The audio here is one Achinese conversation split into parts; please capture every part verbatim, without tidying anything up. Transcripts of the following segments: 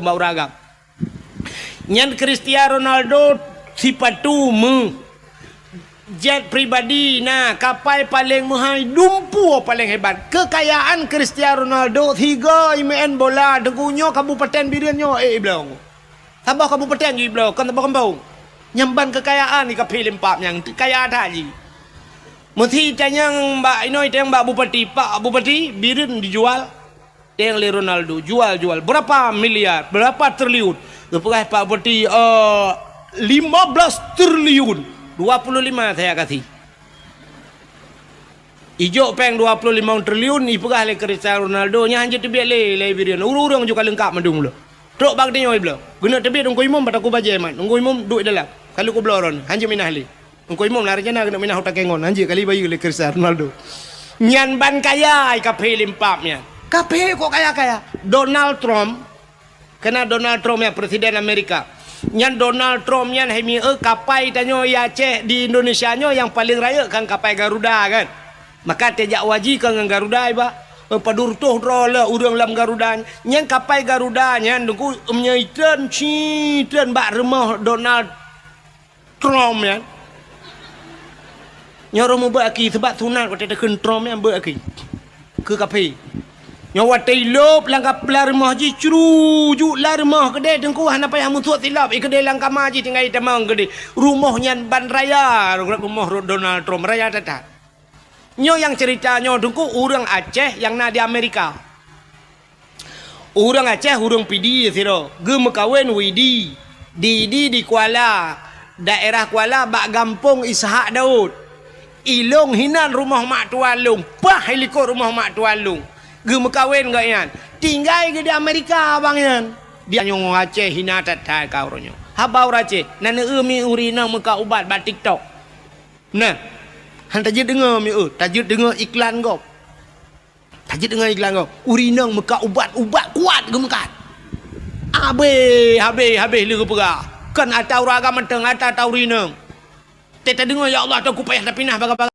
bak ureueng agam. Nyan Cristiano Ronaldo sipatu meu, jet pribadi na, kapai paleng meuhai, dumpeue paleng hebat. Keukayaan Cristiano Ronaldo sigoe imeu'en bola deungon nyoe kabupaten Bireuen nyoe, eh, ibloe. Saboh kabupaten jih ibloe, kon saboh gampông. Nyan ban keukayaan di kaphé lempap nyang kaya that jih. Meusi tanyong bak inoe, tanyong bak bupati, "Pak Bupati, Bireuen dijual." Teng lé Ronaldo, jual, jual. Berapa miliar? Berapa triliun? Geupeugah Pak Bupati, eh, lima belas triliun. Dua puluh lima saya kasih. Ijok péng dua puluh lima triliun, ipeugah lé Cristiano Ronaldo, nyan hanjeuet teubiet lé, lé Bireuen. Ureueng-ureueng juga leungkap mandum lom. Trok bak geutanyoe ibloe. Geuneuk teubiet Teungku Imum, bak Teungku Bajée mat. Teungku Imum duek dalam. Kali kubloe droen, hanjeuet minah lé. Teungku Imum na rencana keuneuk minah u Takengon, hanjeuet kali bayeue lé Cristiano Ronaldo. Nyan ban kaya i kaphé lempap nyan. Kaphé kok kaya-kaya? Donald Trump, keunan Donald Trump nyan, Presiden Amerika. Nyan Donald Trump nyan hai mieu kapai tanyoe i Aceh di Indonesia nyoe nyang paleng rayeuk kan kapai Garuda kan. Maka teuh jak haji ka ngon Garuda iba. Eh, padub reutôh droe lé ureueng lam Garuda nyan. Nyan kapai Garuda nyan Teungku, meunyoe itreun, ci treun bak rumoh Donald Trump nyan. Nyoe roh mubeuet aki, seubab sunat watée takheun Trump nyan beuet aki. Keu kaphé. Nyoe watée ilop lam kap-, lam rumoh jih, crujuk lam rumoh keudeh Teungku, hana payah musuet silop, i keudeh lam kama jih tinggai tamong keudeh. Rumoh nyan ban raya, rumoh Donald Trump, raya that-that. Nyoe nyang cerita nyoe Teungku, ureueng Aceh nyang na di Amerika. Ureueng Aceh, ureueng Pidie sidroe, geumeukawen u Idi. Di Idi, di Kuala, daerah Kuala, bak gampông Ishak Daud. Ilong hinan rumoh mak tuan lôn, paih likot rumoh mak tuan lôn. Geumeukawen gobnyan. Tinggai geuh di Amerika abang nyan. Di nyoe Aceh hina that-that ka uroe nyoe. Haba ureueng Aceh, na neu-eu mi ureueng inong meuka ubat bak TikTok. Nah, han tajeuet deungoe mi eu, tajeuet deungoe iklan gob. Tajeuet deungoe iklan gob. Ureueng inong meuka ubat, ubat kuat geumeukat. Habéh, habéh, habéh lé geupeugah. Kon ata ureueng agam mantong, ata, ata ureueng inong. Teuh tadeungoe, ya Allah, teuh kupayah tapinah baga-baga.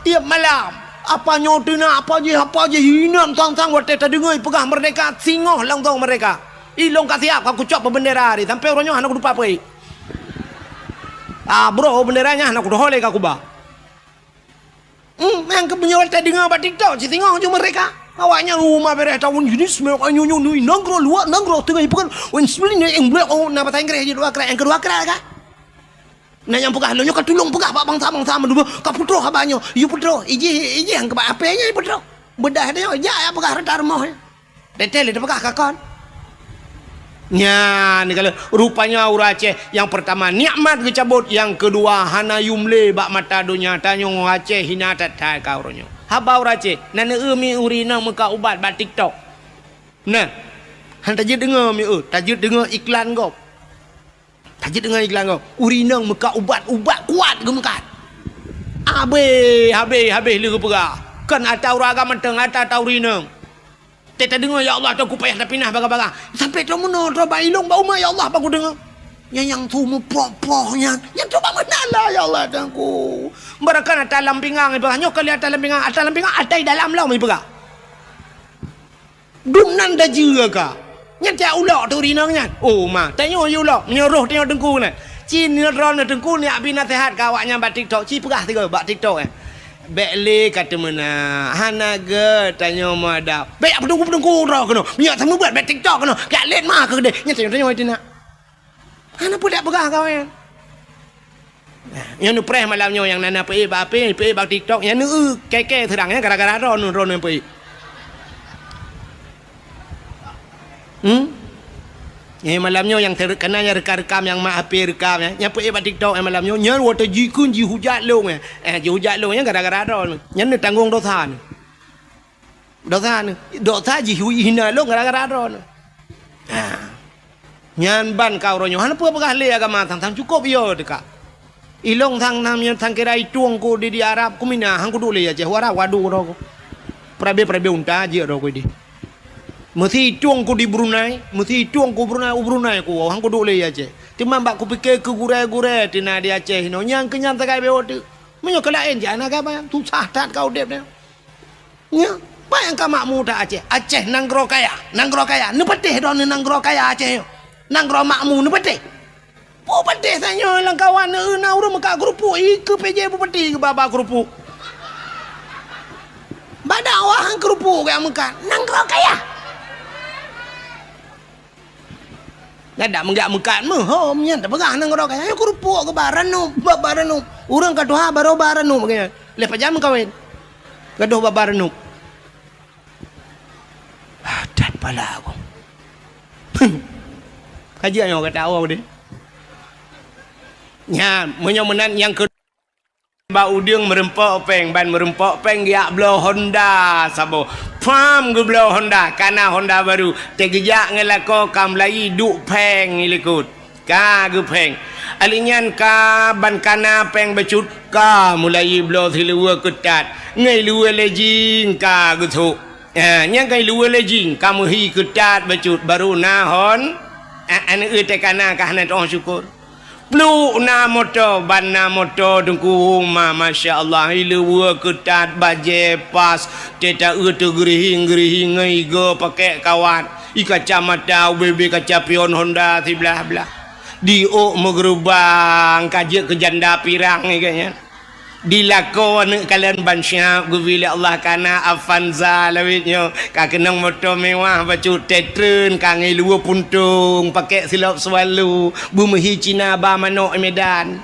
Tiep malam, apa nyoe teunak, apa jih, apa jih, inong sang-sang watée tadeungoe ipeugah merdeka, singoh langsong merdeka. Ilong ka siap, ka kucok bak bendera tadi, sampai uroe nyoe hana kutupat peuék. Ah, bro, bendera nyan hana kudoh lé ka kuba. Hmm, nyang keu meunyoe tadeungoe bak TikTok, ci singoh ju merdeka. Awaknyan uma bereh tahun jenis, nyoe nyoe nanggroe luwa nanggroe teungoh ipeugah, wen seulin yang blek, oh, na bahasa Inggris jih dua krat, nyang keudua krat ka. Na nyang peugah lôn nyoe ka tulông peugah bak bansa-bansa mandum, ka peutroh haba nyoe. Yue peutroh, ijih, ijih nyang keubah apé nyan peutroh. Beudah nyoe, jak ya peugah rata rumoh nyoe. Teuntèe lé teupeugah ka kon. Nyan, kalau rupanya ureueng Aceh nyang peurtama nikmat geucabot, nyang keudua hana yum lé bak mata donya. Tanyoe Aceh hina that-that ka uroe nyoe. Haba ureueng Aceh, na neu-eu mi ureueng inong meuka ubat bak TikTok. Nah, han tajeuet deungoe mi eu, tajeuet deungoe iklan gob. Tajeuet deungoe iklan gob. Ureueng inong meuka ubat, ubat kuat geumeukat. Habéh, habéh, habéh lé geupeugah. Kon ata ureueng agam mantong, ata, ata ureueng inong. Teuh tadeungoe, ya Allah, teuh kupayah tapinah baga-baga. Sampai troh meunoe, troh bak ilong, bak uma, ya Allah, bak kudeungoe. Nyan nyang su meuproh-proh nyan. Nyan troh bak meunan lah, ya Allah, Teungku. Barakan ata lam pingang ipeugah. Nyoe kali ata lam pingang, ata lam pingang, ata i dalam lom ipeugah. Dum nan dajeue ka. Nyan tiak ulok teuh ureueng inong nyan. Oh, ma, tanyoe yue ulok. Meunyoe roh tanyoe Teungku nyan. Ci nyoe droeneuh Teungku neujak bi naseuhat keu awaknyan bak TikTok. Ci peugah sigoe bak TikTok, eh. Bèk lé ka teumeunak, hana gèt tanyoe meuadab. Bèk jak peuteungku-peuteungku droe keunoe. Meunyoe seumeubeuet bèk TikTok keunoe. Jak lét ma keu keudeh. Nyan tanyoe, tanyoe teunak. Hana peue dak peugah kawen. Nah, nyoe neupreh malam nyoe nyang na, na peuék bak apé, peuék bak TikTok, nyan neu-eu kèe-kèe seurang nyan gara-gara droeneuh, droeneuh peuék. Hmm? Eh, malam nyoe nyang ter-, kana nyang rekam-rekam, nyang mak H P rekam, eh. Nyang peuék bak TikTok, eh, malam nyoe. Nyan watèe jikheun jihujat lôn, eh. Eh, jihujat lôn nyan gara-gara droeneuh. Nyan neutanggong dosa neuh. Dosa neuh. Dosa jihina lôn gara-gara droeneuh. Ha. Nyan ban ka uroe nyoe. Hana peue peugah lé agama sang-sang cukôp yo teuka. Ilong sang-sang nyan sang kira itueng ku di, di Arab ku mina, han kuduek lé Aceh, u Arab wadu droe ku. Peurabe-peurabe unta jeuet droe ku di. Meusi itueng ku di Brunei, meusi itueng ku Brunei, u Brunei ku, han kuduek lé Aceh. Teuma bak kupike keu gurèe-gurèe teuh na di Aceh inoe, nyang keu nyan sagai bewok teuk. Meunyoe keu laén jak na gaba, susah that ka udép nyoe. Nyoe. Peue nyang ka makmu that Aceh? Aceh nanggroe kaya, nanggroe kaya. Neupatéh droeneuh nanggroe kaya Aceh nyoe. Nanggroe makmu neupatéh. Peue patéh tanyoe lam kawan, na ureuëng meukat keurupuk, ikeue P J Bupati geuba-ba keurupuk. Bak dakwah keurupuk geuyak meukat. Nanggroe kaya. Nyan dak meugak meukat meuhom nyan teupeugah nanggroe kaya. Nyan keurupuk geuba ranup, ba-ba ranup. Ureuëng ka tuha barô ba ranup geuh nyan. Lheueh pajan meukawen. Gadôh ba-ba ranup. Ah, that pala aku. Ka jeuet nyoe gata awak deh. Nyan, meunyoe meunan nyang keu Bak udeueng meurumpok péng, ban meurumpok péng geujak bloe Honda saboh. Pham geubloe Honda, ka na Honda baru. Teugeujak ngon lakoe ka meulayi duek pheng i likot. Ka geuphéng. Alèh nyan ka ban ka na péng bacut, ka meulayi bloe siluweue keutat. Ngon luweue lejing ka geusok. Ha, nyang ka luweue lejing, ka meuhi keutat bacut, baru na hon. A-, aneuk teuh ka na ka hana teuh syukur. Pluek na moto, ban na moto teungku ma, masya Allah, i luweue keutat, bajée pas, teuta eu teugeurihing-geurihing ngon igo pakèk kawat, i kacamata, ubé-bé kaca pion Honda siblah-blah. Di ôk meugeurubang, ka jeuet keu janda pirang, i geuh nyan. Di lakoe aneuk kalon ban siab geubri lé Allah ka na Avanza lawét nyoe, ka keunong moto mewah bacut, teutrön ka ngon luweue puntông, pakèk silop swallow, beumeuhi Cina ba manok i Medan.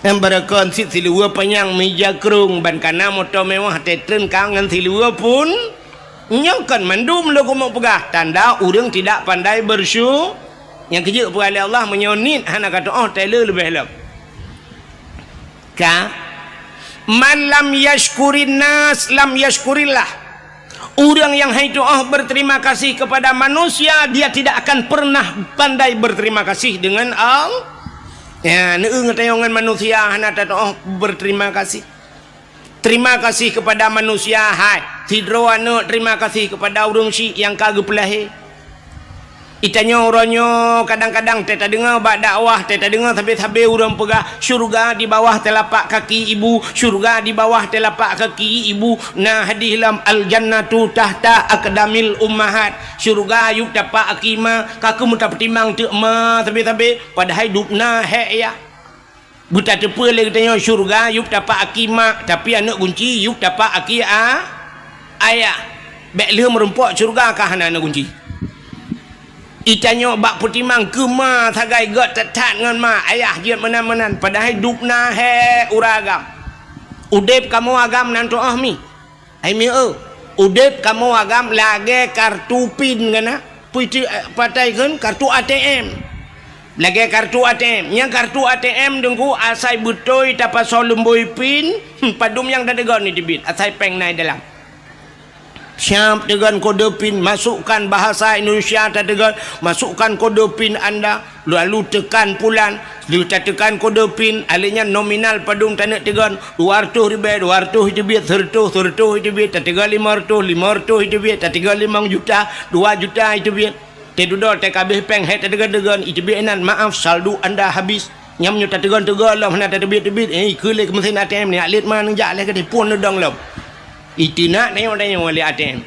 Nyang barokon cit siluweue panyang meuija krông ban ka na moto mewah, teutrön ka ngon siluweue pun. Nyoe kon mandum lôn keumeung peugah tanda ureuëng tidak pandai bersyu-, nyang keujeuet peugah lé Allah meunyoe niet hana ka tu'oh, teuleue leubeh lom. Ka, "Man lam yashkurin nas lam yashkurillah." Ureuëng nyang hai tu'oh berterima kasih kepada manusia, dia tidak akan pernah pandai berterima kasih dengan Allah. Ya, neueu ngeutanyong ngon manusia hana tatu'oh berterima kasih. Terima kasih kepada manusia, hai. Sidroe aneuk terima kasih kepada ureuëng syik nyang ka geupeulahé. Itanyoe uroe nyoe kadang-kadang teuh tadeungoe bak dakwah, teuh tadeungoe sabe-sabe ureuëng peugah, "Syurga di bawah telapak kaki ibu, syurga di bawah telapak kaki ibu." Na hadih lom, "Al-jannatu tahta aqdamil ummahat." Syurga yup tapak aki ma, ka keumeung tapeutimang teuk ma sabe-sabe, padahai dubna hék ya. Beutateupeue lé geutanyoe syeuruga yup tapak aki mak, tapi aneuëk gunci yup tapak aki a-, ayah. Bék lheueh meurumpok syeuruga ka hana aneuëk gunci. Itanyoe bak peutimang keu ma sagai gét that-that ngon ma, ayah jeuet meunan-meunan, padahai dubna hék uroe agam. Udeb kamoe agam nan tu'oh mi. Hai mieu, udeb kamoe agam lagée kartu pin gana, puiti, eh, patai kheun kartu A T M. Lagée kartu A T M. Nyang kartu A T M deungku asai beutôi tapasoe lumbôi pin, hmm, padum nyang tateugon ni teubiet, asai péng na i dalam. Siab teugon kode pin, masukkan bahasa Indonesia tateugon, masukkan kode pin anda, lalu tekan pulan, lheueh tatekan kode pin, alèh nyan nominal padum taneuk teugon, dua ratus ribèe, dua ratus iteubiet, seureutôh, seureutôh iteubiet, tateugon limong ratus, limong ratus iteubiet, tateugon limong juta, dua juta iteubiet. Teududoe teuh ka abéh péng hék tateugon-teugon, iteubiet inan, "Maaf, saldo anda habis." Nyan meunyoe tateugon-teugon lom hana tateubiet-teubiet, eh, ikeu lé keu meusén A T M nyan, lét ma neujak lé keudéh phôn neudong lom. Iteunak tanyong-tanyong lé A T M.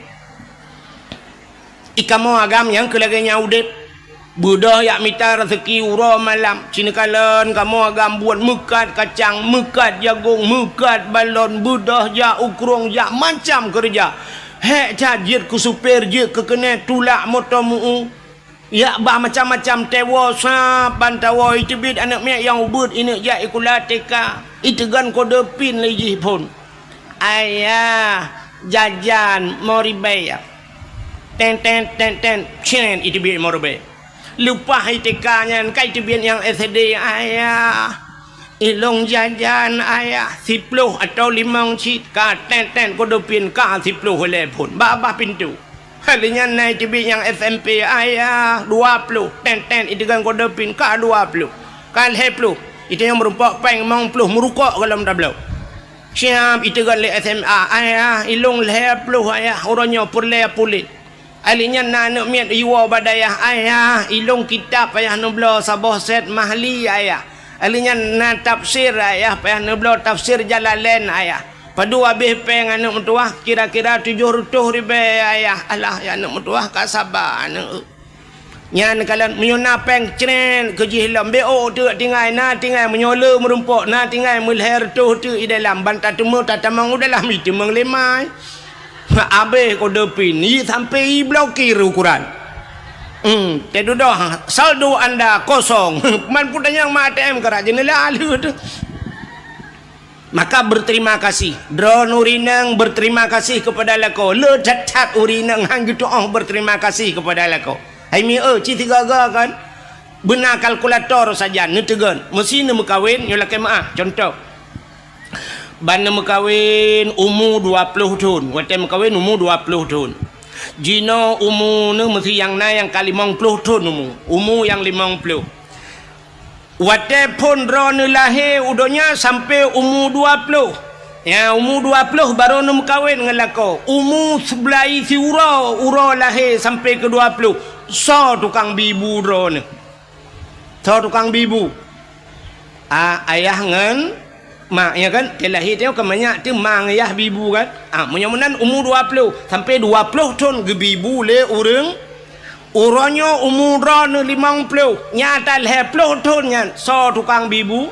I kamoe agam nyang keu lagée nyan udeb. Beudôh jak mita raseuki uroe malam. Cineukalon kamoe agam buet meukat kacang, meukat jagong, meukat balon, beudôh jak u krueng, jak macam keureuja. Hék that jeuet keu supir, jeuet keu keuneuk, tulak moto meu-u. Jak bah macam-macam, tewoe sab ban tawoe, iteubiet aneuëk miet nyang ubeuet, ineuk jak sikula T K. Iteugon kode pin lé jih phôn. "Ayah, jajan mo ribèe." Ten, ten, ten, ten, cen, iteubiet mo ribèe. Leupah I T K nyan, ka iteubiet nyang S D, "Ayah, ilong jajan, Ayah, siploh atau limong cit." Ka ten, ten, kode pin, ka siploh lé phôn. Bak bah pintoe. Alèh nyan na iteubiet nyang S M P, "Ayah, dua ploh." Ten, ten, iteugon kode pin, ka dua ploh. Ka lhèe ploh. Itanyoe meurumpok péng limong ploh, meurukok golom tabloe. Siab iteugon lé S M A, "Ayah, ilong lhèe ploh, Ayah, uroe nyoe peureulèe puléh." Alèh nyan na aneuëk miet iwoe bak dayah, "Ayah, ilong kitab payah neubloe saboh set Mahli, Ayah. Alèh nyan na tafsir, Ayah, payah neubloe tafsir Jalalain, Ayah." Padub abéh péng aneuk meutuwah, kira-kira tujoh reutôh ribée, ayah. Alah, ya aneuk meutuwah ka saba aneuk. Nyan kalon meunyoe na péng cret keu jih lom, bék ôk teuk tinggai, na tinggai meunyoe le meurumpok, na tinggai meulhée reutôh teuk i dalam, ban tateumé tatamong u dalam, i teumong lé mai. Abéh kode pin, i sampai i blokir ukuran. Hmm, teududoh, saldo anda kosong. Man peue tanyong ma A T M keurak jeuneula lheueh teuh. Maka berterima kasih. Droeneuh ureueng inong berterima kasih kepada lakoe. Le that-that ureueng inong han geutu'oh berterima kasih kepada lakoe. Hai mi eu, ci sigaga kan? Beuna kalkulator sajan, neuteugon. Meusi neumeukawen, nyoe lakée meu'ah. Contoh. Ban neumeukawen umu dua ploh thon. Watée meukawen umu dua ploh thon. Jinoe umu neuh meusi nyang na nyang ka limong ploh thon umu. Umu nyang limong ploh. Watée phon droeneuh lahé u donya sampoe umu dua ploh. Ya, umu dua ploh barô neumeukawen ngon lakoe. Umu seublaih siuroe, uroe lahé sampoe keu dua ploh. Soe tukang bi bu droeneuh? Soe tukang bi bu? A, ayah ngon mak, ya kan? Teu lahé teuh ka manyak teuh ma ngon yah bi bu kan? A, meunyoe meunan umu dua ploh, sampoe dua ploh thon geubi bu lé ureueng. Uroe nyoe umu droeneuh limong ploh, nyata lhée ploh thon nyan, soe tukang bi bu?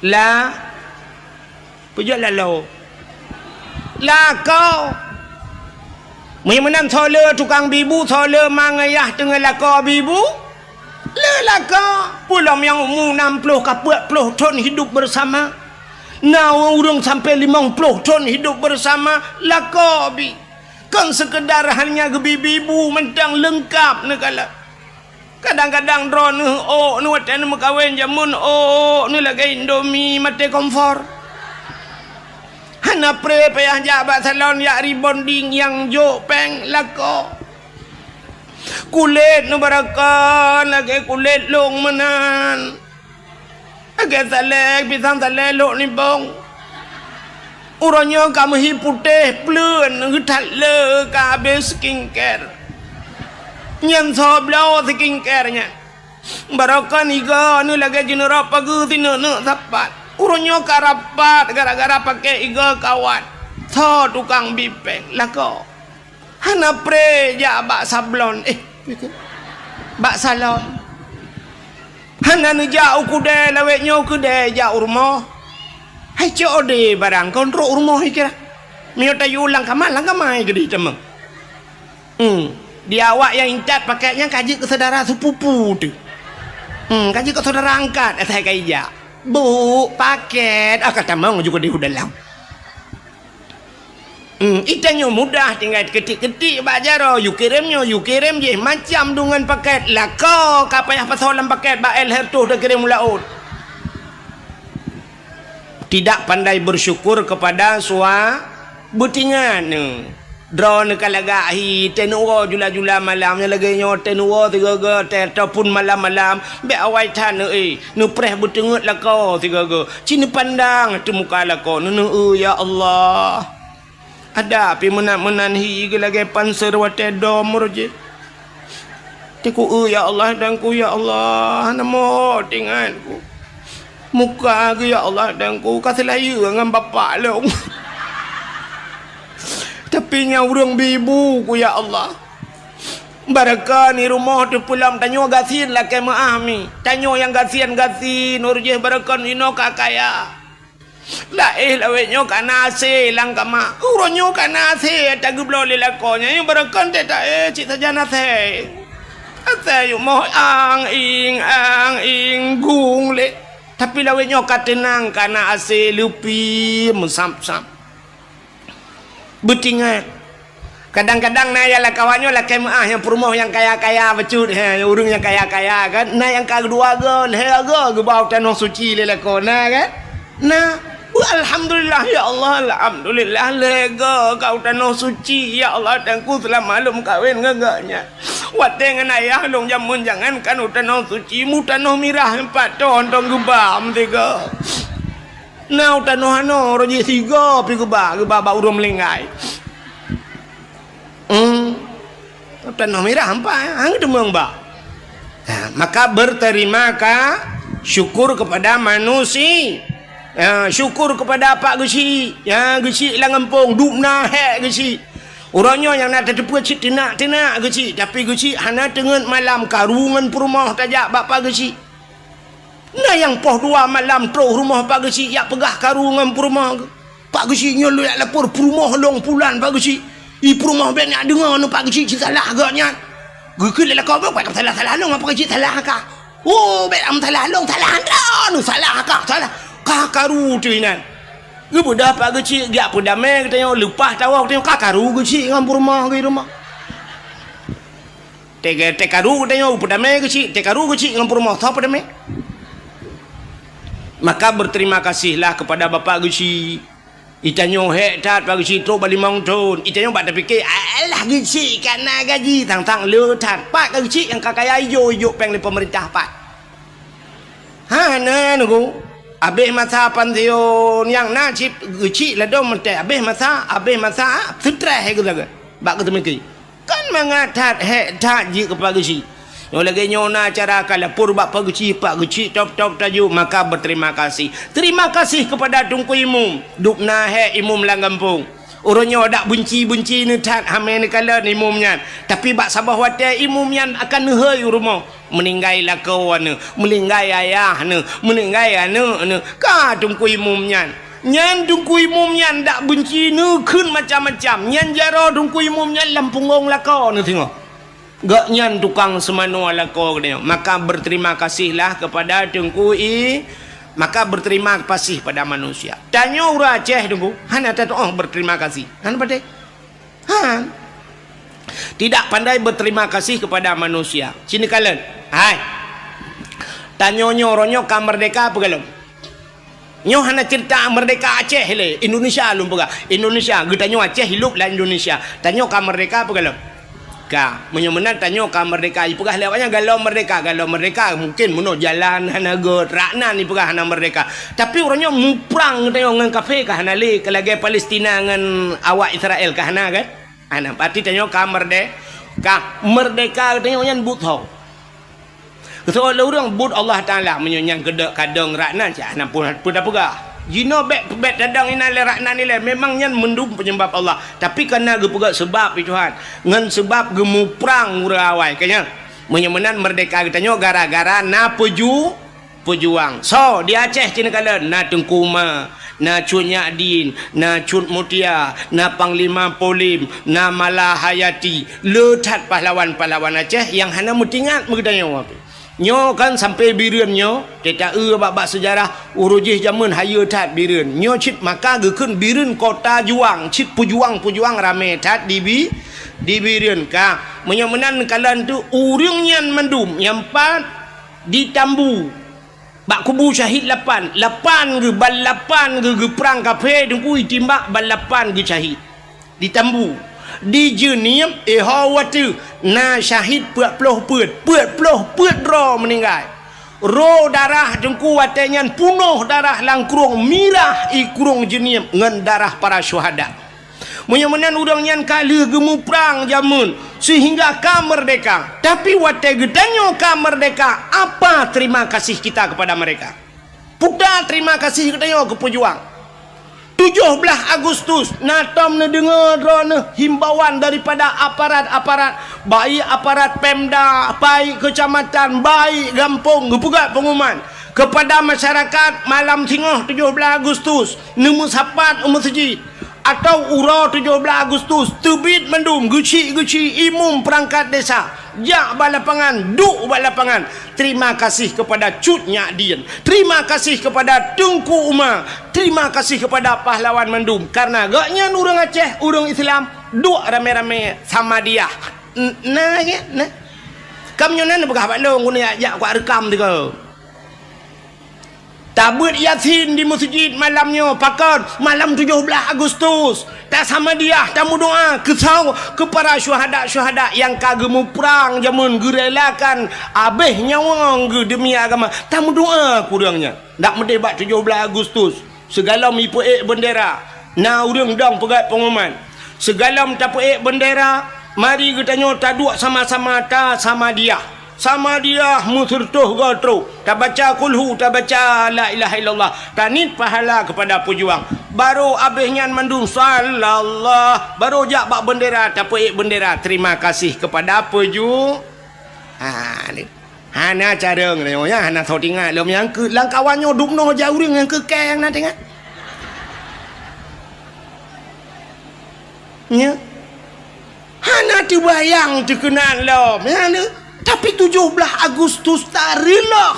La, peujeuet laloe. Lakoe. Meunyoe meunan soe le tukang bi bu, soe le ma ngon yah teungoh lakoe bi bu? Le lakoe. Peulom nyang umu nam ploh ka peuet ploh thon hidup bersama. Na ureueng sampoe limong ploh thon hidup bersama, lakoe bi. Kon seukeudar hanya geubi-bi bu mantong leungkap neukalon. Kadang-kadang droeneuh ôk neuh watée neumeukawen jameun ôk neuh lagée Indomie maté kompor. Hana pré payah jak bak salon jak rebonding nyang jok péng lakoe. Kulét neuh barokon lagée kulét lông meunan. Lagée salée, pisang salée lhok nibong. Uroe nyoe ka meuhi putéh pleuen geuthat le ka abéh skincare. Nyan soe bloe skincare nyan. Barokon igoe neuh lagée jineurok pageue sineuk-neuk sapat. Uroe nyoe ka rapat gara-gara pakée igoe kawan. Soe tukang bi péng lakoe. Hana pré jak bak sablon, eh, bak salon. Hana neujak u keudée lawét nyoe keudée jak u rumoh. Hai cok ode barang kon trok u rumoh ikira. Meunyoe tayue lam kama, lam kama keudeh tamong. Hmm. Di awak nyang intat paket nyan ka jeuet keu syedara sepupu teuh. Hmm, ka jeuet keu syedara angkat asai ka ijak. Bu, paket, ah, ka tamong ju keudeh u dalam. Hmm, itanyoe mudah tinggai keutik-keutik bak jaroe, yue kirém nyoe, yue kirém jéh, macam deungon paket. Lakoe ka payah pasoe lam paket bak L hertoh takirém u laôt. Tidak pandai bersyukur kepada sua beutingan. Droeneuh ka lagak hi, teuneuk jula-jula malam nyang lagée nyoe, teuneuk sigoe-goe teuh ataupun malam-malam, bék awai that neuéh, neupreh beuteungeut lakoe sigoe-goe. Ci neupandang ateueh muka lakoe, neuneuk, "Ya Allah." Ada pih meunan-meunan hi geulagée panser watée dom roh jih. Teungku, "Ya Allah, Tuhanku, ya Allah, hana mot ingatku. Muka geuh, ya Allah, Tuhanku, ka seulayeue ngon bapak lôn." Tapi nyang ureuëng bi bu ku, ya Allah. Barokon i rumoh teupeulom tanyoe gasien lakée meuah mi. Tanyoe nyang gasien-gasien, uroe jih barokon inoe ka kaya. Laéh lawét nyoe ka na asée lam kama. Uroe nyoe ka na asée tageubloe lé lakoe nyan, barokon teuh taéh cit sajan asée. Asée yumoh ang-ing, ang-ing gung lé. Tapi lawét nyoe ka teunang, ka na asée leupie meusam-sam. Beutingat. Kadang-kadang na nyang lam kawan nyoe lakée meuah nyang peurumoh nyang kaya-kaya bacut, he, ureuëng nyang kaya-kaya kan. Na nyang ka dua go, lhée go geuba u tanoh suci lé lakoe, na kan? Na. Beu alhamdulillah ya Allah, alhamdulillah lhée go ka u tanoh suci ya Allah, Tuhanku seulama lôn meukawen ngon gobnyan. Watée ngon ayah lôn jameun jangankan u tanoh suci, mu tanoh mirah pat thon-thon geuba meusigo. Na u tanoh anoe roh jih sigo pih geuba, geuba bak ureuëng meulinggai. Hmm. Tanoh mirah ampai, hang teumong ba. Ha, maka berterima ka syukur kepada manusia. Ha, syukur keupada Pak Geuchik. Ha, Geuchik lam gampông, dubna hék Geuchik. Uroe nyoe nyang na tateupeue cit teunak-teunak Geuchik, tapi Geuchik hana teungeut malam karu ngon peurumoh tajak bak Pak Geuchik. Na nyang poh dua malam troh rumoh Pak Geuchik jak peugah karu ngon peurumoh geuh. Pak Geuchik nyoe lôn jak lapor peurumoh lôn pulan Pak Geuchik. I peurumoh bék nyak deungoe nyoe Pak Geuchik cit salah geuh nyan. Geukheun lé lakoe bék salah-salah lôn Pak Geuchik salah ka. Oh, bék am salah lôn, salah droeneuh, salah ka, salah. Ka karu teuh inan. Geubeudôh Pak Geuchik, geujak peudamé geutanyoe, leupah tawoe geutanyoe, ka karu Geuchik ngon peurumoh geuh rumoh. Teuka-, teukaru geutanyoe, peudamé Geuchik, teukaru Geuchik ngon peurumoh, soe peudamé? Maka berterima kasihlah kepada Bapak Geuchik. Itanyoe hék that Pak Geuchik trok bak limong thon. Itanyoe bak tapike, "Alah Geuchik ka na gaji, tang-tang le that." Pat ka Geuchik nyang ka kaya ijok-ijok péng lé pemerintah pat. Hana nunggu. Abéh masa pensiun nyang na cit Geuchik ladom meuté. Abéh masa, abéh masa, seutreh geuh lagée. Bak geuteumiki. Kan mangat that, hék that jih keu Pak Geuchik. Nyoe lagée nyoe na cara ka lapor bak Pak Geuchik, Pak Geuchik top-top taju, maka berterima kasih. Terima kasih kepada Teungku Imum. Dubna hék Imum lam gampông. Uroe nyoe dak benci-benci neuh that hamé neukalon Imum nyan. Tapi bak saboh watée Imum nyan akan neuhôi u rumoh. Meuninggai lakoe neuh, meuninggai ayah neuh, meuninggai aneuëk neuh. Ka Teungku Imum nyan. Nyan Teungku Imum nyan dak benci neukheun macam-macam. Nyan jaroe Teungku Imum nyan lam punggong lakoe neuh singoh. Gobnyan tukang seumanoe lakoe geutanyoe. Maka berterima kasihlah kepada Teungku I-, maka berterima kasih pada manusia. Tanyoe ureuëng Aceh Teungku, hana tatuoh berterima kasih. Hana patéh. Han. Tidak pandai berterima kasih kepada manusia. Sini kalen. Hai. Tanyoe nyoe, uroe nyoe ka merdeka peue galom? Nyoe hana cerita merdeka Aceh lé, Indonesia lôn peugah. Indonesia, geutanyoe Aceh hidup lam Indonesia. Tanyoe ka merdeka peue galom? Ka. Meunyoe meunan tanyoe ka merdeka, ipeugah lé awaknyan galom merdeka, galom merdeka. Mungkin meunoe jalan hana gét, rak nan ipeugah hana merdeka. Tapi uroe nyoe muprang geutanyoe ngon kafé ka hana lé, ka lagée Palestina ngon awak Israel ka hana kan? Hana, berarti tanyoe ka merde-, ka merdeka geutanyoe nyan buet ho. Keusoe lé ureuëng buet Allah Taala, meunyoe nyang keudok kadong rak nan, cah hana peue, peue tapeugah. Jinoe bék, bék tadong inan lé rak nan ilée, memang nyan mandum peunyebab Allah. Tapi kana geupeugah seubab pi Tuhan, ngon seubab geumuprang ureuëng awai, ka nyan. Meunyoe meunan merdeka geutanyoe gara-gara na peuju-, peujuang. So, di Aceh cit neukalon, na Teungku Uma, na Cut Nyak Dien, na Cut Mutia, na Panglima Polim, na Mala Hayati. Le that pahlawan-pahlawan Aceh nyang hana meutingat meugeutanyoe. Nyoe kan sampai Bireuen nyoe, teuta-eu bak-bak seujarah, uroe jih jameun hayeue that Bireuen. Nyoe cit maka geukheun Bireuen kota juang, cit peujuang-peujuang ramé that di Bi-, di Bireuen ka. Meunyoe meunan neukalon tu, ureuëng nyan mandum nyang pat di Tambu. Bak kubu syahid lapan, lapan geuh, ban lapan geuh geuprang kafé Teungku, itimbak ban lapan geuh syahid. Di Tambu, di Jeunieb, eh, ho watée na syahid peuet ploh peuet, peuet ploh peuet droe meuninggai. Ro darah Teungku watée nyan punoh darah lam krueng, mirah i krueng Jeunieb ngon darah para syuhada. Meunyoe meunan ureuëng nyan ka lheueh geumuprang jameun seuhingga ka merdeka. Tapi watée geutanyoe ka merdeka, apa terima kasih kita kepada mereka? Peue terima kasih geutanyoe keu peujuang. Tujoh blaih Agustus, na tom neudeungoe droeneuh himbauan daripada aparat-aparat, baik aparat Pemda, baik kecamatan, baik gampông, geupeugah pengumuman kepada masyarakat malam singoh tujoh blaih Agustus, neumeusapat u meuseujid. Atawa uroe tujoh blaih Agustus, teubiet mandum geuchik-geuchik imum peurangkat desa, jak bak lapangan, duek bak lapangan. Terima kasih kepada Cut Nyak Dien. Terima kasih kepada Teungku Uma. Terima kasih kepada pahlawan mandum. Karena gobnyan ureuëng Aceh, ureuëng Islam, duek ramé-ramé Samadiyah. N-, na, ya, na. Kam nyoe na neupeugah bak lôn, guna jak, jak kuat reukam tiga. Tabeuet Yasin di meuseujid malam nyoe, pakon? Malam tujoh blaih Agustus. Tasamadiyah, tameudoá keu saw-, keu para syuhada-syuhada nyang ka geumuprang jameun geurelakan abéh nyawöng geuh demi agama. Tameudoá keu ureuëng nyan. Dak meudeh bak tujoh blaih Agustus, sigohlom ipeuék beundera, na ureuëng dong peugét pengumuman. Sigohlom tapeuék beundera, mari geutanyoe taduek sama-sama tasamadiyah. Samadiyah meuseureutoh goe trok. Tabaca kulhu, tabaca la ilaha illallah. Taniet pahala keupada peujuang. Barô abéh nyan mandum sallallah. Barô jak bak beundera, tapeuék beundera. Terima kasih keupada peuju-, ha, ni. Hana carông nyoe, ya, hana soe tingat lom nyang keu lam kawan nyoe dum noe jak ureuëng nyang keu kèe nyang na tingat. Nya. Hana teubayang teukeunang lom, ya, ni. Tapi tujoh blaih Agustus tareuloh,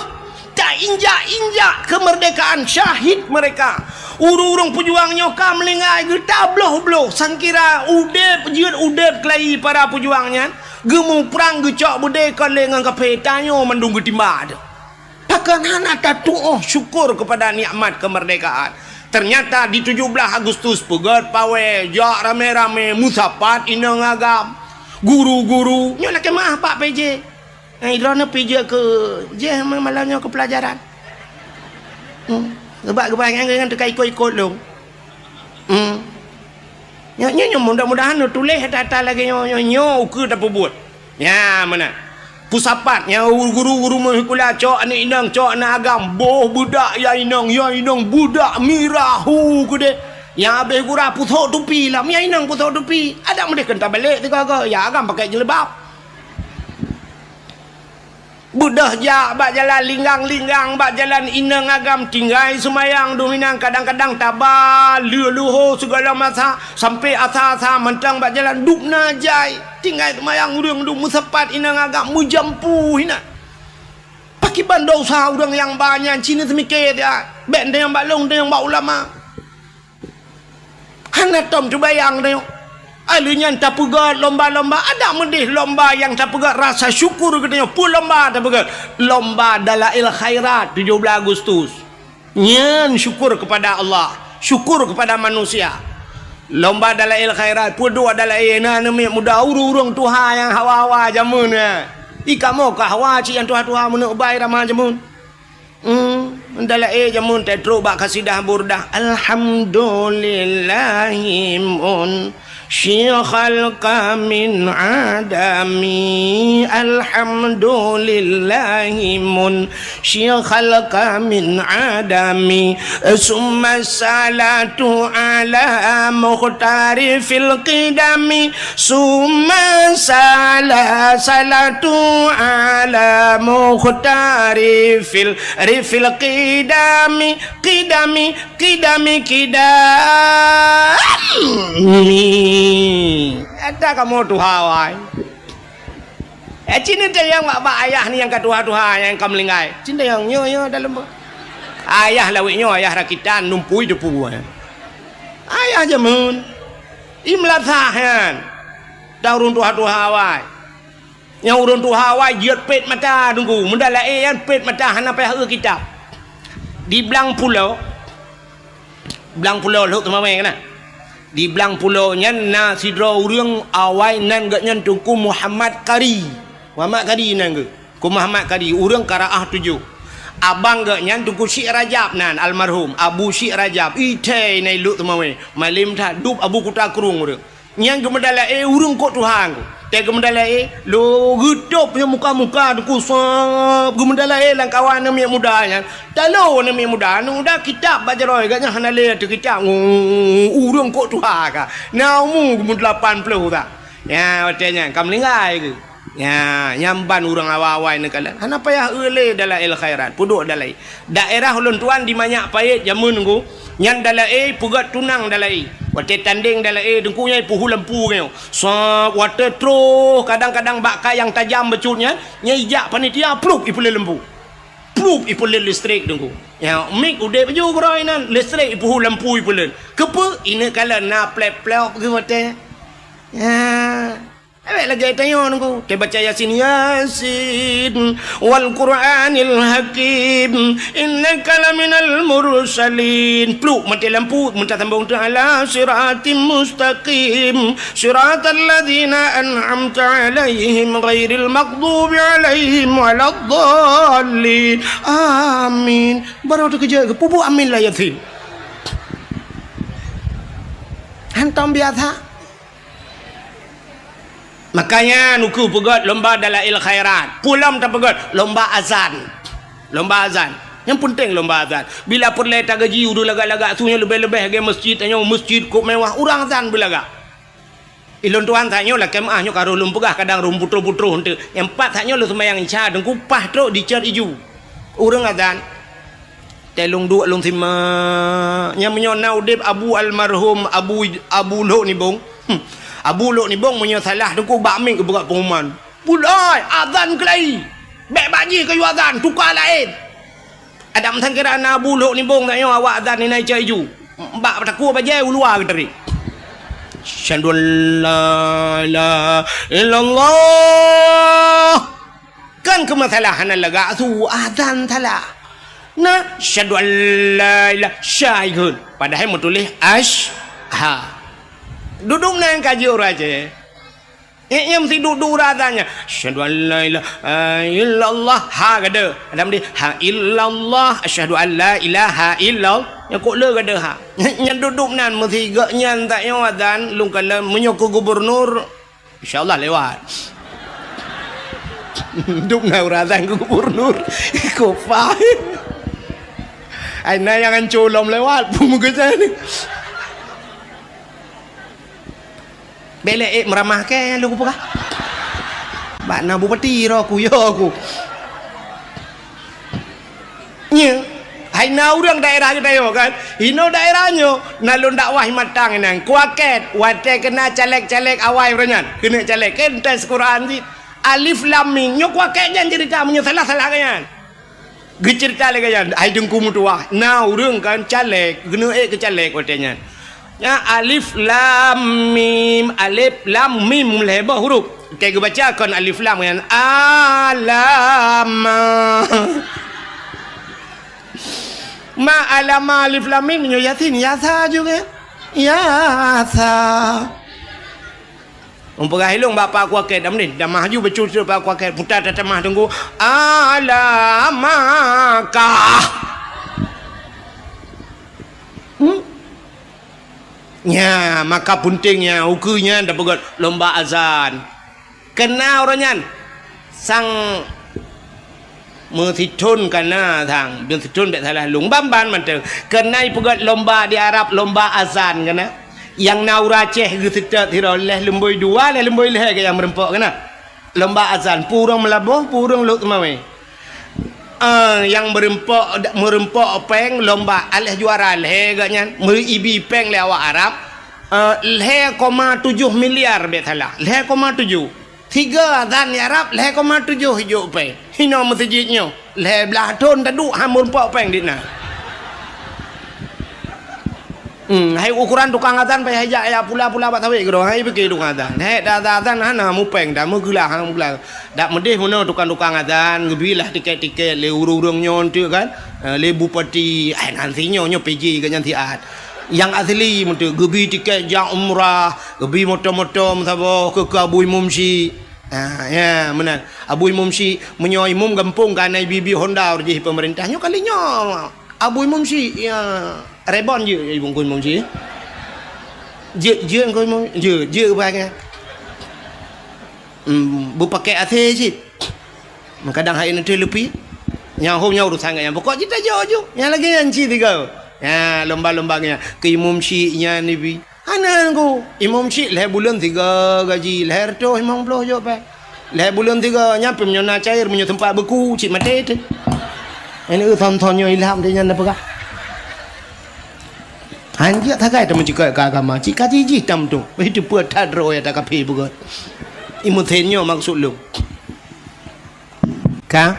tainjak-injak keumeurdekaan syahid meureka. Ureuëng-ureuëng peujuang nyoe ka meulinggai geutabloh-bloh, sangkira udeb, jeuet udeb keulayi para peujuang nyan. Geumuprang geucok beudé kon lé ngon kaphé, tanyoe mandum geutimba teuh. Pakon hana tatuoh syukur keupada nikmat keumeurdekaan? Teunyata di tujoh blaih Agustus peugét pawé, jak ramé-ramé meusapat inong agam, guru-guru. Nyoe lakèe meu'ah Pak P J. Eh, droeneuh P J keu jih malam nyoe keu peulajaran. Hmm. Geuba-geuba nyan, nyan teuka ikot-ikot lôn. Hmm. Nyoe, nyoe, nyoe, mudah-mudahan neutuléh ata-ata lagèe nyoe, nyoe, nyoe ukeue tapeubuet. Nyan meunan. Peusapat, nyan guru-guru meuhikula, cok aneuk inong, cok aneuk agam, boh beudak ya inong, ya inong beudak mirah hu keudeh. Nyan abéh gura pusok tupi lam, ya inong pusok tupi. Adak meudeh keu tabalek sigoe-goe, ya agam pakai jilbab. Beudôh jak bak jalan linggang-linggang, bak jalan inong agam tinggai seumayang dum inong, kadang-kadang taba leuh luho sigala masa, sampoe asa-asa mantong bak jalan dum na jai. Tinggai seumayang ureuëng dum meusapat inong agam meujampu hinan. Pakriban dosa ureuëng nyang ba nyan, ci neuseumiké siat. Bèk teunyang bak lôn, teunyang bak ulama. Hana tom teubayang tanyoe. Alheuh nyan tapeugét lomba-lomba, adak meudeh lomba nyang tapeugét rasa syukur geutanyoe. Peue lomba tapeugét? Lomba Dalail Khairat tujoh blaih Agustus. Nyan syukur keupada Allah, syukur keupada manusia. Lomba Dalail Khairat, peue duek dalail na aneuk miet muda, ureuëng-ureuëng tuha nyang hawa-hawa jameun nyan. I kamoe ka hawa cit nyang tuha-tuha meuneuk bai rama jameun. Hmm, Dalail jameun teutrok bak kasidah Burdah. Alhamdulillahi munsyi khalqa min adami. Alhamdulillahi munsyi khalqa min adami. Summa salatu ala mukhtari fil qidami. Summa sala-, salatu ala mukhtari fil, ri fil qidami, qidami, qidami, qidami. Ata kamoe tuha wai. Eh, cina tayang bak, bak ayah ni nyang ka tuha-tuha, nyang ka meulinggai. Cina tayang nyoe, nyoe dalam bu-, ayah lawét nyoe, ayah rakitan, numpui depu. Ayah jameun. I meulasah nyan. Dan ureuëng tuha-tuha awai. Nyang ureuëng tuha awai jeuet pet mata teungku. Meudalaé nyan pet mata hana payah eu kitab. Di Blang Pulo. Blang Pulo Lhok Teumawé na. Di Blang Pulo nyan na sidroe ureuëng awai nan geuh nyan Teungku Muhammad Kari. Muhammad Kari nan geuh. Ku Muhammad Kadi, ureuëng Karaah tujoh. Abang geuh nyan Teungku Syik Rajab nan, almarhum Abu Syik Rajab, ithai na i Lhok Teumawé, malém that, dub Abu Kuta Krueng ureuëng. Nyan geumeudalaé ureuëng kok tuha nyan. Teuh geumeudalaé, lo geutôb nyan muka-muka Teungku sab, geumeudalaé lam kawan aneuk miet muda nyan. Talo aneuk miet muda, aneuk muda kitab bak jaroe, geuh nyan hana lé ateueh kitab, ureuëng kok tuha ka. Na umu geumeudelapan ploh ka. Nyan watée nyan ka meuninggai geuh. Nya, nyang ban ureuëng awai-awai neukalon. Hana payah eu lé Dalail Khairat, peuduek Dalail. Daerah ulôn tuan di Manyak Payet jameun nunggu, nyan Dalail peugét tunang Dalail. Watée tandeng Dalail Teungku nyan ipuhu lampu nyoe. Sab, watée troh kadang-kadang bak ka nyang tajam bacut nyan, nyan ijak panitia plup ipeuleuet lampu. Plup ipeuleuet listrik Teungku. Nya, mik udeb ju keurôi nan, listrik ipuhu lampu ipeuleuet. Keupeue? Ineuk kalon na plep-plop geuh watée. Nya. Awak lagée tanyoe nunggu. Teubaca Yasin, Yasin, wal Qur'anil Hakim, innaka laminal mursalin. Plup maté lampu, meutasambong teuh ala siratim mustaqim. Siratal ladzina an'amta alaihim ghairil maghdubi alaihim waladdallin. Amin. Baru teukeujot geupubuet amin la Yasin. Hantom biasa. Makanya nuku peugöt lomba dalail khairat. Peue lom tapeugöt lomba azan. Lomba azan. Nyang penting lomba azan. Bila peureulée tagaji ureuëng lagak-lagak su nyoe leubeh-leubeh lagée masjid, tanyoe masjid kok mewah, urang azan beulagak. Ilôn tuan tanyoe lakée meuáh nyoe ka roh lôn peugah kadang rhom putroh-putroh eunteuk. Nyang pat tanyoe lôn seumayang isya teungku paih trok di cot iju. Ureuëng azan. Teuh lôn duek lôn simak. Nyang meunyoe na udeb Abu almarhum Abu, Abu Lhok Nibong. Hmm. Abu Lhok Nibong meunyoe salah teungku bak mic geupeugah pengumuman. Pulai azan keulai. Bék bak jih keu yue azan, tuka laén. Adam sangkira na Abu Lhok Nibong tanyoe awak azan inan cot iju. Bak takue bajée u luwa geutarek. Asyhadu an la ilaha illallah. Kan keu masalah hana lagak su azan salah. Na asyhadu an la ilaha syai geun. Padahai meutuléh ash ha. Duduk nan ka jeuet ureuëng Aceh. Nyang meusiduk-duk ureuëng azan nyan. Asyhadu an la ilaha illallah ha gade. Adam di ha illallah asyhadu an la ilaha illallah. Nyang kok le gade ha. Nyang duduk nan meusigok nyan tak nyoe azan lungkala meunyoe keu gubernur. Insya Allah lewat. Dum na urazan keu gubernur. Kopa. Ai na nyang anco lom lewat pun meukeusai ni. Belek ék meuramah ke lu kupeugah. Bak na bupati roh ku yo ku. Nya, hai na ureuëng daerah geutanyoe kan? Inoe daerah nyoe na lôn dakwah matang inan. Kuakét watée keunan caleg-caleg awai uroe nyan. Keuneuk caleg kan tes Quran cit. Alif lam mim. Nyoe kuakét nyan cerita meunyoe salah-salah kan nyan. Geucerita lé kan nyan. Hai teungku meutuwah. Na ureuëng kan caleg, keuneuk ék keu caleg watée nyan. Nya alif lam mim, alif lam mim lhée boh huruf. Keu geubaca kon alif lam nyan alama. Ma alama alif lam mim nyoe Yasin, yasa juga. Yasa. Umpagah ilong bak Pak Kuakét dah mending, dah maju becut Pak Kuakét putar tatamah tunggu. Alamakah. Hmm? Nya, maka pentingnya ukeue nyan tapeugét lomba azan. Keuna uroe nyan sang meusithon kana sang, meusithon bék salah lôn ban-ban mantong. Keuna ipeugét lomba di Arab lomba azan keuna. Nyang na ureuëng Aceh geuseutôt sidroe lhée lumboi dua, lhée lumboi lhée geuh nyang meureumpok keuna. Lomba azan, peue ureuëng Meulaboh, peue ureuëng Lhokseumawe. Eh, nyang meureumpok, meureumpok péng lomba aleh juara lhée geuh nyan, meuibi péng lé awak Arab, eh, lhée koma tujoh miliar bék salah, lhée koma tujoh. Sigoe azan di Arab lhée koma tujoh ijok péng. Hinoe meuseujid nyoe, lhée blaih thon taduek han meureumpok péng di na. Hmm, hai ukoran tukang azan payah jak ya pula-pula bak sawét keudroe, hai pike tukang azan. Hai dah azan hana mupéng, dah meugeula hana meugeula. Dak meudeh meunoe tukang-tukang azan geubri lah tiket-tiket lé ureuëng-ureuëng nyoe tu kan. Eh, lé bupati, ai nan si nyoe nyoe P J geuh nyan siat. Nyang asli meutu geubri tiket jak umrah, geubri moto-moto meusaboh keu, keu Abu Imum Syik. Ha, ya, meunan. Abu Imum Syik meunyoe imum gampông ka na ibi-bi honda ureuëng jih pemerintah nyoe kali nyoe. Abu Imum Syik, ya, rebon jeuet Abu Imum Syik. Jeuet, jeuet Abu Imum, jeuet, jeuet bangai. Hmm, beupakai A C cit. Meukadang hai neuteuh leupi. Nyang hom nyan urusan geuh nyan. Pokok jih tajok ju. Nyang lagée nyan cit tiga. Ya, lomba-lomba geuh nyan. Keu Imum Syik nyan ibi. Hana ku. Imum Syik lhée buleuen tiga gaji, lhée reutôh limong ploh jok péng. Lhée buleuen tiga, nyan pih meunyoe na cair, meunyoe teumpat beuku, cit maté teuh. Ini thon-thon nyoe ilham teuh nyan na peugah. Hanjeuet sagai tameucukot keu agama, cit ka jijih tam tu. Itu peue that droe ya takafé beugét. Imum Syik nyoe maksud lôn. Ka?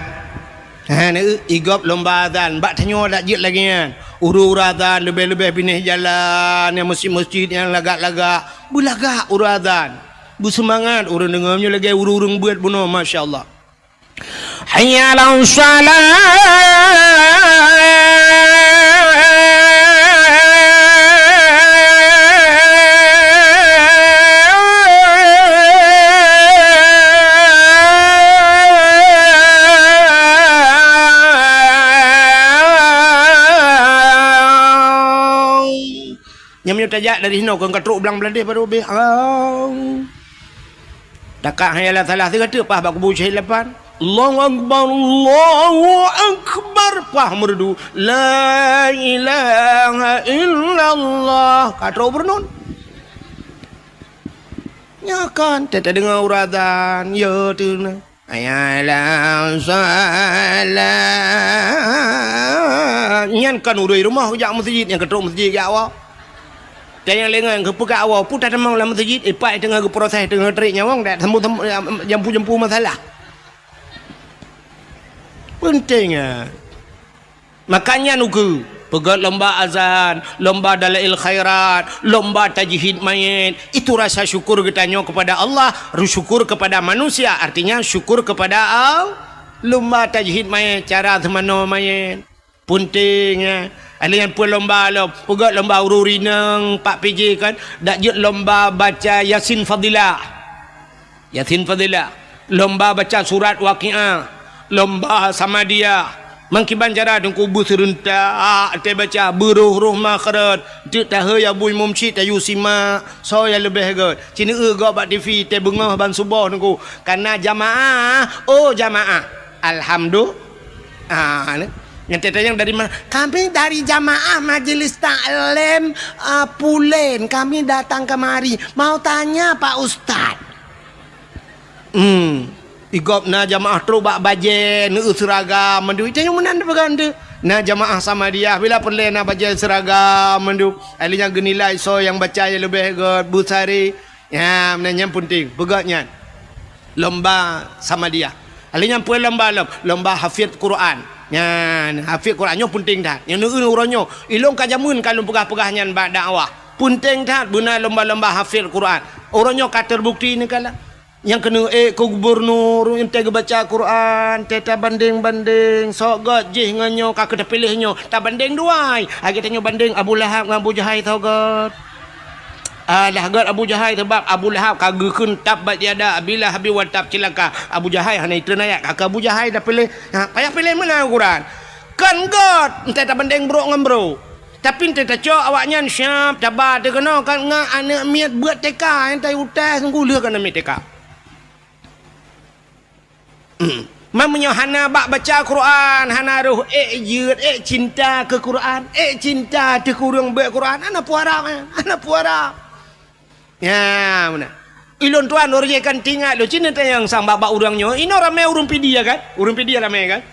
Ha, na, igop lomba azan. Bak tanyoe dak jeuet lagée nyan. Ureuëng-ureuëng azan, leubeh-leubeh binéh jalan, nyang meuseujid-meuseujid, nyang lagak-lagak. Beulagak ureuëng azan. Beuseumangat ureuëng deungoe nyoe lagée ureuëng-ureuëng beuet bunoe, masya Allah. Hayya 'alas shalah. Nyang meunyoe tajak dari hinoe kon ka trok blang Bangladesh baru habéh. Au. Takat hayya 'alas shalah sigoe teuk paih bak kubu syahid lapan. Allahu Akbar, Allahu Akbar, paih meureudu. La ilaha illallah. Ka trok beureunun. Nyoe kan, teudeungoe ureueng azan, ya tu na. Hayya 'alas shalah. Nyan kan ureueng rumoh jak meuseujid, nyang ka trok meuseujid jak awak. Dan nyang lengah nyang geupeugah awak, peue tatamong lam meuseujid, ipak teungoh geuproses, teungoh tarék nyawöng, dak sambung-sambung, jampu-jampu masalah. Penting, ya. Makanya nuku, peugöt lomba azan, lomba dalail khairat, lomba tajhid mayit. Itu rasa syukur geutanyoe kepada Allah, syukur kepada manusia, artinya syukur kepada Allah. Lomba tajhid mayit, cara seumanoe mayit. Penting, ya. Ada nyang peue lomba lom, peugöt lomba ureueng rineng, pak P J kan, dak jeuet lomba baca Yasin Fadilah. Yasin Fadilah, lomba baca surat Waqiah, lomba Samadiyah. Meukiban cara teungku beuseurentak, teubaca beuroh-roh makhraj, teuk tahe ya bui mumsyid tayu simak, soe nyang leubeh göt. Cineu göt bak T V, teubeungoh ban suboh teungku. Kana jamaah, oh jamaah. Alhamdulillah. Ah, ni. Nyang teuntang dari mana? Kami dari jamaah Majelis Taklim, ah, Pulen. Kami datang kemari. Mau tanya Pak Ustaz. Hmm. Igop na jamaah trok bak bajée, neu seuragam mandum. Itu nyang meunan peugah tu. Na jamaah Samadiyah bila peureulée na bajée seuragam mandum. Ahli nyang geunilai soe nyang baca nyang leubeh göt beusari. Ya, meunan nyan penting. Peugah nyan. Lomba Samadiyah. Ahli nyang peue lomba lom, lomba hafiz Quran. Nyan, hafiz Quran nyoe penting that. Nyang neu uroe nyoe, ilong ka jameun ka lôn peugah-peugah nyan bak dakwah. Penting that beuna lomba-lomba hafiz Quran. Uroe nyoe ka terbukti neukalon. Nyang keuneuk ék keu gubunur, entée geubaca Quran, entée tabandeng-bandeng, soe göt jih ngon nyoe ka keu tapiléh nyoe, tabandeng dua ai. Lagée tanyoe bandeng Abu Lahab ngon Abu Jahai soe göt. Alah göt Abu Jahai, sabab Abu Lahab ka geukheun tabbat yada Abi Lahabin wa tab, cilaka. Abu Jahai hana itreun ayat, ka keu Abu Jahai tapiléh. Ha, payah piléh meunan Quran. Kon göt, entée tabandeng brok ngon brok. Tapi entée tacok awaknyan siab, taba teuh keunoe kan ngon aneuk miet beuet T K, entée utai seungguh lheueh keu aneuk miet T K. Man meunyoe hana bak baca Quran, hana roh ék jeuet, ék cinta keu Quran, ék cinta teuh keu ureueng beuet Quran, hana peue harab, eh, hana peue harab. Ya, meunan. Ilôn tuan, ureueng kan tingat lôn, cit neutanyong sang bak-bak ureueng nyoe, inoe ramé ureueng Pidie kan? Ureueng Pidie ramé kan?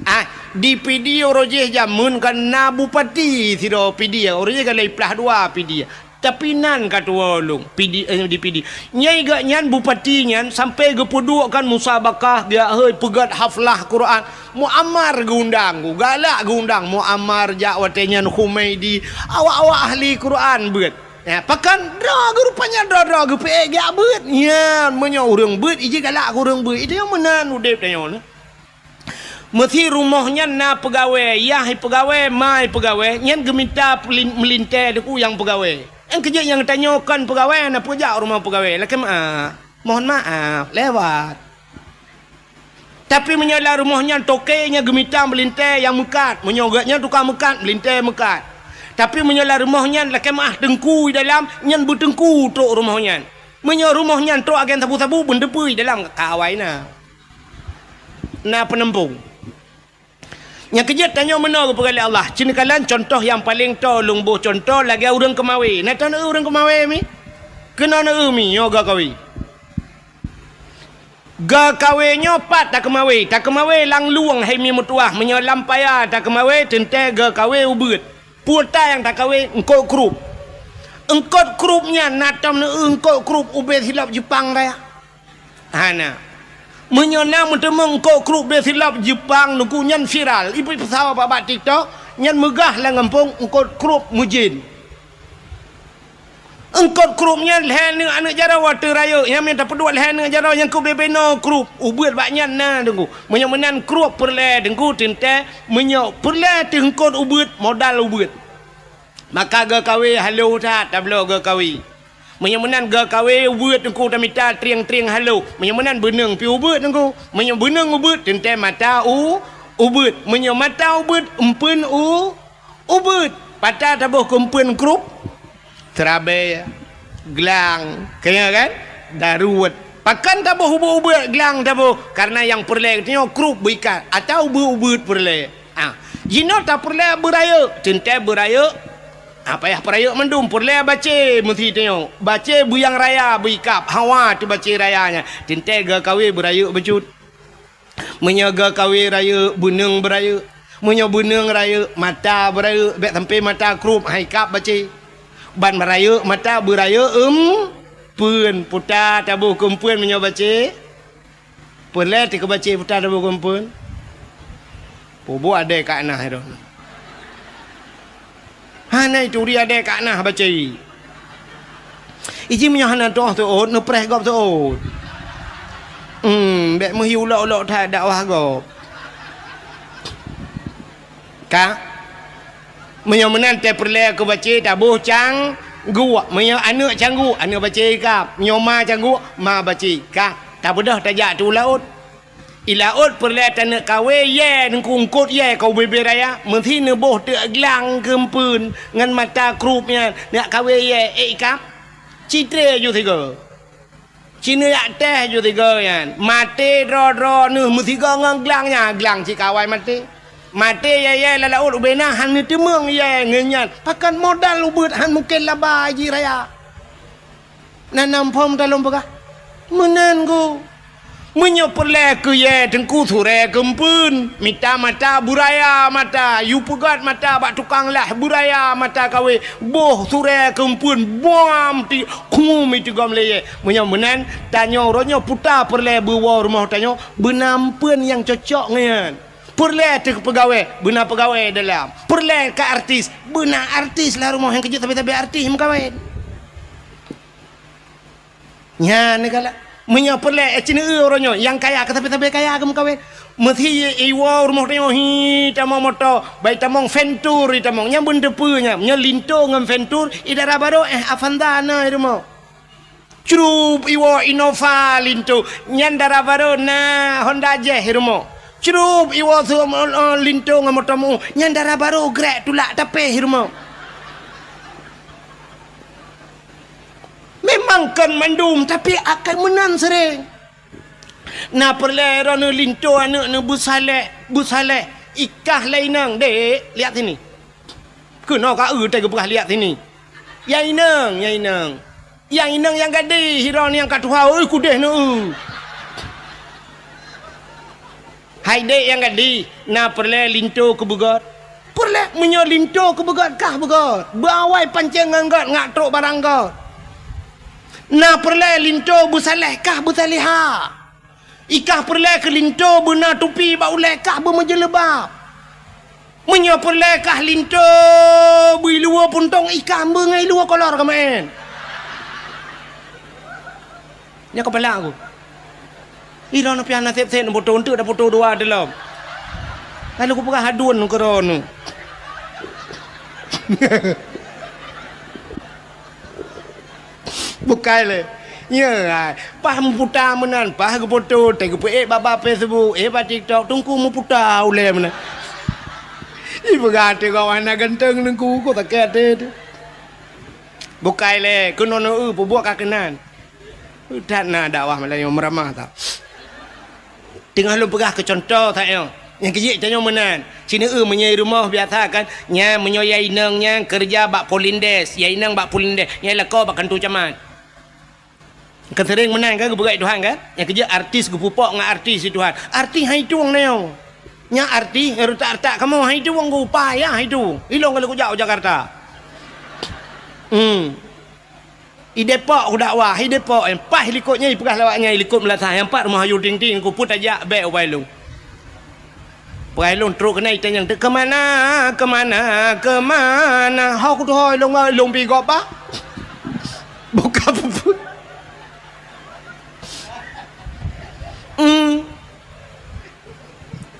Ah, di Pidie uroe jih jameun kan na bupati sidroe Pidie, uroe jih kan lhée plah dua Pidie. Tapi nan ka tuwoe lôn, Pidie, eh, di Pidie. Nyai geuh nyan bupati nyan sampoe geupeuduek kan musabakah, geujak hôi peugöt haflah Quran. Muammar geuundang, galak geuundang Muammar jak watée nyan Humaidi. Awak-awak ahli Quran beuet. Ya, pakon droe geuh rupanya droe-droe geupeuék geujak beuet. Nyan, meunyoe ureueng beuet, iji galak keu ureueng beuet. Itu nyang meunan udeb tanyoe nyoe. Meusi rumoh nyan na peugawée, yah peugawée, ma peugawée, nyan geumita peulin-, meulintée teungku nyang peugawée. Nyang keujeuet nyang tanyoe kon peugawée, na peujak rumoh peugawée. Lakée meuah, mohon maaf, lewat. Tapi meunyoe lam rumoh nyan toke nyan geumita meulintée nyang meukat, meunyoe geuh nyan tukang meukat, meulintée meukat. Tapi meunyoe lam rumoh nyan lakée meuah teungku di dalam, nyan beuteungku trok rumoh nyan. Meunyoe rumoh nyan trok agen sabu-sabu, beuneuteupeu di dalam ka awai na. Na peuneumpông. Nyang keujeuet tanyoe meunoe geupeugah lé Allah. Cit neukalon contoh nyang paleng toe lôn boh contoh lagée ureueng keumawé. Na tanoh ureueng keumawé mi? Keunoe neu mi nyoe geukawi. Geukawi nyoe pat takeumawé. Takeumawé lam lueng hai mi meutuwah. Meunyoe lam paya takeumawé teuntée geukawi ubeuet. Peue ta nyang takeumawé eungkot krup. Eungkot krup nyan na tom neu eungkot krup ubé silop Jeupang raya. Hana. Meunyoe na meuteumé eungkot krup bé silop Jeupang teungku nyan viral, ipeusawa bak, bak TikTok, nyan meugah lam gampông eungkot krup meujén. Eungkot krup nyan lhée neuk aneuk jaroe watée rayeuk, nyan mita peuduek lhée neuk jaroe nyang keu bé-bé noe krup, ubeuet bak nyan na teungku. Meunyoe meunan krup peureulée teungku teuntée, meunyoe peureulée teuh eungkot ubeuet, modal ubeuet. Maka geukawi halo that tabloe geukawi. Meunyoe meunan geukawi ubeuet teungku tamita trieng-trieng halo. Meunyoe meunan beuneueng pi ubeuet teungku. Meunyoe beuneueng ubeuet teuntée mata u ubeuet. Meunyoe mata ubeuet empeuen u ubeuet. Pat taboh keu empeuen krup. Seurabée, glang, kaya kan? Daruet. Pakon taboh ubeuet-ubeuet glang taboh? Kareuna nyang peureulée geutanyoe krup beuikat atawa ubeuet-ubeuet peureulée. Ah, jinoe tapeureulée beurayeuk, teuntée beurayeuk. Ah, payah peurayeuk mandum, peureulée bacé meusi tanyoe. Bacé beuyang raya beuikab, hawa teuh bacé raya nyan. Teuntée geukawen beurayeuk bacut. Meunyoe geukawen rayeuk, beuneueng beurayeuk. Meunyoe beuneueng rayeuk, mata beurayeuk, bék sampoe mata krup, han ikab bacé. Ban beurayeuk mata beurayeuk eumpeuen, puta taboh keu eumpeuen meunyoe bacé. Peureulée teuh keu bacé puta taboh keu eumpeuen. Peubuet adée ka na droe. Hana ituri adée ka na bacé. Iji meunyoe hana toh seuôt, neupreh gob seuôt. Hmm, bék meuhi ulok-ulok that dakwah gob. Ka? Meunyoe meunan teuh peureulée keu bacé taboh cangguek. Meunyoe aneuëk cangguek, aneuëk bacé ikab. Meunyoe ma cangguek, ma bacé. Ka? Tabeudôh tajak teuh u laôt. I laôt peureulée taneuk kawen yée, neungkungkot yée ka ubé-bé raya, meusi neuboh teuk glang keu eumpeuen ngon mata krup nyan, neuk kawen yée ék ikab. Citré ju sigoe. Ci neujak teh ju sigoe nyan. Maté droe-droe neuh meusigoe ngon glang nyan, glang cit ka awai maté. Maté yée-yée lam laôt ubé na han neuteumeung yée ngon nyan. Pakon modal ubeuet han mungken laba jih raya. Na nam phom ta lôn peugah. Meunan gu. Meunyoe peureulée keu yée teungku surée keu eumpeuen, mita mata beuraya mata, yue peugét mata bak tukang lah beuraya mata kawen, boh surée keu eumpeuen, buam ti khum itu gom lé yée. Meunyoe meunan, tanyoe uroe nyoe puta peureulée beuwoe rumoh tanyoe, beuna eumpeuen nyang cocok ngon nyan. Peureulée teuh peugawée, beuna peugawée dalam. Peureulée ka artis, beuna artis lam rumoh nyang keujeuet sabe-sabe artis meukawen. Nyan neukalak. Meunyoe peureulée, eh, ci neueu uroe nyoe, nyang kaya keu sabe-sabe kaya geumeukawen. Meusi iwoe rumoh tanyoe hi tamong moto, bai tamong Ventur itamong. Nyan beuneuteupeu nyan. Nyoe Linto ngon Ventur, i dara barô, eh, Avanza na i rumoh. Crup iwoe Innova Linto, nyan dara barô na Honda Jazz i rumoh. Crup iwoe su-, eh, Linto ngon moto meu, nyan dara barô grek tulak tapéh i rumoh. Memang kon mandum, tapi akan meunan sering. Na peureulée droeneuh Linto aneuëk neuh beusaleh, beusaleh, ikah lé inong, "Dek, lihat sini." Keunoe ka eu teuh geupeugah, "Lihat sini." Ya inong, ya inong. Ya inong nyang gadih, droeneuh nyang ka tuha, ui kudeh neueu. Hai dek nyang gadih, na peureulée Linto keu beugét? Peureulée, meunyoe Linto keu beugét kah beugét, beuawai pancéng ngon gét ngat trok barang gét. Na peureulée Linto beusaleh kah beusalehah. Ikah peureulée keu Linto beuna tupi bak ulée kah beumeujeuleuba. Meunyoe peureulée kah Linto beuiluwa puntông, ikah beungai luwa kolor keumaén. Nyoe keupala aku. Ilôn piah naseb seb neupoto eunteuk dapoto dua dilom. Lalu kupeugah hadun keudroe nu. Bukai lé. Nyoe ai, paih meuputa meunan, paih geupoto, teugeupeuék bak, bak Facebook, ék bak TikTok, teungku meuputa ulée meunan. Ipeugah até gawah na ganteng teungku, kok sakét até teuh. Bukai lé, keunoe neu-eu peubuet ka keunan. That na dakwah Meulayu meuramah that. Teungoh lôn peugah keu cuntoh that nyoe. Nyang keujeuet tanyoe meunan. Ci neu-eu meunyoe i rumoh biasa kan, nyan meunyoe ya inong nyan keureuja bak Polindes, ya inong bak Polindes, nyan lakoe bak kantô camat. Kan sering meunan kan geupeugah Tuhan kan? Nyang keujeuet artis geupeupok ngon artis di Tuhan. Artis hai tueng nyoe. Nyan artis retak-retak kamoe hai tueng geuupaya hai tueng. Ilong kali kujak u Jakarta. Hmm. I Depok kudakwah, i Depok, eh, paih likot nyan ipeugah lawak nyan i likot meulasah, nyang pat rumoh Ayu Ting Ting, ku peuet tajak bék ubak ilong. Peugah ilong trok keunan itanyong, "Keu mana, keu mana, keu mana?" Ho kutuho ilong, ilong pi gob bah. Buka puput. Hmm.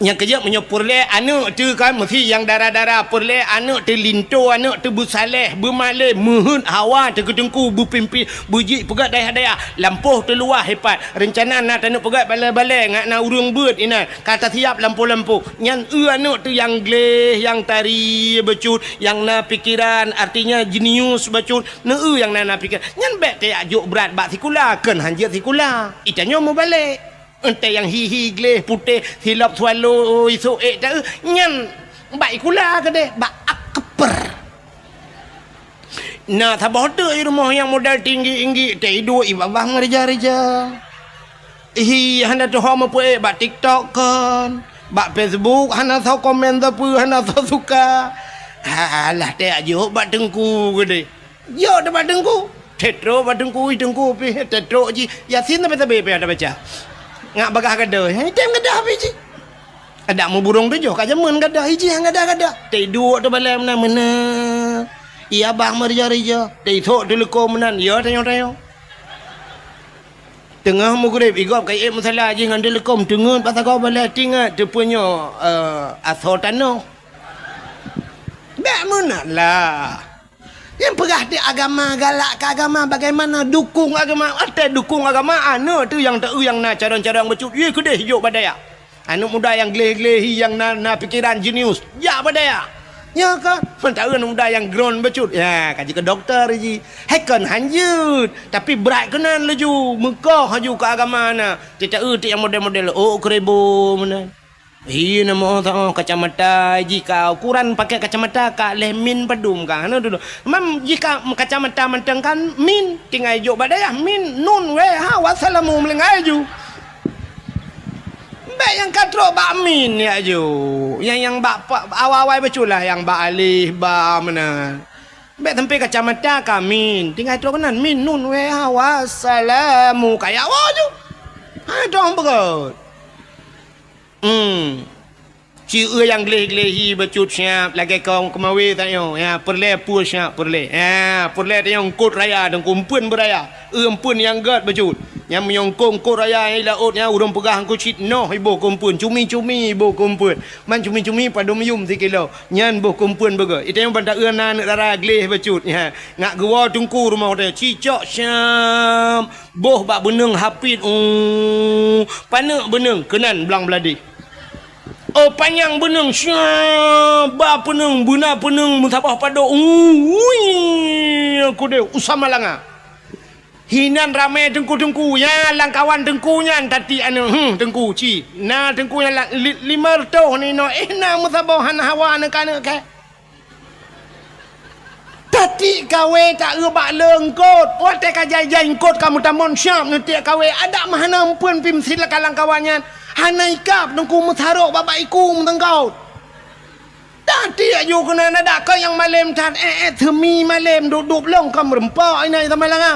Nyang keujeuet meunyoe peureulée aneuëk teuh kan, meusi nyang dara-dara, peureulée aneuëk teuh linto, aneuëk teuh beusaleh, beumalée, meuheuét hawa teuh keu teungku, beupimpin, beujeuet peugah dayah-dayah, lampôh teuh luwah ipat. Reuncana na taneuk peugah balée-balée, ngat na ureuëng beuet inan, ka tasiap lampôh-lampôh. Nyan eu aneuëk teuh nyang gleh, nyang tari bacut, nyang na pikeran, artinya jenius bacut, neu eu nyang na, na pikeran. Nyan bék tajak jok brat bak sikula, kon hanjeuet sikula. Itanyoe meubalek. Entée nyang hi-hi gleh putéh silop swallow isok ék ta-, nyan bak ikula keudeh, bak akper. Na saboh teuk i rumoh nyang modal tinggi-tinggi, teuiduek i babah meurija-rija. Hi hana tuho meupeuék bak TikTok kon, bak Facebook hana soe komen sapeue, hana soe suka. Alah, teuiduek bak teungku keudeh. Jok teuma teungku. Tetrok bak teungku, ui teungku pih, tetrok jih. Yasin sabe-sabe pih ada baca. Ngak bagah gadoh, eh, tem gadah pih jih. Adak muburong tujoh ka jameun gadah, ijih gadah-gadah. Teuduek teubalai meunan, meunan. Iya bah meurija-rija, teusok teuleukom meunan, ya tanyoe-tanyoe. Teungoh meugreb, igop ka iék musala jih ngon teuleukom, teungeut bak sagoe balai tingat, teupeunyoe, eh, asoe tanoh. Bék meunan lah. Nyang peugah di agama, galak keu agama, bagaimana dukung agama? Watée dukung agama, aneuëk teuh nyang teu nyang na carông-carông bacut, ie keudeh jok bak dayah. Aneuëk muda nyang gleh-gleh hi, nyang na, na pikeran jenius, jak bak dayah. Nyoe ka, seumantara aneuëk muda nyang groen bacut, ya, ka jeuet keu dokto jih. Hai kon hanjeuet, tapi brat keunan laju, meukoh laju keu agama na. Teuta-eu teuh nyang model-model, oh, keureubo meunan. Hi, na moh-moh kacamata jih ka, ukuran pakai kacamata ka lhée min padum ka, hana dulu. Mam jih ka kacamata mantong kan min, tinggai jok bak dayah min, nun, wee, ha, wassalamu meulinggai ju. Bék nyang ka trok bak min ya ju. Nyang, nyang bak pa-, awai-awai bacut lah, nyang bak alif, ba meunan. Bék sampai kacamata ka min, tinggai trok keunan min, nun, wee, ha, wassalamu, kaya wa ju. Ha, dong beugôt. Hmm. Ci eu nyang gleh-gleh hi bacut siap lagée kong keumawe tanyoe. Ya, peureulée peue siap peureulée. Ya, peureulée tanyoe eungkot raya dan kumpeuen beuraya. Eu eumpeuen nyang gét bacut. Nyang meunyoe eungkot-eungkot raya nyang i laôt nyan ureuëng peugah eungkot cit noh iboh kumpeuen, cumi-cumi iboh kumpeuen. Man cumi-cumi padum yum sikilo. Nyan boh kumpeuen beugét. Itanyoe ban ta-eu na aneuëk dara gleh bacut. Ya, ngak geuwoe teungku rumoh teuh. Cicok siap. Boh bak beuneueng hapit, uh, paneuk beuneueng keunan blang bladeh. Oh, panyang beuneueng, sya, ba peuneueng, beuna peuneueng, meusaboh padok, uh, ui, keudeh, u Samalanga. Hinan ramé teungku-teungku, ya, lam kawan teungku nyan, tati aneuëk, hmm, teungku, ci. Na teungku nyan la-, li-, lima reutôh ninoe, eh, na meusaboh hana hawa aneuëk-aneuëk kah. Tati kawé ta-eu bak le eungkot. Watée ka jai-jai eungkot ka meutamon siap neutiek kawé. Adak meuhana eumpeuen pih meusilakalangkawan nyan. Hana ikab teungku meusarok bak-bak iku meuteungkot. Tati aju keunan adak keu nyang malém that, eh, eh, seumi malém duek-duek lông ka meureumpok inan sama langa.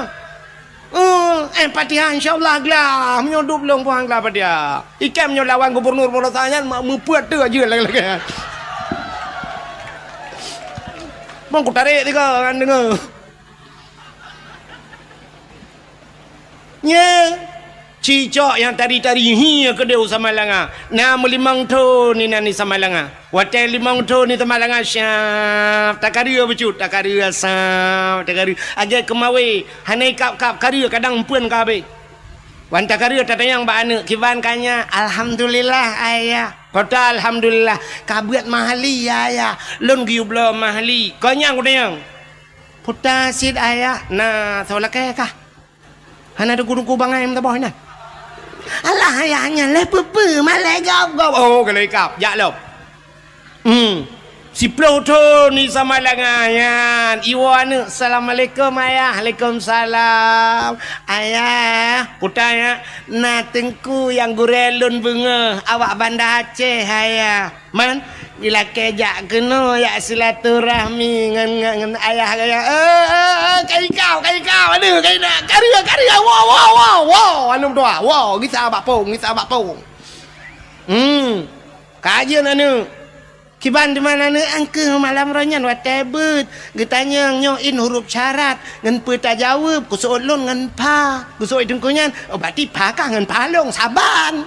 Eh, eh, Fatihah, insya Allah, glah. Meunyoe duek lông puang glah Fatihah. Ikan meunyoe lawan gubernur Polosa nyan, ma-, meupeuet tu aja lagée-lagée. Mang ku tarék tiga kan deungoe. Nya, cicok nyang tari-tari hi keudeh u Samalanga. Na meulimong thon inan di Samalanga. Watée limong thon di Samalanga siap, takareu bacut, takareu asam, takareu. Agée keumawe, hana ikab-kab kareu kadang eumpeuen ka habéh. Wan takareu tatanyong bak aneuëk, kiban ka nyak, alhamdulillah, ayah. Kota alhamdulillah, ka beuet mahli, ya, ayah. Lôn geuyue bloe mahli. Kon nyang kutanyong. Puta cit ayah, na soe lakée kah? Hana teungku-teungku bangai meusaboh inan. Alah ayah nyan lé peue-peue malée gob-gob. Oh, galai kab, jak lom. Hmm. Siploh thon di Samalanga nyan. Iwoe aneuëk, "Assalamualaikum ayah." "Alaikumsalam." "Ayah," puta nyan, "na teungku nyang gurée lôn beungoh awak Banda Aceh ayah. Man, ilakée jak keunoe jak silaturahmi ngon, ngon, ngon ayah gaya. Eh, eh, eh, kai kau, kai kau, aduh, kai nak, karya, karya, wow, wow, wow, wow, anu dua, wow, gisa bak pong, gisa bak pong." Hmm, kajeun aneuëk. Kiban teuma aneuëk angkeuh malam roh nyan watée beuet. Geutanyong nyoe in huruf syarat, ngon peue tajaweueb, kuseuôt lôn ngon pha. Kuseuôt teungku nyan, oh, berarti pha kah ngon pha lông, saban.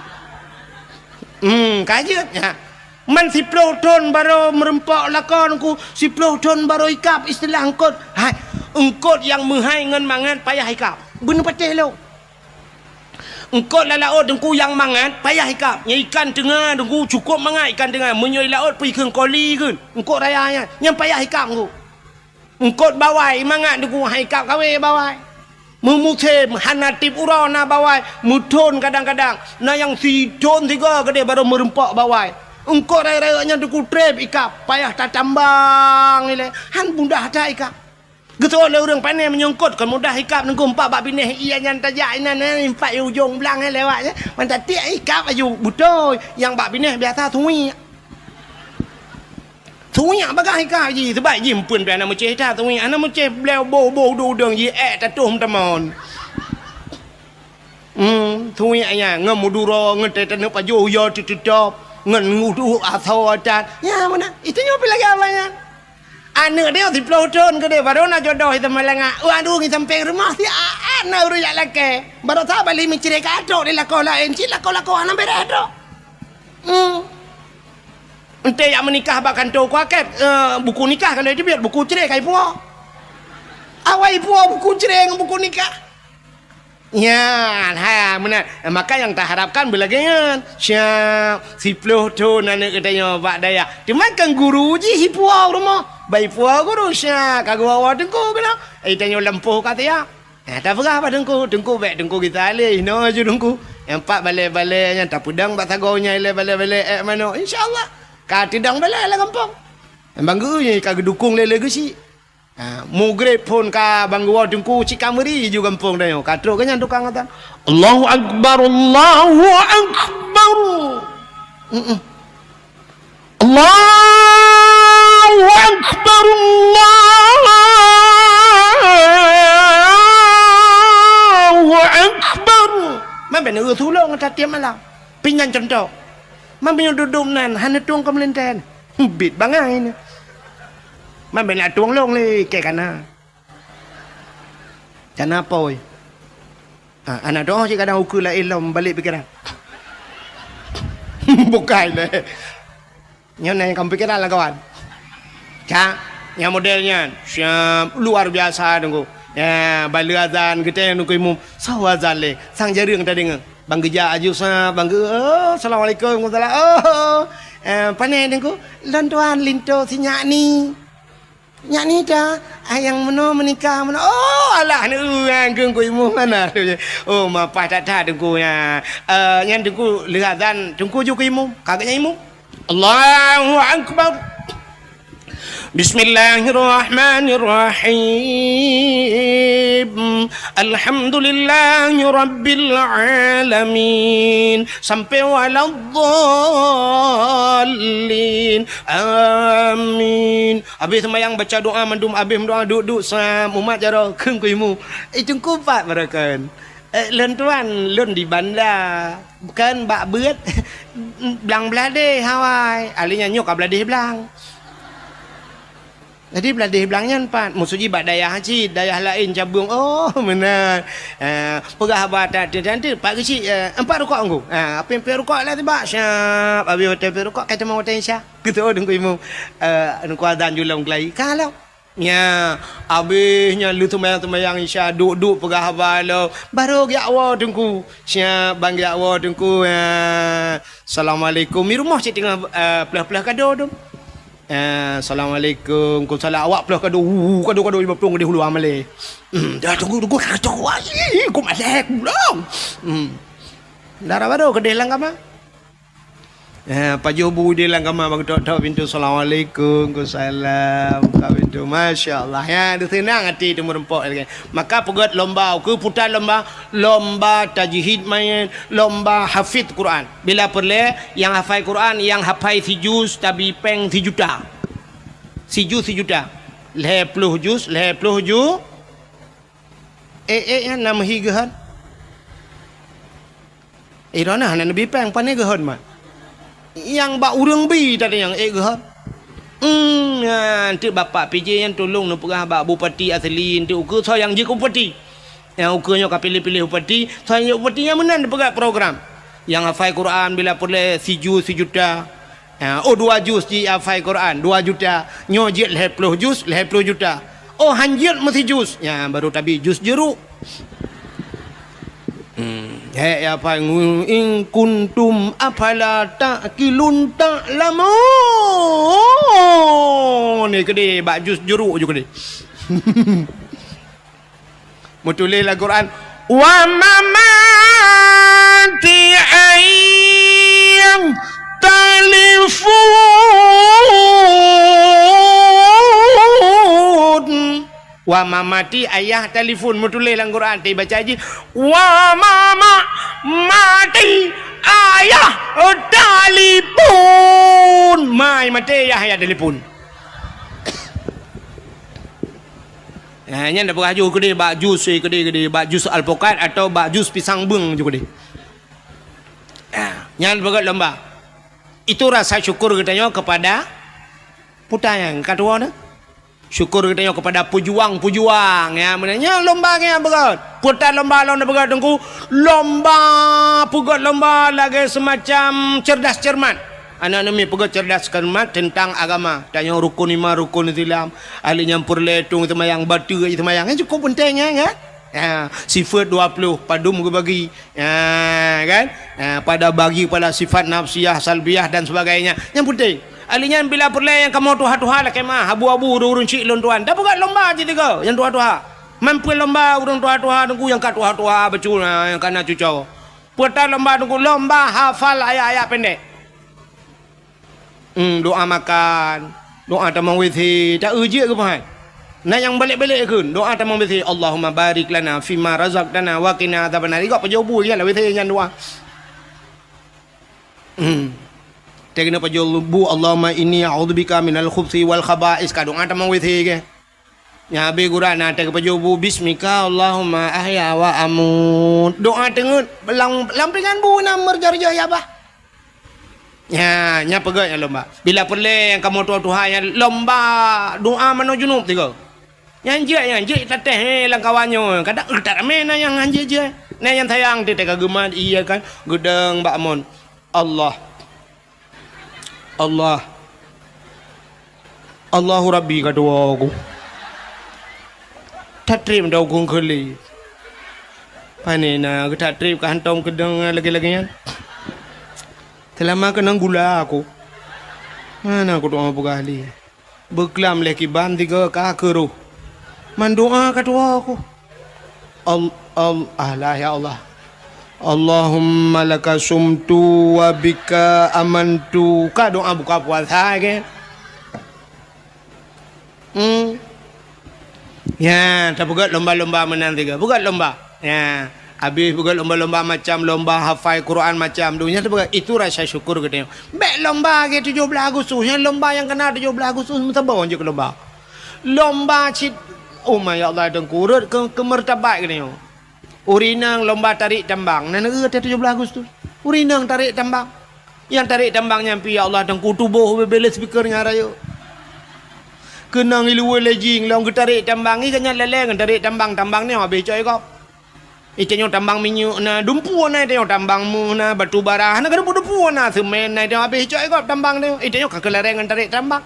Hmm, ka jeuet, ya. Man siploh thon barô meureumpok lakoe Teungku, siploh thon barô ikab istilah eungkôt. Hai, eungkôt nyang meuhai ngon mangat payah ikab. Beuneupatéh lôn. Eungkôt lam laôt Teungku nyang mangat payah ikab. Nyang ikan teunga Teungku cukôp mangat ikan teunga. Meunyoe i laôt pih kheun koli kheun. Eungkôt raya nyan, nyan payah ikab Teungku. Eungkôt bawai mangat Teungku, hai ikab kawé bawai. Meumusém hana tieb uroe na bawai, meuthon kadang-kadang. Na nyang sithon sigoe keudéh barô meureumpok bawai. Eungkôt rayeuk-rayeuk nyan Teungku trép ikab, payah tatambang ilée. Han mudah that ikab. Geuseuôt lé ureuëng pané meunyoe eungkôt kon mudah ikab Teungku, empat bak binéh ié nyan tajak inan, eh, empat ujong blang, eh, lewat, eh. Man tatiek ikab aju beutôi, nyang bak binéh biasa suwiek. Suwiek bagah ikab jih, sebab jih empeuen pih hana meucéh that suwiek, hana meucéh bléu boh-boh udeueng-udeueng jih ék tatoh meutamon. Hmm, suwiek nyan ngon meuduro ngon teuh taneuk pajoh uyoe teututob ngon nguduek asoe that. Nyan meunan, itu nyoe pih lagée awai nyan. Aneuëk nyoe siploh thon keudéh baru na jodoh itu malanga. Waduh ngi sampéng rumoh si aat na ureuëng jak lakée. Baru sa bali meucré ka trok di lakoe laén, cit lakoe-lakoe hana béreh trok. Hmm. Enté jak meunikah bak kantô kuakét, eh, buku nikah ka lheueh teubiet, buku cré ka ipuwoe. Awai ipuwoe buku cré ngon buku nikah. Nyan, ha, meunan. Maka nyang taharapkan beulagée nyan. Siap, siploh thon aneuëk geutanyoe bak dayah. Teuma kan guru jih ipuwoe rumoh. Bak ipuwoe guru, siap, ka geuwoe-woe Teungku keunoe. Eh, tanyoe lampôh ka siap. Eh, tapeugah bak Teungku, Teungku bék Teungku gisa lé, inoe ju Teungku. Nyang pat balée-balée nyan tapeudong bak sagoe nyan ilée balée-balée ék manok. Insya Allah, ka teudong balée lam gampông. Nyang bang geu nyan ka geudukong lé-lé geuchik. Ha, mugreb phon ka bang geuwoe Teungku cit ka meuri ju gampông tanyoe. Ka trok keu nyan tukang atan. Allahu Akbar, Allahu Akbar. Mm-mm. Allahu Akbar, Allahu Akbar. Man bèk neureueh tulông ata tiep malam. Pih nyan cuntoh. Man meunyoe dudoe nan hana tueng keu meulintèe. Bit bangai nyan. Man bèk na tueng lôn lé kèe kana. Kana pôi. Ah, aneuk droe cit kadang ukeue laén lom balek pikeran. Bukai lé. Nyoe na nyang ka pikeran lam kawan. Cak, nyang model nyan. Siap, luar biasa Teungku. Ya, baleue azan geutanyong Teungku Imum. Soe azan lé? Sang jareueng tadeungoe. Bang geujak aju sa, bang geu-, oh, assalamualaikum, waalaikumsalam. Oh, eh, pane Teungku? Lôn tuan linto si nyak ni. Nyak ni ta, ah, nyang meunoe meunikah meunoe. Oh, alah, aneuk ureueng keu Teungku Imum hana. Oh, mapah that-that Teungku nyan. Eh, nyan Teungku lheueh azan, Teungku ju keu Imum. Ka geuhnyan Imum. Allahu Akbar. Bismillahirrahmanirrahim. Alhamdulillahirabbil alamin. Sampai waladdallin. Amin. Habéh seumayang baca doa mandum, habéh meudoa duek-duek sa mumat jaroe keu Teungku Imum. Eh, Teungku pat baroekon. Eh, lôn tuan, lôn di banda. Bukan bak beuet. Blang bladeh awai. Ahli nyan nyoe ka bladeh blang. Jadi bladeh blang nyan pat. Maksud jih bak dayah cit, dayah laén cabeueng. Oh, meunan. Eh, peugah haba that, that, that, pat geuchik, eh, empat rukok Teungku. Ah, apé-apé rukok lah tibak. Siap, habéh watèe peuet rukok, ka teuma watèe Isya. Geuteuôt Teungku Imum, eh, Teungku azan ju lom keulayi. Ka lom. Nya, abéh nyan lheueh seumayang-seumayang Isya, duek-duek peugah haba lom. Barô geujak woe Teungku. Siap, ban geujak woe Teungku. Ya. Assalamualaikum. Di rumoh cit teungoh, eh, peuleueh-peuleueh kado tu. Eh, assalamualaikum. Waalaikumsalam. Awak peuleueh kado. Uh, kado-kado lima ploh di hulu amalé. Hmm, dah Teungku, Teungku, kacau. Wah, ih, ku malèe, ku lom. Hmm. Dara barô keudéh lam kama. Eh, pajoh bu di lam kama bak tok-tok pintoe, "Assalamualaikum, waalaikumsalam." Ka pintoe, masya Allah. Ya, deuh seunang até teumeurumpok lagèe. Maka peugöt lomba, ukeue puta lomba, lomba tajwid main, lomba hafiz Quran. Bila peureulèe, nyang hafai Quran, nyang hafai sijuz, tabi pèng sijuta. Sijuz sijuta. Lhèe ploh juz, lhèe ploh ju-, eh, eh, nyan na meuhi geuhon. Eh, droeneuh hana neubi pèng, pane geuhon mat. Nyang bak ureueng bi tadi nyang ék geuhon. Hmm, nyan teuk Bapak P J nyan tulông neupeugah bak bupati asli, enteuk ukeue soe nyang jeuet keu bupati. Nyang ukeue nyoe ka piléh-piléh bupati, soe nyang jeuet bupati nyang meunan neupeugah program. Nyang hafai Quran bila peureulèe sijus sijuta. Ha, oh, dua jus jih hafai Quran, dua juta. Nyoe jeuet lhèe ploh jus, lhèe ploh juta. Oh, hanjeuet meusijus. Nya, baru tabi jus juruk. Hmm, hèk ya hafai ngu-, in kuntum afala ta'qilun ta'lamun. Ni keudeh bak jus juruk ju keudeh. Meutuléh lam Quran, "Wa mamati ayah talifun." Wa mamati ayah talifun. Meutuléh lam Quran, tapi baca jih, "Wa mama mati ayah talifun." Mai maté ayah, ayah talifun. Ha, nyan tapeugah ju keudeh bak jus, eh, keudeh, keudeh, bak jus alpukat atau bak jus pisang beung ju keudeh. Ha, nyan beugöt lomba. Itu rasa syukur geutanyoe kepada puta nyang ka tuwoe nyoe. Syukur geutanyoe kepada pejuang-pejuang, ya, meunan nyan lomba nyang beugöt. Peue that lomba lôn beugöt, Teungku? Lomba, peugöt lomba lagèe semacam cerdas cermat. Aneuk-aneuk miet peugöt cerdas cermat tentang agama. Tanyoe rukun iman, rukun Islam. Ahli nyang peureulèe tueng seumayang, bateue seumayang. Nyan cukup peunteng, ya, kan? Ya, sifat dua puluh, padum geubagi. Ya, kan? Ya, pada bagi pada sifat nafsiyah, salbiyah dan sebagainya. Nyang peunteng. Ahli nyan bila peureulèe nyang kamoe tuha-tuha lakèe meu'ah, abu-abu ureueng-ureueng chik lôn tuan. Tapeugöt lomba cit tiga nyang tuha-tuha. Man peue lomba ureueng tuha-tuha, Teungku, nyang ka tuha-tuha bacut, ha, nyang ka na cucoe. Peue that lomba, Teungku? Lomba hafal ayat-ayat pendek. Hmm, doa makan, doa tamong W C, tak eu jeuet keu pahat. Na nyang balek-balek kheun, doa tamong W C, "Allahumma barik lana fima razaqtana wa qina adzabannar." Igob pajoh bu, ya, lah W C nyan doa. Hmm. Teuh keuneuk pajoh bu, "Allahumma inni a'udzubika minal khubsi wal khaba'is." Ka doa tamong W C ke. Nyan habéh gura na teuh pajoh bu, "Bismika Allahumma ahya wa amut." Doa teungeut, lam, lam pingan bu na meurjoh-joh ya bah. Nya, nya peugöt nyang lomba. Bila peureulèe nyang kamoe tuha-tuha nyan lomba doa manoe junub tiga. Nyan jeuet, nyan jeuet tatéh, eh, lam kawan nyoe. Kadang, eh, that ramé na nyang hanjeuet jeuet. Na nyang sayang teuh ka geumat, iya kan, geudong bak mon. Allah. Allah. Allahu Rabbi ka tuwoe ku. Tatrip dong kung keuli. Pane na geutak trip ka hantom keudong lagèe-lagèe nyan. Seulama keunong gula aku. Hana kudoa peugah lé. Beuklam lé kiban tiga ka keuroh. Man doa ka tuwoe ku. Al-, al-, alah, ya Allah. Allahumma laka sumtu wa bika amantu. Ka doa buka puasa ke? Hmm. Ya, tapeugöt lomba-lomba meunan tiga. Peugöt lomba. Ya, habéh peugöt lomba-lomba macam lomba hafai Quran macam tu. Nyan tapeugöt, itu rasa syukur geutanyoe. Bèk lomba ke tujoh blah Agustus. Nyan lomba nyang kena tujoh blah Agustus meusaboh jeuet keu lomba. Lomba cit, oh my ya Allah, Teungku, rhot keu, keu meurtabat geutanyoe. Ureueng inong lomba tarék tambang, na neueu teuh tujoh blah Agustus. Ureueng inong tarék tambang. Nyang tarék tambang nyan pih, ya Allah, Teungku, tuboh beubeuleh speaker nyang rayeuk. Keunong iluweue lejing, lom geutarék tambang, i gobnyan lalé ngon tarék tambang, tambang nyoe habéh cok i gob. Itanyoe tambang minyeuk na, dumpeue na itanyoe, tambang meuh na, batu bara na, ka dumpeue-dumpeue na, seumén na itanyoe, habéh cok i gob tambang nyoe. Itanyoe ka keulareng ngon tarék tambang.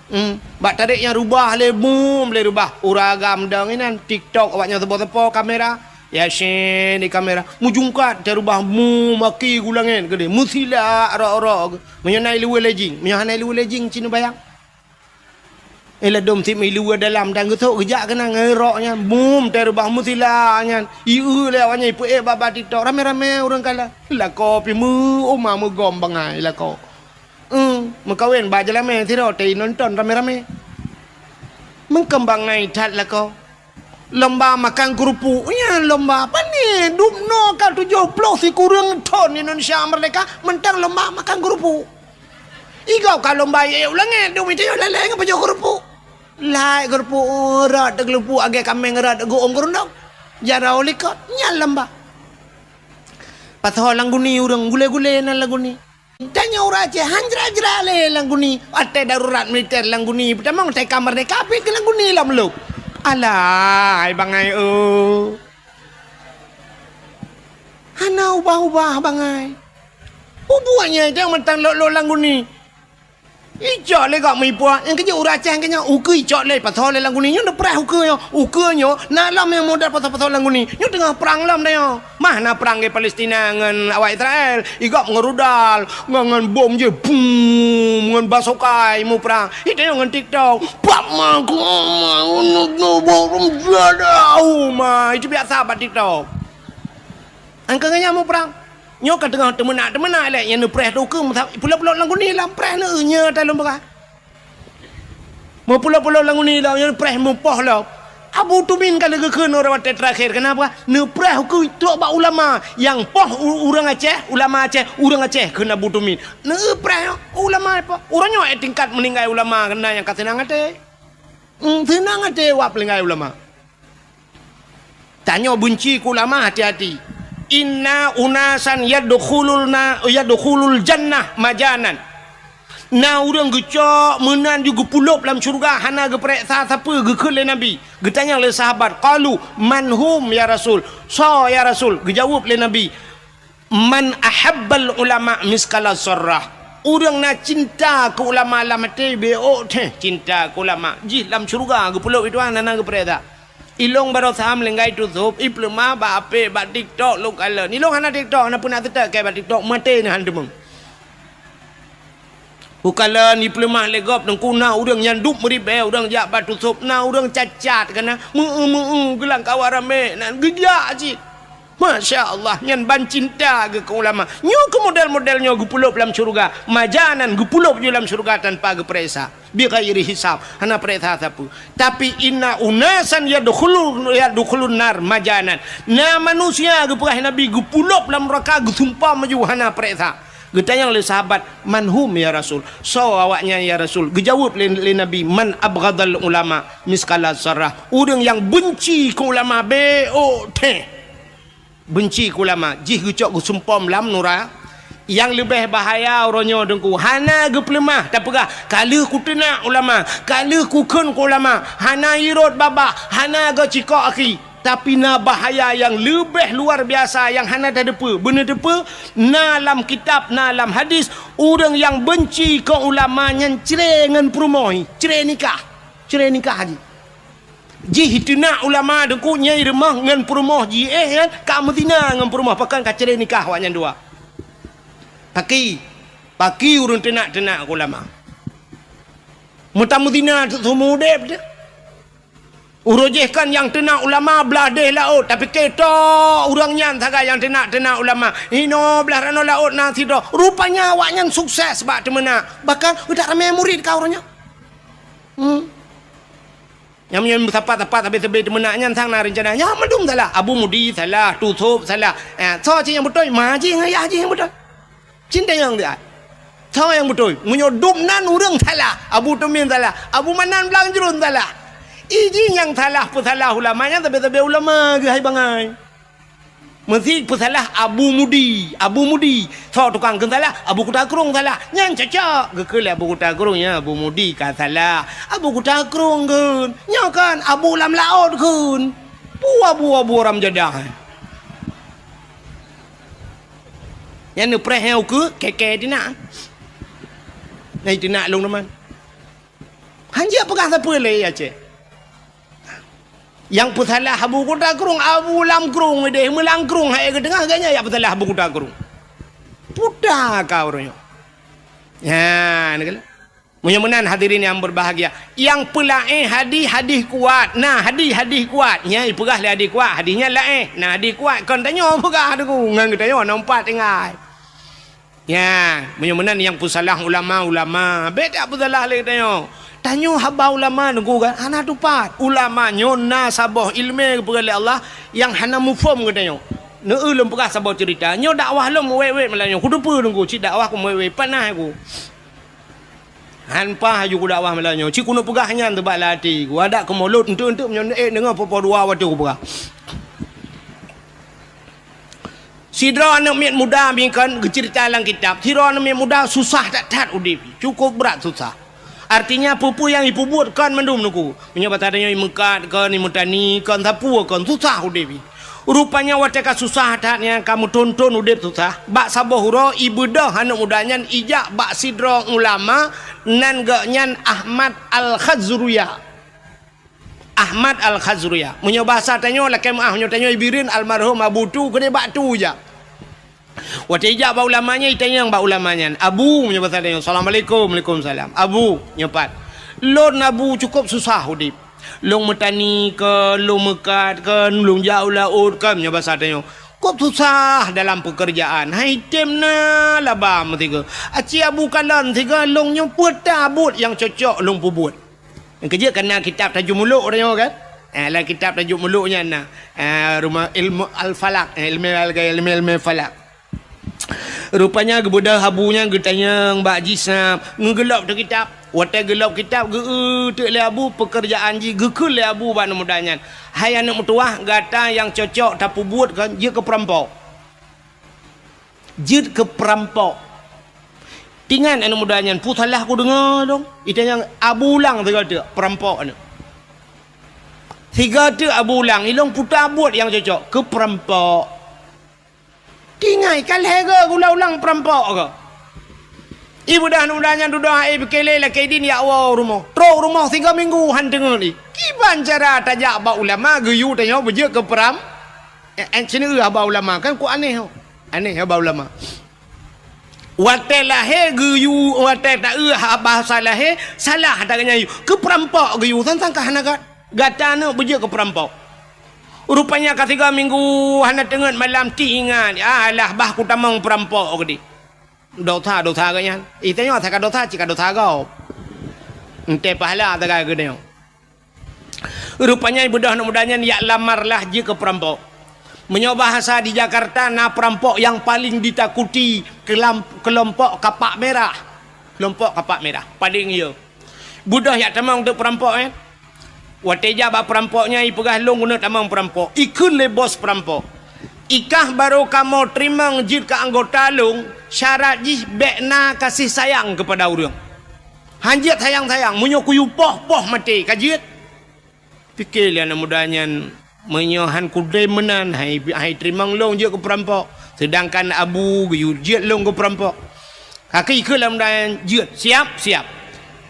Hmm, bak tarék nyang rubah lé, bum, lé rubah. Ureueng agam dong inan, TikTok awak nyan seupôt-seupôt kamera. Yasin di kamera. Meujungkat, teuh rubah, bum, aki gulangén keudéh. Meusilak rok-rok. Meunyoe na iluweue lejing, meunyoe hana iluweue lejing, cit neubayang. Eh, ladôm sit meuiluweue dalam dan geusok geujak keunan ngon rok nyan. Bum, teuh rubah meusilak nyan. Ieu lé awak nyan, ipeuék bak-bak TikTok. Ramé-ramé ureueng kalon. Lakoe pih meu, oma meugom bangai lakoe. Eh, meukawen bak jeulamé sidroe teuinonton ramé-ramé. Meukeumbang ngai that lakoe. Lomba makan keurupuk. Nyan lomba pane? Dum noe ka tujoh ploh sikureueng thon Indonesia meurdeka, mantong lomba makan keurupuk. Igob ka lomba yek-yek u langét, dum itanyoe lalé ngon pajoh keurupuk. Lai keurupuk, rot teuh keurupuk, agée kaméng rot teuh geuôm keurundong. Jaroe likot, nyan lomba. Pasoe lam guni ureueng, gulé-gulé nan lam guni. Tanyoe ureueng Aceh han jra-jra lé lam guni. Watée darurat militer lam guni, peutamong teuka meurdeka pih keu lam guni lom lôb. Alah, hai bangai, oh. Hana ubah-ubah bangai. Ubuet nyan nyang mantong lok-lok lam guni. Icok lé gop meuipuah, nyang keujeuet ureueng Aceh nyang keunyan ukeue icok lé pasoe lé lam guni. Nyoe neupreh ukeue nyoe, ukeue nyoe na lom nyang model pasoe-pasoe lam guni. Nyoe teungoh prang lom tanyoe. Mah na prang di Palestina ngon awak Israel, igop ngon rudal, ngon, ngon bom jih, bum, ngon basokai muprang. Itu nyoe ngon TikTok. Pak ma ku ma, ma, ma, itu biasa bak TikTok. Angka nyan muprang. Nyoe ka teungoh teumeunak-teumeunak lé, nyang neupreh tu keu meusa-, pulop-pulop lam guni lam preh neu nyoe ta lom peugah. Meupulop-pulop lam guni lam nyoe preh meupoh lom. Abu Tumin ka lheueh geukheun uroe watèe teurakhir, kenapa? Neupreh ukeue trok bak ulama nyang poh u-, ureueng Aceh, ulama Aceh, ureueng Aceh kheun Abu Tumin. Neupreh ulama poh. Uroe nyoe tingkat meuninggai ulama keunan nyang ka seunang até. Hmm, seunang até wak peulinggai ulama. Tanyoe beunci keu ulama, hati-hati. Inna unasan yadkhulul na-, yadkhulul jannah majanan. Na ureueng geucok meunan ju geupulop lam syeuruga hana geupareksa sapeue, geukheun lé Nabi. Geutanyong lé sahabat, qalu, "Man hum ya Rasul?" Soe ya Rasul? Geujaweueb lé Nabi, "Man ahabbal ulama miskala zarrah." Ureueng na cinta keu ulama lam até, beu ôk teuh cinta keu ulama. Jih lam syeuruga geupulop itu hana geupareksa. Ilong baroe sam linggai tusôb, ipeuleumah bak apek, bak TikTok lôn kalon. Ilong hana TikTok, hana peunak seutôt keu bak TikTok, maté neuh han teumeung. Ukalon ipeuleumah lé gob teungku na ureueng nyang dup meuribée, ureueng jak bak tusôb, na ureueng cacat kana, meu-eu-meu-eu geulang kawan ramé, nan geujak cit. Masya Allah, nyan ban cinta geuh keu ulama. Nyoe keu model-model nyoe geupulop lam syeuruga. Majanan geupulop ju lam syeuruga tanpa geupareksa. Bighairi hisab, hana pareksa sapeue. Tapi inna unasan yadkhulu-, yadkhulun nar majanan. Na manusia geupeugah Nabi geupulop lam nuraka geusumpom ju hana pareksa. Geutanyong lé sahabat, "Man hum ya Rasul?" Soe awaknyan ya Rasul? Geujaweueb lé, lé Nabi, "Man abghadal ulama miskala zarrah." Ureueng nyang beunci keu ulama beu ôk teuh. Beunci keu ulama, jih geucok geusumpom lam nura. Nyang leubeh bahaya uroe nyoe teungku, hana geupeuleumah tapeugah, "Ka lheueh kuteunak ulama, ka lheueh kukheun keu ulama," hana irot babah, hana geucikok akhi. Tapi na bahaya nyang leubeh luar biasa nyang hana tateupeue. Beuneuteupeu, na lam kitab, na lam hadis, ureueng nyang beunci keu ulama nyan cre ngon peurumoh, cre nikah. Cre nikah jih. Jih teunak ulama teungku nyang rumoh ngon peurumoh jih, eh, nyan ka meuzina ngon peurumoh, pakon ka cre nikah awaknyan dua. Paki, paki ureueng teunak-teunak ulama. Meutameuzina seumeu udeb teuh. Uroe jih kan nyang teunak ulama blah deh laôt, tapi keutô ureueng nyan sagai nyang teunak-teunak ulama. Inoe blah ranoe laôt na sidroe. Rupanya awaknyan sukses bak teumeunak. Bahkan utak ramé murit ka uroe nyoe. Hmm. Nyang meunyoe sapat-sapat sabe-sabe teumeunak nyan sang na reuncana. Nyan mandum salah. Abu Mudi salah, Tusôb salah. Eh, soe cit nyang beutôi? Ma jih ngon yah jih nyang beutôi. Cit tanyong dia. Soe nyang beutôi? Meunyoe dum nan ureueng salah, Abu Tumin salah, Abu Manan Blang Jruen salah. Iji nyang salah peusalah ulama nyan sabe-sabe ulama geuh hai bangai. Meusi peusalah Abu Mudi, Abu Mudi. Soe tukang kheun salah? Abu Kuta Krueng salah. Nyan cocok. Geukheun lé Abu Kuta Krueng, "Ya, Abu Mudi ka salah. Abu Kuta Krueng kheun. Nyoe kan Abu lam laôt kheun." Bua-bua-bua ram jadah. Nyan neupreh nyang ukeue, keke dinak. Nyan dinak lôn teuma. Hanjeuet peugah sapeue lé Aceh. Nyang peusalah Abu Kuta Krueng, Abu Lam Krueng deh, meulang krueng hai geuteungoh ganya jak peusalah Abu Kuta Krueng. Puta ka ureueng nyoe. Nyan keuh. Meunyoe meunan hadirin yang berbahagia, nyang peulaén hadih, hadih kuat. Nah, hadih, hadih kuat. Nyan ipeugah lé hadih kuat, hadih nyan laén. Nah, hadih kuat kon tanyoe peugah teungku, ngon geutanyoe na umpat tinggai. Nyan, meunyoe meunan nyang peusalah ulama, ulama. Bék tapeusalah lé geutanyoe. Tanyoe haba ulama teungku kan hana tupat. Ulama nyoe na saboh ileumé geupeugah lé Allah nyang hana muphom geutanyoe. Neu-eu lôn peugah saboh ceurita. Nyoe dakwah lôn meuwét-wét malam nyoe. Kuteupeue teungku, cit dakwah ku meuwét-wét, panas ku. Han paih laju kudakwah malam nyoe. Cit keuneuk peugah nyan teubak lam até ku. Adak keu mulod enteuk-enteuk meunyoe ék deungoe po-po dua watèe kupeugah. Sidroe aneuk miet muda bingkon geuceurita lam kitab. Sidroe aneuk miet muda susah that-that udeb. Cukup brat susah. Artinya peue-peue nyang ipeubuet kon mandum teungku. Meunyoe basa tanyoe imeukat kon, imeutani kon, sapeue kon, susah udeb. Rupanya watée ka susah that nyan, ka meuthon-thon udeb susah, bak saboh uroe ibeudôh aneuëk muda nyan ijak bak sidroe ulama, nan geuhnyan Ahmad Al-Khazruya. Ahmad Al-Khazruya. Meunyoe basa tanyoe, lakée meuáh, meunyoe tanyoe i Bireuen, almarhum Abu Tu, keudeh bak Tu jak. Watée ijak bak ulama nyan, itanyong bak ulama nyan, "Abu," meunyoe basa tanyoe, "Assalamualaikum." "Waalaikumsalam." "Abu," nyoe pat, "lôn Abu cukôp susah udeb. Lôn meutani keu, lôn meukat keu, lôn jak u laôt keu," meunyoe basa tanyoe, "kôb susah dalam peukeurjaan. Hai tem na laba meusigoe. Aci Abu kalon sigoe, lôn nyoe peue ta buet nyang cocok lôn peubuet." Nyang keujeuet ka na kitab Tajul Muluk tanyoe kan? Eh, lam kitab Tajul Muluk nyan na, eh, rumoh ilmu al-falak, eh, ilmu al-, ilmu, ilmu falak. Rupanya geubeudôh Abu nyan geutanyong bak jih sa, ngeugeulôb teuh kitab. Watée geulôb kitab, geu-eu teuk lé Abu peukeurjaan jih, geukheun lé Abu bak aneuëk muda nyan, "Hai aneuëk meutuwah, gata nyang cocok tapeubuet kon jeuet keu peurampok." Jeuet keu peurampok. Tingat aneuëk muda nyan, "Peue salah kudeungoe dong?" Itanyong Abu ulang sigoe teuk, peurampok aneuëk. Sigoe teuk Abu ulang, "Ilôn peue ta buet nyang cocok?" "Keu peurampok." Tingat, ka lhée goe geuulang-ulang peurampok goe. Ibeudôh aneuëk muda nyan dudoe, eh, pike lé lakée idin jak woe u rumoh. Trok u rumoh sigoe minggu han teungeut lé. Kiban cara tajak bak ulama geuyue tanyoe beujeuet keu peram-, eh, eh, sineuk haba ulama, kan ku aneh ho. Aneh haba ulama. Watée lahé geuyue, watée taeu haba sa lahé, salah that geuhnyan yue. Keu peurampok geuyue, sang-sang ka hana gat-, gata aneuëk beujeuet keu peurampok. Rupanya ka sigoe minggu hana teungeut malam, tingat, "Alah, bah kutamong peurampok," geudeh. Dosa-dosa geuhnyan. Itanyoe asai ka dosa, cit ka dosa gob. Entée pahala sagai geutanyoe. Rupanya ibeudôh aneuëk muda nyan jak lamar lah jeuet keu peurampok. Meunyoe bahasa di Jakarta, na peurampok nyang paleng ditakuti keulam-, keulompok kapak mirah. Keulompok kapak mirah, paleng yo. Beudôh jak tamong teuk peurampok nyan. Watée jak bak peurampok nyan, ipeugah, "Lôn keuneuk tamong peurampok." Ikheun lé bos peurampok, "Ikah barô kamoe teurimong jeuet keu anggota lôn, syarat jih bék na gaséh sayang keupada ureuëng. Han jeuet sayang-sayang, meunyoe kuyue poh, poh maté, ka jeuet." Pike lé aneuëk muda nyan, "Meunyoe han kudem meunan, hai, hai teurimong lôn jeuet keu peurampok, seudangkan Abu geuyue jeuet lôn keu peurampok." Ka ikheun lé aneuëk muda nyan, "Jeuet, siap, siap.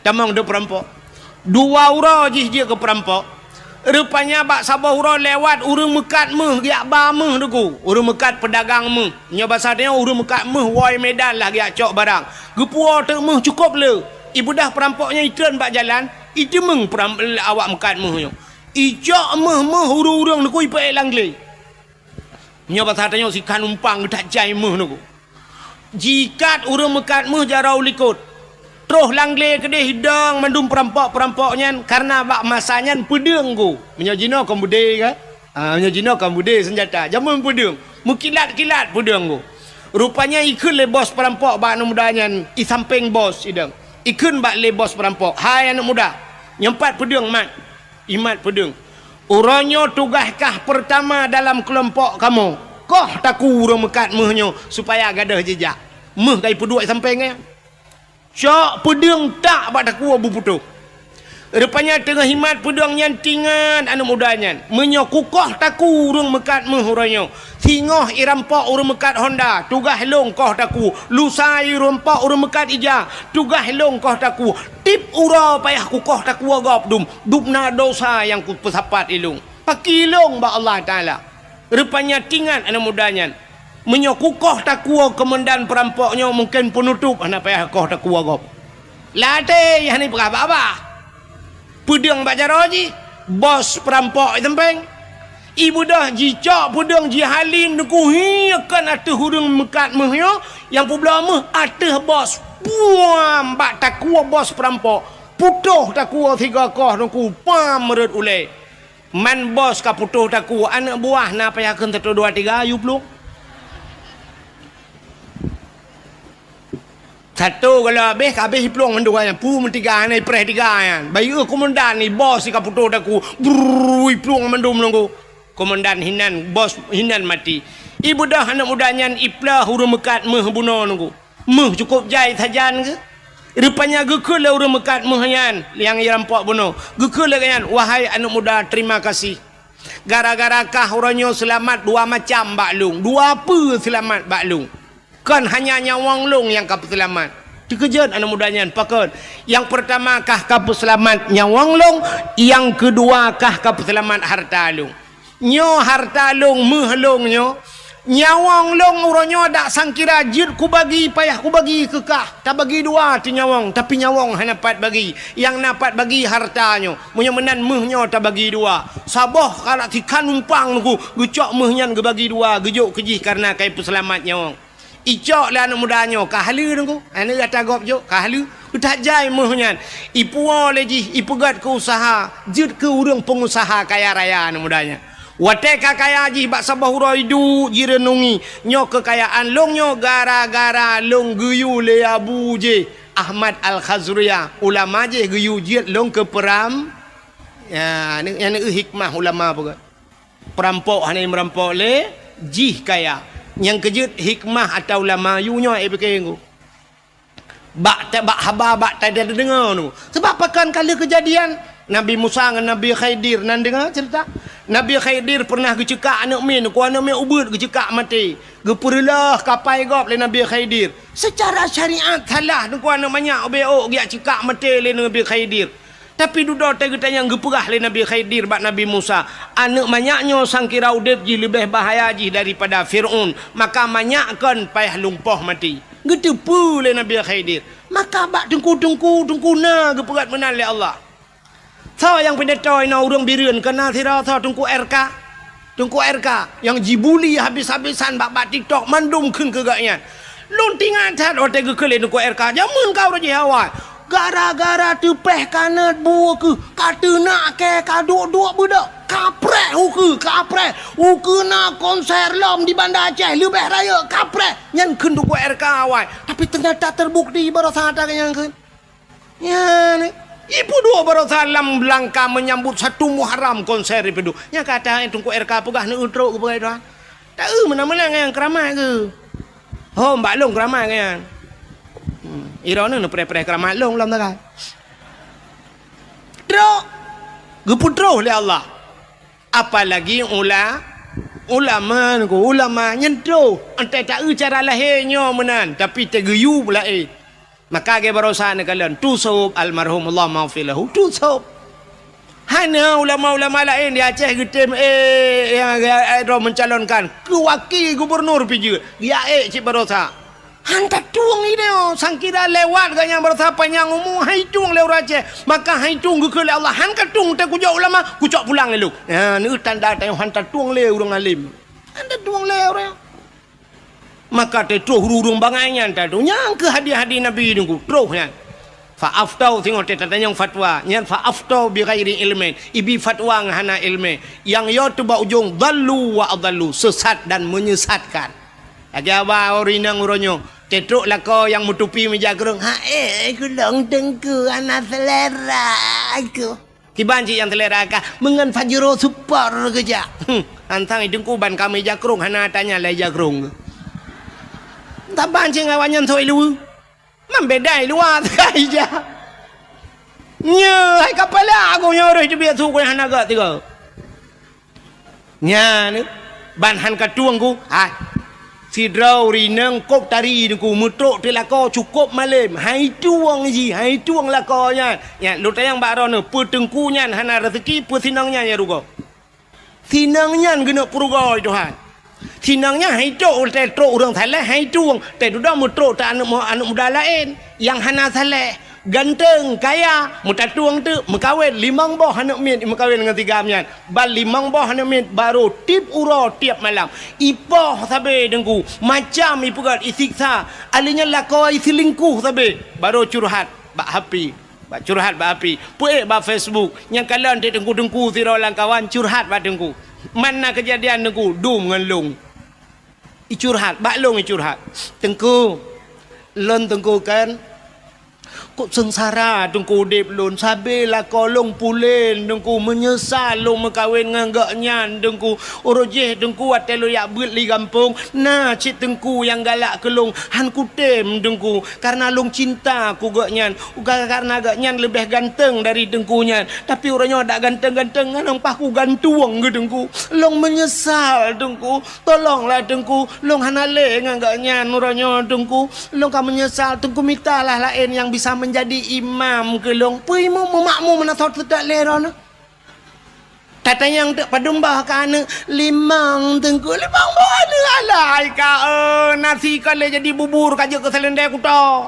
Tamong teuk peurampok." Dua uroe jih jeuet keu peurampok. Rupanya bak saboh uroe lewat ureuëng meukat méuh geujak ba méuh Teungku. Ureuëng meukat peudagang méuh. Nyoe basa tanyoe ureuëng meukat méuh woe Medan lah geujak cok barang. Geupuwoe teuk méuh cukôp le. Ibeudôh peurampok nyan itreun bak jalan, iteumeung peram-, awak meukat méuh nyoe. Icok méuh-méuh ureuëng-ureuëng Teungku ipeuék lam glé. Nyoe basa tanyoe sikhan umpang geutak jai méuh Teungku. Jikat ureuëng meukat méuh jaroe u likot. Troh lam glé keudeh idong mandum peurampok-peurampok nyan, kareuna bak masa nyan peudeueng Teungku. Meunyoe jinoe kon beudé kan? Ah, meunyoe jinoe kon beudé seunjata. Jameun peudeueng. Meukilat-kilat peudeueng Teungku. Rupanya ikheun lé bos peurampok bak aneuëk muda nyan, i sampéng bos idong. Ikheun bak lé bos peurampok, "Hai aneuëk muda, nyoe pat peudeueng mat." Imat peudeueng. "Uroe nyoe tugaih kah peurtama dalam keulompok kamoe. Koh takue ureuëng meukat méuh nyoe supaya gadôh jijak." Méuh ka ipeuduek sampéng nyan. Cok peudeueng tak bak takue beuputôh. Rupanya teungoh imat peudeueng nyan tingat aneuëk muda nyan, "Meunyoe kukoh takue ureuëng meukat méuh uroe nyoe, singoh irampok ureuëng meukat honda, tugaih lôn koh takue, lusa irampok ureuëng meukat ija, tugaih lôn koh takue, tiep uroe payah kukoh takue gob dum, dum na dosa nyang kupeusapat ilôn. Pakri lôn bak Allah Taala." Rupanya tingat aneuëk muda nyan, "Meunyoe kukoh takue keumandan peurampok nyoe, mungken peunutôp hana payah koh takue gob." Lam até hana ipeugah babah. Peudeueng bak jaroe jih, bos peurampok i sampéng. Ibeudôh jicok peudeueng jihalin Teungku, hi kon ateueh ureuëng meukat méuh nyoe, nyang peubloe méuh ateueh bos. Puam bak takue bos peurampok. Putôh takue sigoe koh Teungku, pam rhot ulée. Man bos ka putôh takue, aneuëk buah na payah kheun satu dua tiga, yue plueng. Satu kalau habéh, ka habéh iplueng mandua nyan. Pu meutiga hana ipreh tiga nyan. Bayeue komandan ni bos ka putôh takue. Brrrr, iplueng mandum Teungku. Komandan hinan, bos hinan maté. Ibeudôh aneuëk muda nyan iploh ureuëng meukat méuh bunoe Teungku. Méuh cukôp jai sajan geuh. Rupanya geukheun lé ureuëng meukat méuh nyan nyang irampok bunoe. Geukheun lé geuhnyan, "Wahai aneuëk muda, terima kasih. Gara-gara kah uroe nyoe seulamat dua macam bak lôn, dua peue seulamat bak lôn. Kon hanya nyawöng lôn nyang ka peuseulamat. Teukeujot aneuk muda nyan, pakon? Nyang peurtama kah ka peuseulamat nyawöng lôn, nyang keudua kah ka peuseulamat hareuta lôn. Nyoe hareuta lôn, méuh lôn nyoe, nyawöng lôn uroe nyoe dak sangkira jeuet kubagi, payah kubagi keu kah. Tabagi dua teuh nyawöng, tapi nyawöng hana pat bagi. Nyang na pat bagi hareuta nyoe. Meunyoe meunan méuh nyoe tabagi dua. Saboh kalak sikhan umpang Teungku, geucok méuh nyan geubagi dua, geujok keu jih kareuna ka ipeuseulamat nyawöng. Icok lé aneuk muda nyoe, ka haleue Teungku. Aneuk gata gob jok, ka haleue. Geutajai méuh nyan. Ipuwoe lé jih, ipeugöt keu useuha, jeuet keu ureuëng peungusaha kaya raya aneuk muda nyan. Watée ka kaya jih bak saboh uroe iduek jireunungi, nyoe keukayaan lôn nyoe gara-gara lôn geuyue lé abu jih, Ahmad Al-Khazriyah, ulama jih geuyue jeuet lôn keu peuram. Ya, nyan, nyan hikmah ulama peugah. Peurampok hana meurampok lé jih kaya. Nyang keujeuet hikmah ata ulama yue nyoe, eh, pike Teungku. Bak ta-, bak haba, bak ta-, tadeungoe Teungku. Sabab pakon ka lheueh keujadian Nabi Musa ngon Nabi Khidir, na deungoe ceurita? Nabi Khidir peureunah geuceukak aneuk miet, keu aneuk miet ubeuet geuceukak maté. Geupeureuloh kapai gob lé Nabi Khidir. Seucara syariat salah Teungku aneuk manyak ubé ôk geujak ceukak maté lé Nabi Khidir. Tapi dudoe teuh geutanyong geupeugah lé Nabi Khidir bak Nabi Musa, "Aneuk manyak nyoe sangkira udeb jih leubeh bahaya jih daripada Fir'aun, maka manyak kon payah lumpoh maté." Geuteupeue lé Nabi Khidir, "Maka bak teungku-teungku, teungku na geupeugah meunan lé Allah." Soe nyang pidato inoe ureuëng Bireuen, keu na sidroe soe Teungku R K? Teungku R K nyang jibuli habis-habisan bak, bak TikTok, mandum kheun keu gobnyan. Lôn teuingat that watée geukheun lé Teungku R K, jameun ka uroe jih awai. Gara-gara teupeh kanot bu keuh, ka teunak kée, ka duek-duek beudôk, kapreh ukeue, kapreh. Ukeue na konser lom di Banda Aceh, leubeh rayeuk, kapreh. Nyan kheun Teungku R K awai. Tapi teunyata teubukti baroesa that nyang kheun. Nyan, ipeuduek baroesa lam langka meunyambot satu Muharram konser ipeuduek. Nyang ka that Teungku R K peugah neueu trok geupeugah Tuhan. Taeu meunan-meunan nyang keuramat keuh. Ho, bak lôn keuramat nyan. Hmm, droeneuh neupreh-preh keuramat lôn lom tagai. Trok geupeutroh lé Allah. Apalagi ula-, ulama, ulama nyan troh. Entah taeu cara lahé nyoe meunan, tapi teugeuyue laén. Maka lagée baroesa neukalon, tu sôb almarhum, Allah maghfir lahu, tu sôb. Hana ulama-ulama laén di Aceh geutem, eh, nyang, eh, droe mencalonkan keu wakil gubernur pih jeuet, geujak ék cit baroesa. Han tatueng idéh, sangkira lewat gobnyan baroesa panyang umu, han itueng lé ureuëng Aceh. Maka han itueng geukheun lé Allah, han katueng teuh kujok ulama, kucok pulang lé lôn. Nyan tanda tanyoe han tatueng lé ureuëng além. Han tatueng lé ureuëng. Maka teutroh ureuëng bangai nyan tatu. Nyang keuh hadis-hadis Nabi Teungku, troh nyan. Fa aftau, singoh teutatanyong fatwa. Nyan fa aftau bi ghairi ilmin. Ibi fatwa ngon hana ilmu. Nyang yo teuh bak ujong, dhallu wa adhallu, sesat dan menyesatkan. Lagée haba ureuëng inong uroe nyoe, teutrok lakoe nyang meutupi meujakrong, "Ha, eh, kulong Teungku, hana selera aku." Kiban cit nyang teulera kah, meungon Pajero Super geujak. Hmm, antang i Teungku ban ka meujakrong hana tanya lé jakrong. Taban cit ngon awaknyan sôi luweue. Man beda i luwa teuka ija. Nyoe hai kapala aku nyoe roh teubiet su ku hana gak tiga. Nyan, ban han katueng ku, hai. Sidroe ureuëng inong kôb tari Teungku meutrok teuh lakoe cukôp malém, han itueng jih, han itueng lakoe nyan. Nyan, lôn tanyong bak droeneuh, peue Teungku nyan hana raseuki, peue sinong nyan nyang rugoe? Sinong nyan geuneuk peurugoe Tuhan. Sinong nyan han itueng, teutrok ureuëng saleh, han itueng, teududoe meutrok teuh aneuk mu-, aneuk muda laén nyang hana saleh. Ganteng, kaya, meutatueng teuk, meukawen, limong boh aneuk miet meukawen ngon si Gam nyan. Ban limong boh aneuk miet barô tieb uroe tieb malam. Ipoh sabe Teungku, macam ipeugöt isiksa. Alèh nyan lakoe iseulingkuh sabe, barô curhat bak H P. Bak curhat bak H P. Peuék bak Facebook. Nyang kalon teuk teungku-teungku sidroe lam kawan curhat bak teungku. Man na keujadian teungku, dum ngon lôn. Icurhat, bak lôn icurhat. "Teungku, lôn teungku kan Kok seungsara Teungku udép lôn, sabe lakoe lôn pulen Teungku, meunyeusal lôn meukawen ngon gobnyan Teungku. Uroe jéh Teungku watée lôn jak beuet li gampông, na cit Teungku nyang galak keu lôn, han kutem Teungku, kareuna lôn cinta keu gobnyan. Bukan kareuna gobnyan leubeh ganteng dari Teungku nyan, tapi uroe nyoe dak ganteng-ganteng ngon paih kugantueng keu Teungku. Lôn meunyeusal Teungku. Tolonglah Teungku, lôn hana lé ngon gobnyan uroe nyoe Teungku. Lôn ka meunyeusal Teungku, mitalah laén nyang bisa meunjadi imam keu lôn. Peue imum meumakmum meunan thot teudak lé droeneuh. Tatanyong teuk padum boh ka aneuëk, limong Teungku, limong boh aneuëk alai ka, eh, nasi ka lé jadi bubur ka jeuet keu seulendei kuto.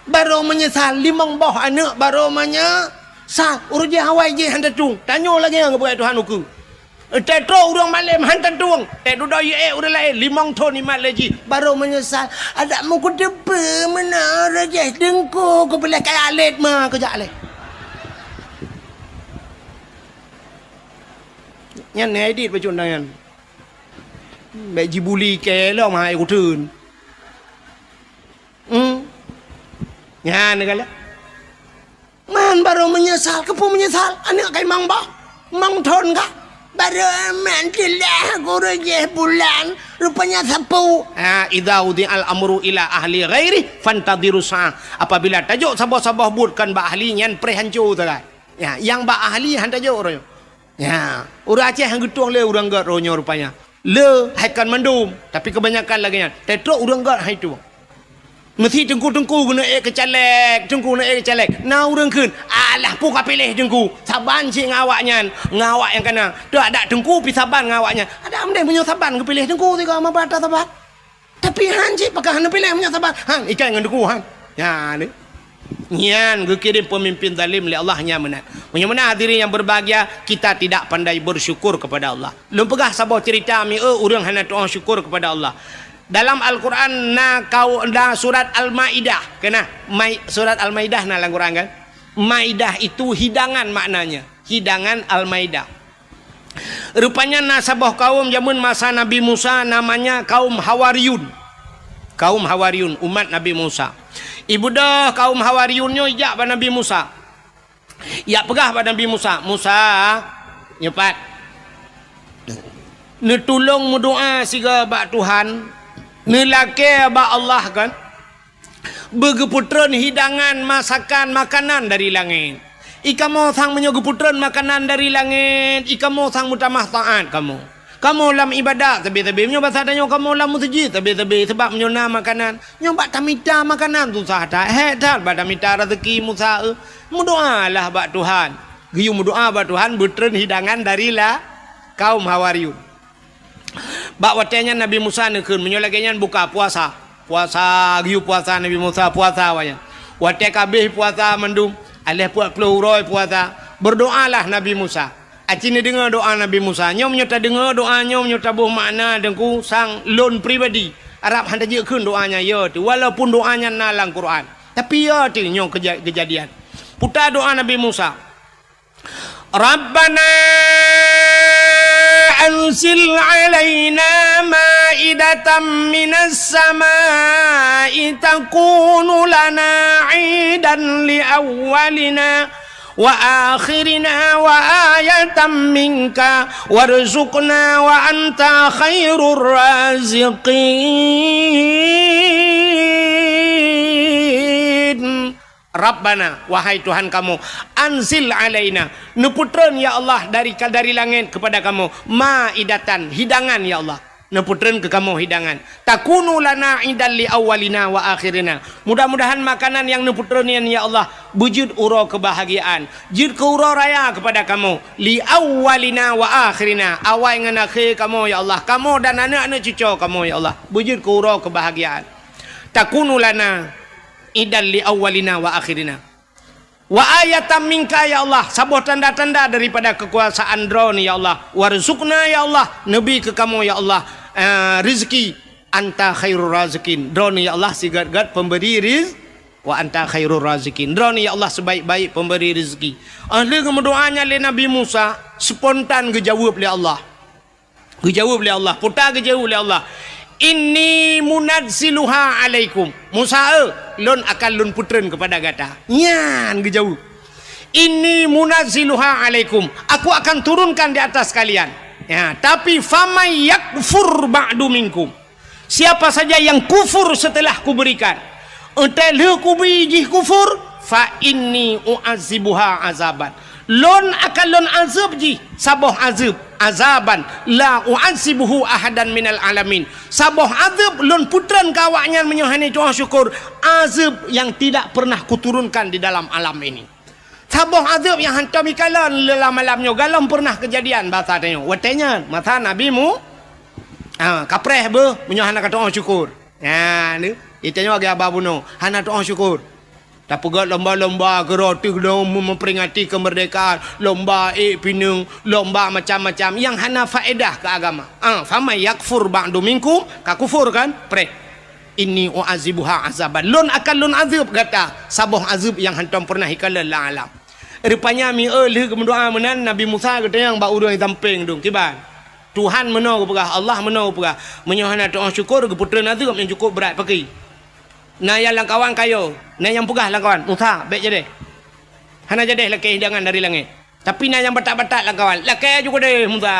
Barô meunyeusal, limong boh aneuëk barô meunyeusal. Uroe jéh awai jéh han tatueng. Tanyoe lagée nyang geupeugah Tuhan ukeue. Teutrok ureuëng malém han tatueng, teududoe yue ureuëng laén limong thon imat lé jih, barô meunyeusal. Adak meukeuteupeue meunan rejeh Teungku, kupiléh kaya lét ma keujak lé. Nyan hai dit bacut nyan. Bék jibuli kée lom hai kuteun. Hmm. Nyan galak. Man barô meunyeusal, keupeue meunyeusal? Aneuëk kai mang bah, mang thon kah? Barô man teulah gurée jih bulan, rupanya sapeue. Ha, idza wudi'al amru ila ahli ghairi fantadhiru sa'ah. Apabila tajok saboh-saboh buet kon bak ahli nyan preh hanco sagai. Ya, nyang bak ahli han tajok roh. Ya, ureuëng Aceh han geutueng lé ureuëng gét roh nyoe rupanya. Le hai kon mandum, tapi kebanyakan lagée nyan. Teutrok ureuëng gét hai tueng. Meusi teungku-teungku geuneuk ék keu caleg, teungku geuneuk ék keu caleg. Na ureuëng kheun, "Alah peue ka piléh teungku, saban cit ngon awaknyan, ngon awak nyang kana. Teuadak teungku pi saban ngon awaknyan." Adak meudeh meunyoe saban geupiléh teungku sigoe meuba atra saban. Tapi han cit pakon hana piléh meunyoe saban. Han ikai ngon teungku han. Nyan. Nyan geukirém peumimpin zalim lé Allah nyan meunan. Meunyoe meunan hadirin yang berbahagia, kita tidak pandai bersyukur kepada Allah. Lôn peugah saboh cerita mieu ureuëng hana tuoh syukur kepada Allah. Dalam Al-Quran na kau na surat Al-Maidah, kena Mai, surat Al-Maidah na lam Quran kan? Maidah itu hidangan maknanya, hidangan Al-Maidah. Rupanya na saboh kaum jameun masa Nabi Musa namanya kaum Hawariyun. Kaum Hawariyun, umat Nabi Musa. Ibudoh kaum Hawariyun nyoe ijak bak Nabi Musa. Ijak peugah bak Nabi Musa, "Musa, nyoe pat, neutulông meudoa sigoe bak Tuhan, neulakée bak Allah kan, beugeupeutreun hidangan masakan makanan dari langét. I kamoe sang meunyoe geupeutreun makanan dari langét, i kamoe sang meutamah taát kamoe. Kamoe lam iébadat sabe-sabe, meunyoe basa tanyoe kamoe lam meuseujid sabe-sabe, sabab meunyoe na makanan, nyoe bak tamita makanan susah that, hék that bak tamita raseuki Musa, eh. Meudoalah bak Tuhan." Geuyue meudoa bak Tuhan beutreun hidangan dari la kaum Hawariyun. Bak watée nyan Nabi Musa neukheun, meunyoe lagée nyan buka puasa. Puasa, geuyue puasa Nabi Musa, puasa awaknyan. Watée ka abéh puasa mandum, aléh peuet ploh uroe puasa, berdoalah Nabi Musa. Aci neudeungoe doa Nabi Musa. Nyoe meunyoe tadeungoe doa nyoe, meunyoe taboh makna teungku sang lôn pribadi, arab han tajeuet kheun doa nyan, ya teuh, walaupun doa nyan na lam Quran. Tapi ya teuh nyoe keuja-, keujadian. Puta doa Nabi Musa. Rabbana anzil alaina maidatan minas samai takunu lana idan li awwalina wa akhirina wa ayatan minka warzuqna wa anta khairur raziqin. Rabbana, wahai Tuhan kamoe, anzil alaina, neupeutreun ya Allah dari, dari langét kepada kamoe, maidatan, hidangan ya Allah. Neupeutreun keu kamoe hidangan. Takunu lana idan li awwalina wa akhirina. Mudah-mudahan makanan nyang neupeutreun nyan ya Allah beujeuet uroe keubahgiaan, jeuet keu uroe raya kepada kamoe. Li awwalina wa akhirina, awai ngon akhé kamoe ya Allah, kamoe dan aneuëk-aneuëk cucoe kamoe ya Allah, beujeuet keu uroe keubahgiaan. Takunu lana idan li awwalina wa akhirina. Wa ayatan minka ya Allah, saboh tanda-tanda daripada keukuasaan Droeneuh ya Allah. Warzuqna ya Allah, neubi keu kamoe ya Allah, eh, rezeki. Anta khairur raziqin, Droeneuh ya Allah sigét-gét pemberi riz-, wa anta khairur raziqin, Droeneuh ya Allah sebaik-baik pemberi rezeki. Óh lheueh geumeudoa nyan lé Nabi Musa, spontan geujaweueb lé Allah. Geujaweueb lé Allah, puta geujaweueb lé Allah. "Inni munazziluha alaikum." "Musa, eh, lôn akan lôn peutreun keupada gata." Nyan geujaweueb. "Inni munazziluha alaikum." Aku akan turunkan di atas kalian. Ya, tapi, "Faman yakfur ba'du minkum." Siapa saja yang kufur setelah kuberikan, entah lheueh kubi jih kufur, "fa inni u'azibuha azaban." Lôn akan lôn azeueb jih saboh azeueb, azaban, "la u'azibuhu ahadan minal alamin." Saboh azeueb lôn peutreun keu awaknyan meunyoe hana tu'oh syukur, azeueb yang tidak pernah kuturunkan di dalam alam ini. Saboh azeueb nyang hantom ikalon lam alam nyoe, galom pernah keujadian basa tanyoe. Watée nyan, masa Nabi Mu-, ha, kapreh beuh meunyoe hana ka tu'oh syukur. Ha, ni, itanyoe lagée haba bunoe, hana tu'oh syukur. Tapeugét lomba-lomba keuroti, lom-, memperingati kemerdekaan, lomba ék pineung, lomba macam-macam nyang hana faedah keu agama. Ha, "Faman yakfur ba'du minkum," ka kufur kan? Preh. "Inni u'azibuha azaban." Lôn akan lôn azeueb gata saboh azeueb nyang hantom pernah ikalon lam alam. Rupanya mieu lheueh geumeudoa meunan, Nabi Musa geutanyong bak ureuëng sampéng dum, "Kiban? Tuhan meunoe geupeugah, Allah meunoe geupeugah, meunyoe hana tu'oh syukur, geupeutreun azeueb nyang cukup brat paki." Na nyang lamkawan kayo, na nyang peugah lamkawan, "Musa, bék jadeh. Hana jadeh lakée hidangan dari langét." Tapi na nyang batat-batat lamkawan, "Lakée ju keudeh, Musa.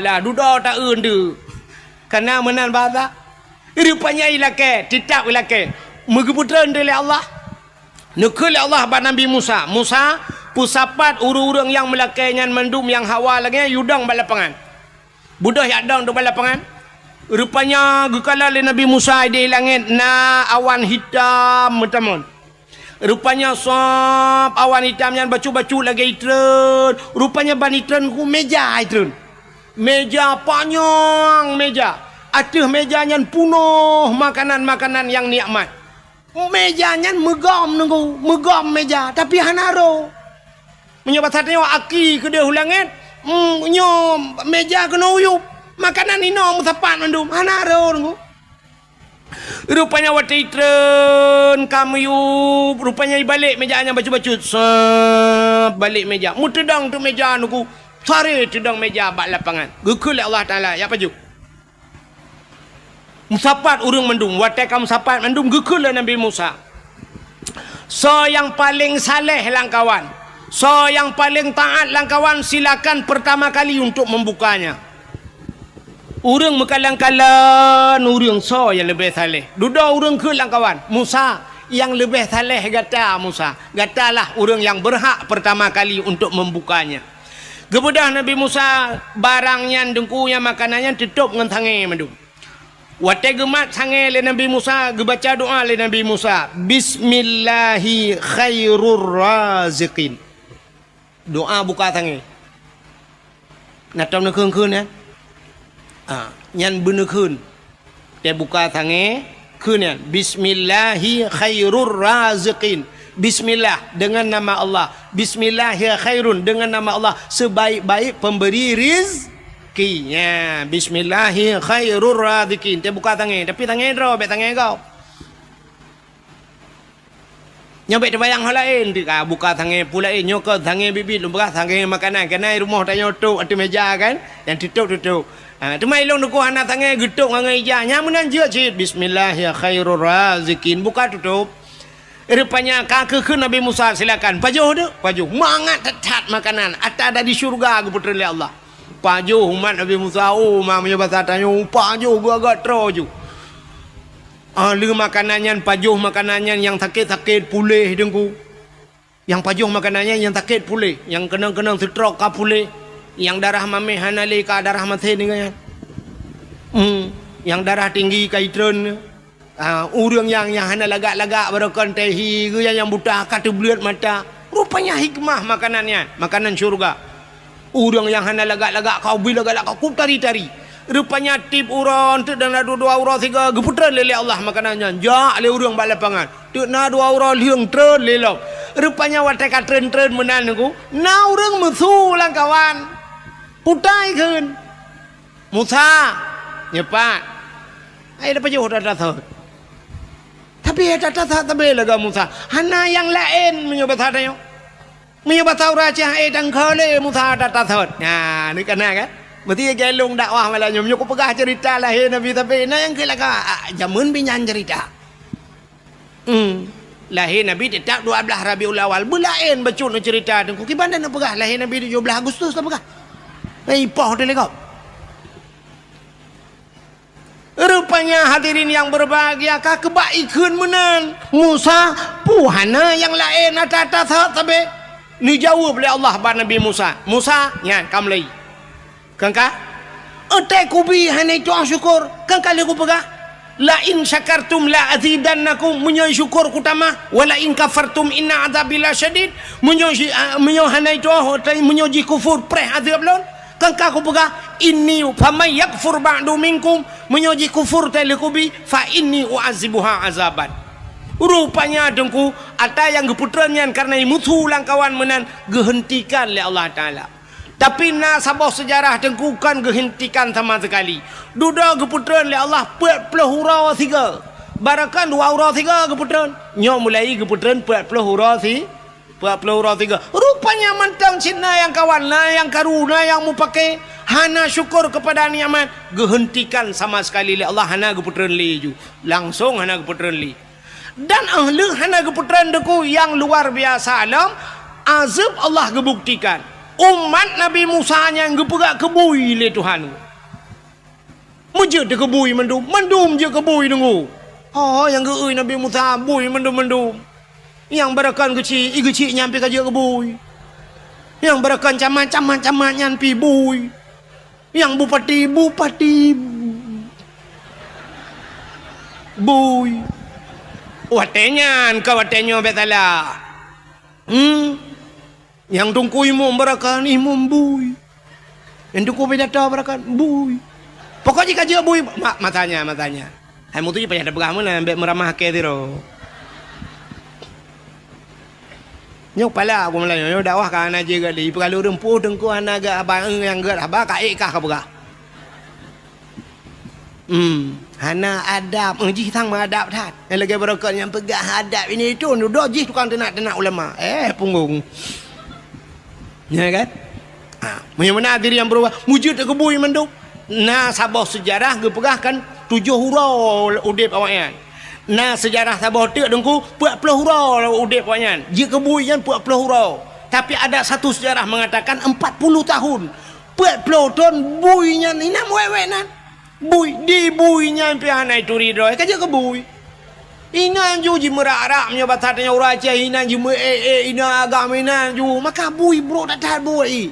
Alah, dudoe taeun deuh." Kana meunan basa. Rupanya ilakée, teutab ilakée. Meugeupeutreun lé Allah. Neukheun lé Allah bak Nabi Musa, "Musa, peusapat ureuëng-ureuëng nyang meulakée nyan mandum nyang hawa lagée nyan, yue dong bak lapangan." Beudôh jak dong bak lapangan. Rupanya geukalon lé Nabi Musa di langét na awan hitam meutamon. Rupanya sab awan hitam nyan bacut-bacut lagée itreun. Rupanya ban itreun ku meja itreun. Meja panyang meja. Ateueh meja nyan punoh makanan-makanan nyang nikmat. Meja nyan meugom nunggu, meugom meja, tapi hana roh. Meunyoe basa tanyoe aki keudeh u langét, mm, nyoe meja keunoe uyueb. Makanan inoe meusapat mandum, hana roh nunggu. Rupanya watée itreun ka meuyueb, rupanya ibalek meja nyang bacut-bacut. Sab, balek meja. Meuteudong teuk meja nunggu, saré teudong meja bak lapangan. Geukheun lé Allah Taala, "Jak pajoh." Meusapat ureuëng mandum, watée ka meusapat mandum geukheun lé Nabi Musa, "Soe nyang paleng saleh lamkawan, soe nyang paleng taát lamkawan, silakan pertama kali untuk membukanya." Ureuëng meukalon-kalon ureuëng soe nyang leubeh saleh. Dudoe ureuëng kheun lamkawan, "Musa, nyang leubeh saleh gata, Musa. Gatalah ureuëng nyang berhak pertama kali untuk membukanya." Geubeudôh Nabi Musa barang nyan, deungku, nyang makanan nyan teutôb ngon sangée mandum. Watée geumat sangée lé Nabi Musa, geubaca doá lé Nabi Musa, "Bismillahi khairur raziqin." Doá buka sangée. Na tom neukheun-kheun nyan? Ah, nyan beuneukheun. Teubuka sangée, kheun nyan, "Bismillahi khairur raziqin." Bismillah, dengan nama Allah. "Bismillahi khairun," dengan nama Allah, sebaik-baik pemberi rizki. Nya, "Bismillahi khairur raziqin." Teubuka sangée, tapi sangée droe, bék sangée gob. Nyoe bék teubayang hal laén, teuka buka sangée peue laén, nyoe keuh sangée biet-biet lôn peugah, sangée makanan, keunan rumoh tanyoe tôb ateueh meja kan, nyang teutôb-teutôb. Ha, teuma ilôn dukon hana sangée geutôb ngon ija, nyang meunan jeuet cit, "Bismillahi khairur raziqin," buka tutôb. Rupanya ka kheun Nabi Musa, "Silakan, pajoh deuh, pajoh." Mangat that-that makanan, ata dari syeuruga geupeutreun lé Allah. Pajoh umat Nabi Musa, oh, ma meunyoe basa tanyoe, pajoh geuagak troe ju. Ah, lheueh makanan nyan, pajoh makanan nyan, nyang sakét-sakét puléh, Teungku. Nyang pajoh makanan nyan, nyang sakét puléh, nyang keunong-keunong seutrok ka puléh, nyang darah mamèh hana lé ka darah masen nyan. Hmm, nyang darah tinggi ka itreun. Ah, ureuëng nyang, nyang hana lagak-lagak baroe kon teuh hi, geu nyang, nyang buta ka teubleuet mata. Rupanya hikmah makanan nyan, makanan syeuruga. Ureuëng nyang hana lagak-lagak ka ubit lagak-lagak ka tari-tari. Rupanya tiep uroe, teuk na dua-dua uroe sigoe, geupeutreun lé, lé Allah makanan nyan. Jak lé ureuëng bak lapangan. Teuk na dua uroe lheueng treun lé lom. Rupanya watée ka treun-treun meunan Teungku, na ureuëng meusu lamkawan. Putai kheun. Musa, nyoe pat. Hai, dah pajoh ata-ata sot. Tapi ata-ata sot sabe lagak Musa. Hana nyang laén meunyoe basa tanyoe. Meunyoe basa ureuëng Aceh, hai, tangkho lé Musa ata-ata sot. Nah, ni kana kan? Meusti gelong dakwah malam nyoe. Meunyoe kupeugah cerita lahé Nabi Sabé, na nyang keu laka, ah, jameun binyan cerita. Hmm. Lahé Nabi teutap dua blaih Rabiul Awal. Beulaén bacut neucerita Teungku. Kiban dan neupeugah lahé Nabi tujoh blaih Agustus tapeugah. Nah, ipoh teuh lé gob. Rupanya hadirin yang berbahagia, ka keubak ikheun meunan. Musa, peue hana nyang laén ata-ata sahat sabé? Neujaweueb lé Allah bak Nabi Musa, "Musa, nyan ka meulai. Kan ka? Eutai kubi hana itu'oh syukur, kan ka lheueh kupeugah, 'La in syakartum la azidannakum,' meunyoe syukur kutamah, 'wa la in kafartum inna adzabi lasyadid,' meunyoe si-, a, meunyoe hana itu'oh, eutai meunyoe jikufur, preh azeueb lôn. Kan ka kupeugah, 'Inni faman yakfur ba'du minkum,' meunyoe jikufur teuh lheueh kubi, 'fa inni u'adzibuha azaban.'" Rupanya Teungku, ata nyang geupeutreun nyan kareuna musu lamkawan meunan geuheuntikan lé Allah Taala. Tapi na saboh seujarah Teungku kon geuheuntikan sama seukali. Dudoe geupeutreun lé Allah peuet ploh uroe sigoe. Barokon dua uroe sigoe geupeutreun. Nyoe mulai geupeutreun peuet ploh uroe si-, peuet ploh uroe sigoe. Rupanya mantong cit na nyang kawan, na nyang karu, na nyang mupake, hana syukur keupada nikmat, geuheuntikan sama seukali lé Allah, hana geupeutreun lé ju. Langsong hana geupeutreun lé. Dan óh lheueh hana geupeutreun Teungku nyang luar biasa lom, azeueb Allah geubuktikan. Umat Nabi Musa nyan geupeugah keu bui lé Tuhan. Meujeuet teuh keu bui mandum, mandum jeuet keu bui Teungku. Ho nyang geu-eu Nabi Musa bui mandum-mandum. Nyang barokon geuchik, i geuchik nyan pih ka jeuet keu bui. Nyang barokon camat, camat, camat nyan pih bui. Nyang bupati, bupati bui. Watée nyan ka watée nyoe bék salah. Hmm. Nyang Teungku imum barokon, imum bui. Nyang Teungku pidato barokon, bui. Pokok jih ka jeuet bui, ma-, masanya, masanya. Hai mutu jih payah tapeugah meunan, bék meuramah kée sidroe. Nyoe pala aku meulayeue, nyoe dakwah ka hana jeuet lé, ipeugah lôn ureuëng peue Teungku hana gét haba, nyang gét haba ka ék kah ka peugah. Hmm, hana adab. Eh, jih sang meuadab that. Nyang lagée barokon nyang peugah adab ini itu, dudoe jih tukang teunak-teunak ulama. Eh, punggong. Ya kan? Ha, meunyoe meunan diri nyang beurubah, meujeuet teuh keu bui mandum. Na saboh seujarah geupeugah kan tujoh uroe udeb awaknyan. Na seujarah saboh teuk Teungku, peuet ploh uroe udeb awaknyan. Jeuet keu bui nyan peuet ploh uroe. Tapi ada satu seujarah mengatakan empat puluh tahun. Peuet ploh thon bui nyan inam wék-wék nan. Bui, di bui nyan pih hana ituri droe, ka jeuet keu bui. Inan ju jimeurah-rah meunyoe basa tanyoe ureuëng Aceh, inan jimeuék-ék, inan agam inan ju, maka bui brok that-that bui.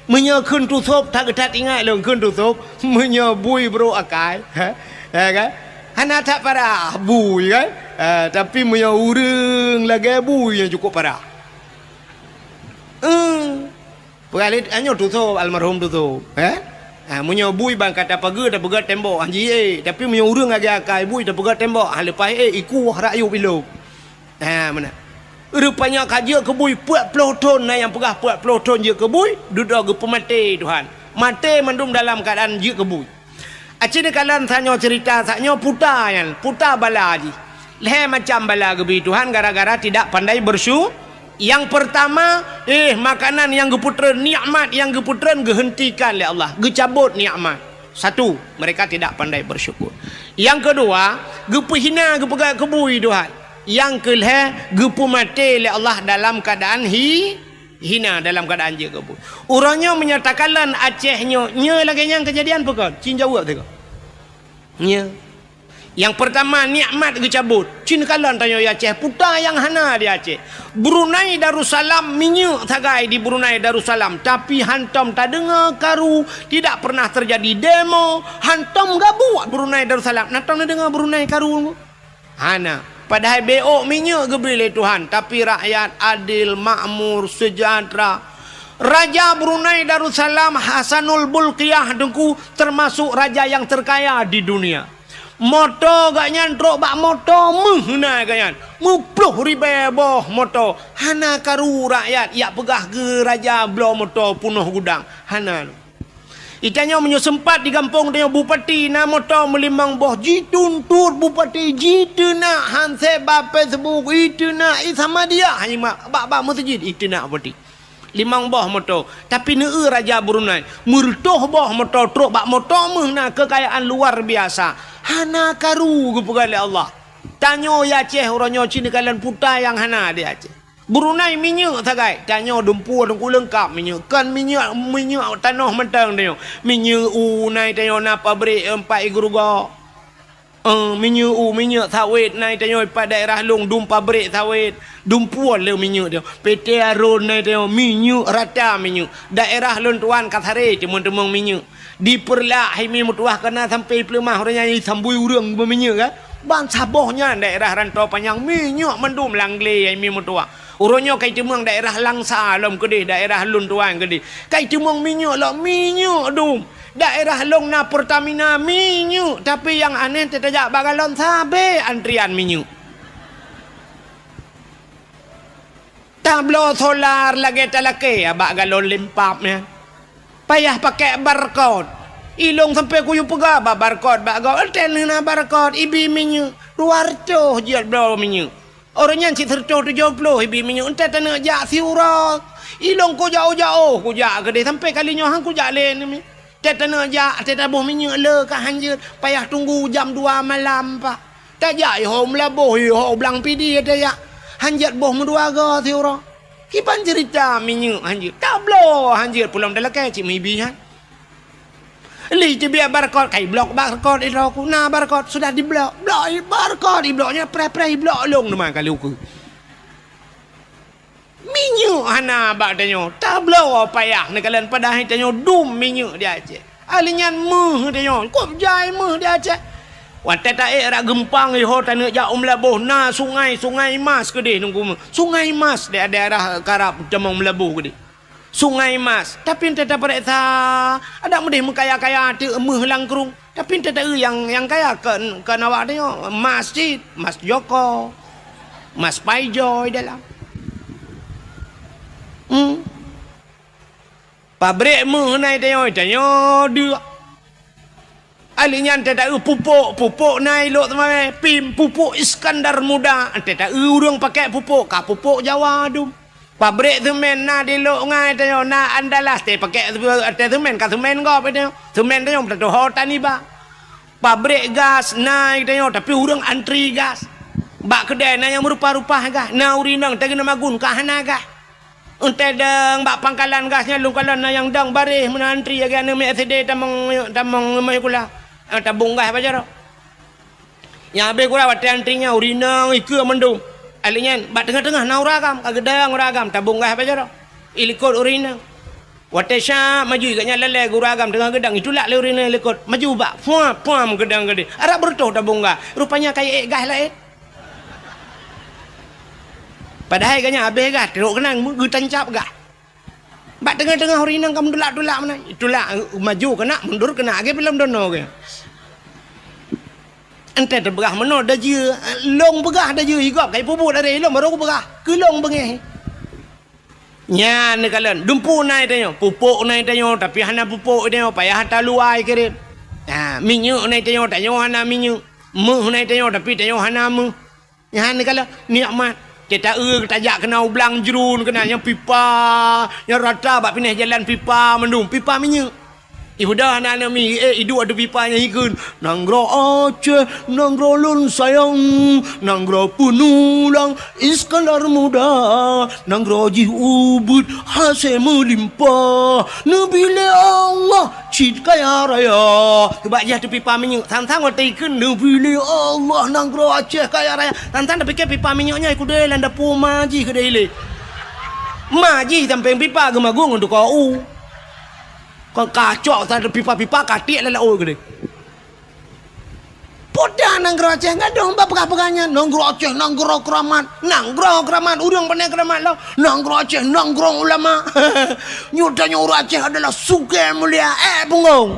Meunyoe kheun tusôb, that-that ingat lôn kheun tusôb, meunyoe bui brok akai, ha? Ya kan? Hana that parah bui kan? Ha, tapi meunyoe ureuëng lagée bui nyang cukup parah. Eh. Peugah lé, nyoe tusôb, almarhum tusôb, eh? Ha, meunyoe bui ban ka tapeugét, tapeugét tembok, han jiék. Tapi meunyoe ureuëng lagée akai bui, tapeugét tembok, han leupah ék, ikueh rakyueb ilôb. Ha, meunan. Rupanya ka jeuet keu bui peuet ploh thon, na nyang peugah peuet ploh thon jeuet keu bui, dudoe geupeumaté Tuhan. Maté mandum dalam keuadaan jeuet keu bui. Aci neukalon tanyoe cerita, tanyoe puta nyan, puta bala jih. Lhée macam bala geubri Tuhan gara-gara tidak pandai bersyu-, yang pertama, eh, makanan nyang geupeutreun, nikmat nyang geupeutreun geuhentikan lé Allah, geucabot nikmat. Satu, mereka tidak pandai bersyukur. Yang kedua, geupeuhina, geupeugah keu bui Tuhan. Yang keulhée, geupeumaté lé Allah dalam keadaan hi-, hina dalam keadaan jeuet keu bui. Uroe nyoe meunyoe takalon Aceh nyoe, nyoe lagée nyan keujadian peue kon? Cit jaweueb teuh kon. Nyoe. Nyang peurtama, nikmat geucabot. Cit kalon tanyoe di Aceh, puta nyang hana di Aceh. Brunei Darussalam minyeuk sagai di Brunei Darussalam, tapi hantom tadeungoe karu, tidak pernah terjadi demo, hantom gabuek Brunei Darussalam. Na tom neudeungoe Brunei karu? Hana. Padahai B O minyeuk geubri lé Tuhan, tapi rakyat adil, makmur, sejahtera. Raja Brunei Darussalam Hasanul Bolkiah Teungku termasuk raja nyang terkaya di dunia. Moto gobnyan trok bak moto meuh na gobnyan. Meuploh ribée boh moto. Hana karu rakyat jak peugah keu raja bloe moto peunoh gudang. Hana. Di tanyoe meunyoe seumpat di gampông tanyoe bupati na moto meulimong boh, jituntot bupati, jiteunak han seb bak Facebook, iteunak i Samadiyah, hana bak-bak meuseujid iteunak bupati. Limong boh moto. Tapi neueu raja Brunei, meureutoh boh moto trok bak moto meuh na keukayaan luar biasa. Hana karu geupeugah lé Allah. Tanyoe ya Aceh uroe nyoe cit neukalon puta nyang hana di Aceh. Brunei minyeuk sagai, tanyoe dumpeue teungku leungkap minyeuk. Kon minyeuk, minyeuk tanoh mantong tanyoe. Minyeuk u nai tanyoe na pabrik empat igu ruga. Eh, minyeuk u, minyeuk sawét nai tanyoe pat daerah lôn dum pabrik sawét, dum puon le minyeuk tanyoe. P T Arun nai tanyoe, minyeuk rata minyeuk. Daerah lôn tuan ka saré teumon-teumon minyeuk. Di Peureulak hai mi meutuwah kana sampai peuleumah ureuëng nyan sambui ureuëng beuminyeuk kan. Ban saboh nyan daerah Rantau Panyang minyeuk mandum langgle hai mi meutuwah. Uroe nyoe kai teumeung daerah Langsa lom keudeh, daerah lôn tuan keudeh. Kai teumeung minyeuk lom, minyeuk dum. Daerah lôn na Pertamina minyeuk, tapi nyang aneh teutajak bak galon sabe antrian minyeuk. Tabloe solar lagée talakée bak galon limpab nyan. Payah pakai barcode. Ilong sampai kuyue peugah bak barcode bak gob. Enten na barcode ibi minyeuk. Dua ratus jeuet bloe minyeuk. Ureuëng nyan cit sireutoh tujoh ploh ibi minyeuk, entah taneuk jak siuroe. Ilong kujak-ujak, oh, kujak keudeh sampai kali nyoe han kujak lé nami. Teuh taneuk jak, teuh taboh minyeuk le ka hanjeuet, payah tunggu jam dua malam, Pak. Tajak iho meulaboh, iho blang pidi teuh jak. Hanjeuet boh meudua go siuroe. Kiban ceurita minyeuk hanjeuet. Tabloe hanjeuet pulang dalakée cit mibi nyan. Li teubiet barcode, kai blok barcode idroe ku. Na barcode, sudah diblok. Blok i barcode, iblok nyan preh-preh, iblok lông teuma kali ukeue. Minyeuk hana bak tanyoe. Tabloe payah neukalon padahai tanyoe dum minyeuk di Aceh. Ahli nyan meuh tanyoe. Kop jai meuh di Aceh. Watée taék rot geumpang iho taneuk jak u Meulaboh na sungai, Sungai Mas keudeh nunggu meuh. Sungai Mas di daerah karab tamong Meulaboh keudeh. Sungai Mas. Tapi entah tapareksa, adak meudeh meukaya-kaya teuk meuh langkrueng. Tapi entah taeu nyang, nyang kaya kon, kon awak tanyoe, mas cit, mas Joko, mas Paijoy dalam. Hmm. Pabrik meuh nai tanyoe, tanyoe deuk. Ali nyan teuta eu pupuk, pupuk na ilok teumamé, pim, pupuk Iskandar Muda, teuta eu ureuëng pakai pupuk, ka pupuk Jawa dum. Pabrik semen na di Lok Ngai tanyoe, na Andalas, teupakai ateueh semen, ka semen gob tanyoe. Semen tanyoe teutuho taniba. Pabrik gas na tanyoe, tapi ureuëng antri gas. Bak keudai na nyang meurupa-rupa gas, na ureuëng inong teugeuna magun ka hana gas. Entah dong bak pangkalan gas nyan lôn kalon na nyang dong baréh meunan antri lagée aneuk miet S D tamong, tamong meuseukula. Ah, tabong gas bak jaroe. Nyang habéh gura watée antri nyan ureuëng inong ikeue mandum. Ali nyan bak teungoh-teungoh na ureuëng agam, ka geudong ureuëng agam tabong gas bak jaroe. Ilikot ureuëng inong. Watée syap maju gobnyan lalée gura agam teungoh geudong itulak lé ureuëng inong ilikot. Maju bak, puam, puam geudong keudeh. Arab beureutoh tabong gas. Rupanya ka iék gas laén. Padahai gobnyan habéh gas, trok keunan geutancab gas. Bak teungoh-teungoh ureuëng inong ka meutulak-tulak meunan. Tulak maju keunak, mundur keunak, lagée filem dono geuh. Entah teupeugah meunoe dajeue, lông peugah dajeue, i gob ka ipeubuet lagée ilông barô kupeugah, keu lông beungéh. Nyan neukalon, dumpeue na i tanyoe, pupuk na i tanyoe, tapi hana pupuk i tanyoe, payah ata luwa i kirém. Ha, minyeuk na i tanyoe, tanyoe hana minyeuk. Meuh na i tanyoe, tapi tanyoe hana meuh. Nyan neukalon nikmat. Teuta eu tajak keunoe u blang jruen keunan nyang pipa, nyang rata bak pinéh jalan pipa mandum, pipa minyeuk. Ibuda hana aneuk mi, eh, iduek ateueh pipa nyang ikheun, "Nanggroe Aceh, nanggroe lôn sayang, nanggroe peunulang Iskandar Muda, nanggroe jih ubit hasé meulimpah, neubi lé Allah cit kaya raya." Teubak jih ateueh pipa minyeuk, sang-sang watée ikheun, "Neubi lé Allah nanggroe Aceh kaya raya." Sang-sang tapike pipa minyeuk nyan ikudée lam dapu ma jih keudeh ilée. Ma jih sampéng pipa geumagun ngon tukoe u. Kon kacok sa pipa-pipa ka tiek lam laôt keudeh. Peue dah nanggroe Aceh gadôh bak peugah-peugah nyan, nanggroe Aceh nanggroe keuramat, nanggroe keuramat, ureuëng pane keuramat lom, nanggroe Aceh nanggroe ulama. Nyoe tanyoe ureuëng Aceh adalah sugée mulia, eh, punggong.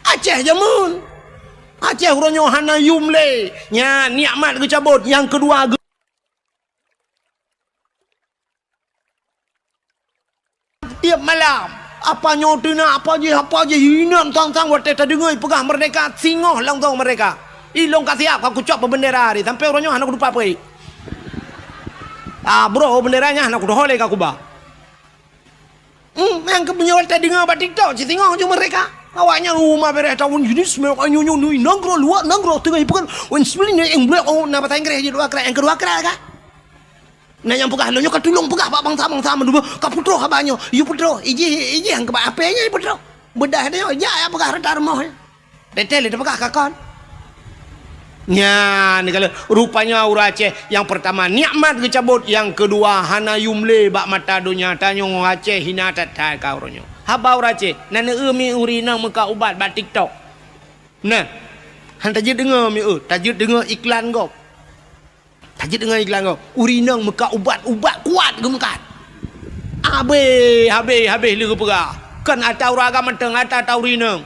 Aceh jameun. Aceh uroe nyoe hana yum lé. Nyan nikmat geucabot, nyang keudua geu- Tiep malam, apa nyoe teunak, apa jih, apa jih, inong sang-sang watée tadeungoe peugah merdeka, singoh langsong merdeka. Ilong ka siap, ka kucok peubeundera tadi, sampai uroe nyoe hana kutupa peue. Ah, broh bendera nyan hana kutuho lé ka kuba. Hmm, nyang keu meunyoe tadeungoe bak TikTok, sisingoh ju meureka. Awaknyan uma bereh tahun jenis nyoe nyoe nanggroe luwa nanggroe teungoh ipeugah wen sibling nyang blek oh na bahasa Inggris jih dua krat nyang keudua krat ka. Na nyang peugah lôn nyoe ka tulông peugah bak bansa-bansa mandum ka peutroh haba nyoe. Yue peutroh, ijih ijih nyang keubak apé nyoe peutroh. Beudah nyoe jak ya peugah rata rumoh. Teuntèe lé teupeugah ka kon. Nyan, kalau rupanya ureueng Aceh nyang peurtama nikmat geucabot, nyang keudua hana yum lé bak mata donya. Tanyoe Aceh hina that-that ka uroe nyoe. Haba ureueng Aceh, na neu-eu mi ureueng inong meukat ubat bak TikTok. Nah, han tajeuet deungoe mi eu, tajeuet deungoe iklan gob. Tajeuet deungoe iklan gob. Ureueng inong meukat ubat, ubat kuat geumeukat. Habéh, habéh, habéh lé geupeugah. Kon ata ureueng agam mantong, ata, ata ureueng inong.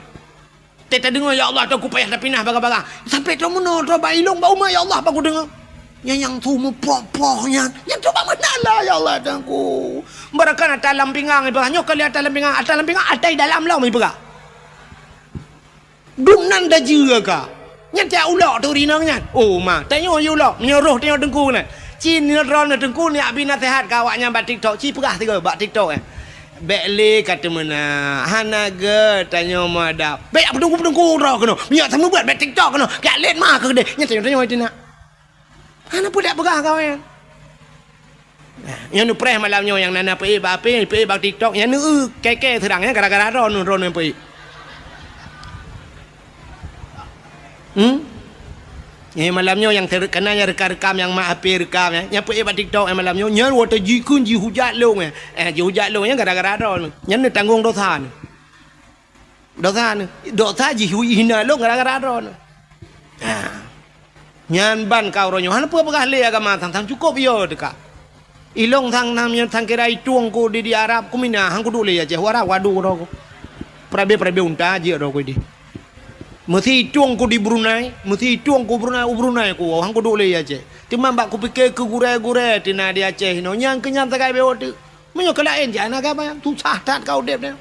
Teuh tadeungoe, "Ya Allah, Teungku payah tapinah bagah-bagah." Sampai troh meunoe, troh bak ilong, bak umat, "Ya Allah, bak kudeungoe." Nyan nyang su meupoh-poh nyan. Nyan troh bak mandala, "Ya Allah, Teungku." Barakan ata lam pingang, ipeugah nyoe kali ata lam pingang, ata lam pingang, ata i dalam lom ipeugah. Dum nan dajeue ka. Nyan tiak ulok tu rinong nyan. Oh, ma, tanyoe yue ulok, meunyoe roh tanyoe Teungku nyan. Ci nyoe droeneuh Teungku, nyak bi naseuhat keu awaknyan bak TikTok, ci peugah sigoe bak TikTok, eh. Bèk lé ka teumeunak, hana gèt tanyoe meuadab. Bèk jak peutungku-peutungku droe keunoe. Meunyoe seumeubeuet bèk TikTok keunoe. Piak lét ma keu keudeh. Nyan tanyoe-tanyoe teunak. Hana peue dak peugah kawén. Nah, nyoe neupreh malam nyoe nyang na na peuék bak apé, peuék bak TikTok, nyan neu-eu kèe-kèe seurang nyan gara-gara droeneuh, droeneuh peuék. Hmm? Eh, malam nyoe nyang ter-, kana nyang rekam-rekam, nyang mak H P rekam, eh. Nyang peuék bak TikTok, eh, malam nyoe. Nyan watèe jikheun jihujat lôn, eh. Eh, jihujat lôn nyan gara-gara droeneuh. Nyan neutanggong dosa neuh. Dosa neuh. Dosa jihina lôn gara-gara droeneuh. Ha. Nyan ban ka uroe nyoe. Hana peue peugah lé agama sang-sang cukôp yo teuka. Ilong sang-sang nyan sang kira itueng ku di, di Arab ku mina, han kuduek lé Aceh. Wara wadu droe ku. Perabe-perabe unta jeuet droe ku di. Meusi itueng ku di Brunei, meusi itueng ku Brunei, u Brunei ku, han kuduek lé Aceh. Teuma bak kupike keu gurèe-gurèe teuh na di Aceh inoe, nyang keu nyan sagai bewok teuk. Meunyoe keu laén jak na gaba, susah that ka udép nyan.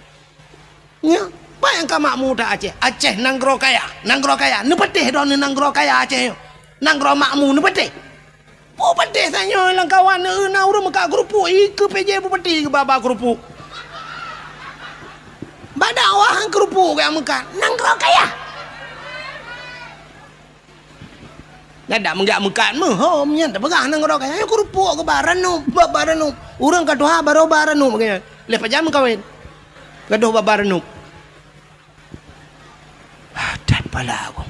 Nyoe, peue nyang ka makmu that Aceh? Aceh nanggroe kaya, nanggroe kaya. Neupatéh droeneuh nanggroe kaya Aceh nyoe. Nanggroe makmu neupatéh. Peue patéh tanyoe lam kawan, na ureueng meukat keurupuk, ikeue P J bupati geuba-ba keurupuk. Bak dakwah keurupuk geuyak meukat. Nanggroe kaya. Nyan dak meugak meukat meuhom nyan teupeugah nanggroe kaya. Nyan keurupuk geuba ranup, ba, ba ranup. Ureueng ka tuha barô ba ranup geuh nyan. Lheuh pajan meukawen. Gadôh ba, ba ranup. Ah, that pala aku.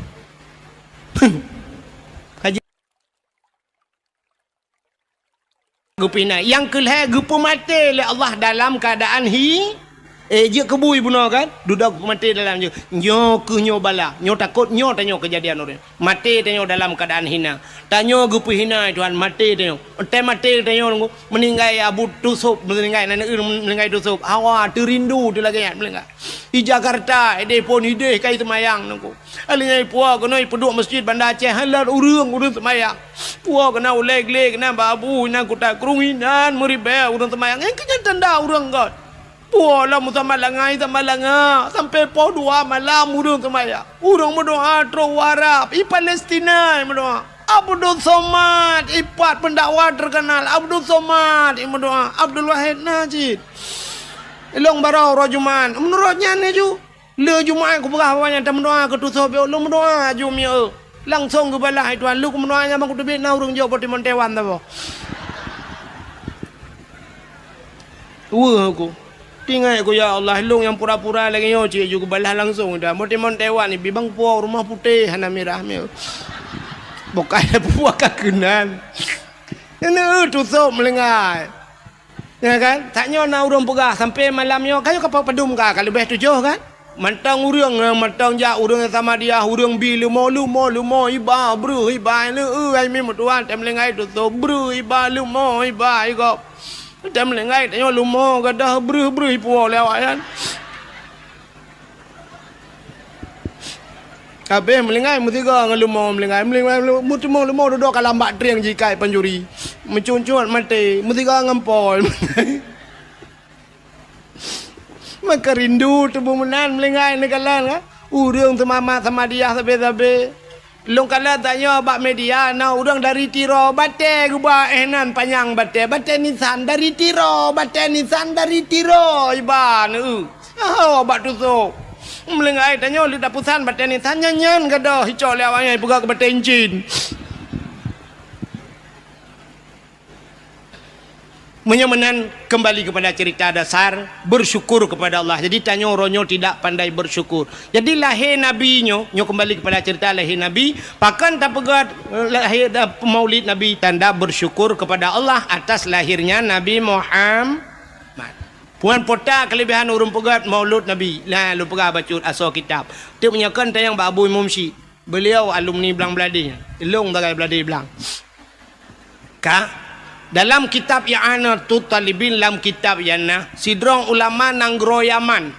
Haji. Geupinai. Nyang keu lhèe geupeumaté lé Allah dalam keuadaan hi-, eh, jeuet keu bui bunoe kan? Dudoe geupeumaté dalam jeuet. Nyoe keuh nyoe bala. Nyoe takot nyoe tanyoe keujadian ureueng. Maté tanyoe dalam keuadaan hina. Tanyoe geupeuhina, Tuhan, maté tanyoe. Entah maté tanyoe nunggu. Meuninggai Abu Tusop, meuninggai aneuk ureueng meuninggai Tusop. Hawa, teurindu teu lagèe nyan meuninggai. Di Jakarta, ideh phôn ideh kai seumayang nunggu. Alèh nyan ipuwoe keunoe ipeuduek meuseujid Banda Aceh, hana lôn ureueng, ureueng seumayang. Puwoe keunoe ulèe glé keunoe bak abu inan kuta krueng inan meuribèe ureueng seumayang. Nyan keuh nyan tanda ureueng göt. Puwoe lom u Samalanga, i Samalanga, sampoe poh dua malam ureueng seumayang. Ureueng meudoa trôk u Arab, i Palestina meudoa. Abdul Somad, ipat pendakwah terkenal. Abdul Somad, i meudoa. Abdul Wahid Najid. Ilong barô uroe Jumat. Meunurot nyan laju. Lé Jumat kupeugah awaknyan tameudoa keu Tusop, lôn meudoa aju mieu. Langsong geubalah, "Hai Tuhan, lôn kumeudoa nyan ban kuteubiet na ureueng jok boh timon Taiwan saboh." Weueh aku. Tinggai aku, "Ya Allah, lôn nyang pura-pura lagèe nyoe cit ju geubalah langsong dah. Boh timon Taiwan ibi bang puwoe rumoh putéh hana mirah mieu." Bukai puwoe ka keunan. Nyoe Tusop meulinggai. Ya kan? Tanyoe na ureueng peugah sampoe malam nyoe, ka nyoe ka padum ka, ka leubeh tujoh kan? Mantong ureueng, eh, mantong jak ureueng Samadiyah, ureueng bi leumo, leumo, leumo, iba, breuh, iba, leu, ai mi meutuan, tem linggai tutob, breuh, iba, leumo, iba, igop. Tem linggai tanyoe leumo, gadoh, breuh, breuh, ipuwoe lé awaknyan. Habéh meulinggai meusigoe ngon leumo meulinggai, meulinggai, meulinggai, meuteumong leumo dudoe ka lam bak trieng jikai panjuri. Meucuncut maté, meusigoe ngon pol. Maka rindu teubeu meunan meulinggai neukalon ka. Ureueng seumama Samadiyah sabe-sabe. Lôn kalon tanyoe bak media, na ureuëng dari Tiro, batée geuba éh nan panyang batée, batée nisan dari Tiro, batée nisan dari Tiro, iban, eu. Oh, bak tusok. Meulinggai tanyoe leuet tapusan batée nisan nyan, nyan gadôh icok lé awaknyan ipeugah keu batée incin. Meunyoe meunan, kembali kepada cerita dasar, bersyukur kepada Allah. Jadi, tanyoe uroe nyoe tidak pandai bersyukur. Jadi, lahé Nabi nyoe, nyoe kembali kepada cerita lahé Nabi, pakon tapeugét, eh, lahé, eh, maulid Nabi, tanda bersyukur kepada Allah atas lahirnya Nabi Muhammad. Puan pota kelebihan ureuëng peugét maulud Nabi. Nah, lôn peugah bacut asoe kitab. Teuk meunyoe kon tayang bak Abu Imum Syik. Beliau alumni Blang Bladé. Ilong sagai Bladé Blang. Ka, dalam kitab I'anatut Talibin, lam kitab nyan na, sidroe ulama nanggroe Yaman,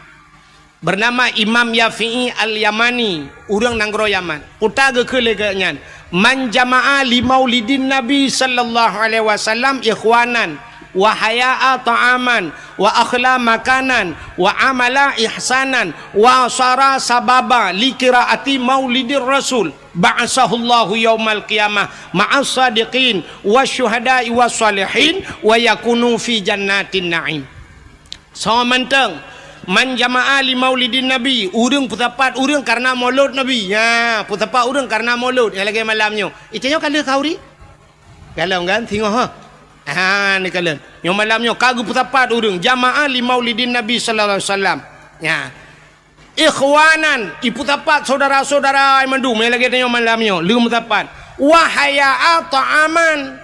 bernama Imam Yafi'i Al-Yamani, ureuëng nanggroe Yaman. Peue geukheun lé geuh nyan, "Man jama'a li maulidin Nabi sallallahu alaihi wasallam ikhwanan, wa haya'a ta'aman, wa akhla makanan, wa amala ihsanan, wa sara sababa li qiraati maulidir rasul, ba'asahullahu yaumal qiyamah ma'as sadiqin, wa syuhada'i wa salihin, wa yakunu fi jannatin na'im." Soe mantong, "Man jama'a li maulidin Nabi," ureuëng peusapat ureuëng karena maulud Nabi. Ya, peusapat ureuëng karena maulud. Nyang lagée malam nyoe. Itanyoe ka lheueh khauri? Galom kan? Singoh, ha? Ha, ni kalon. Nyoe malam nyoe ka geupeusapat ureuëng, "Jama'a li maulidin Nabi sallallahu alaihi wasallam." Ya. Ikhwanan, ipeusapat saudara-saudara mandum, nyang lagée tanyoe malam nyoe, lheueh meusapat. "Wa haya'a ta'aman,"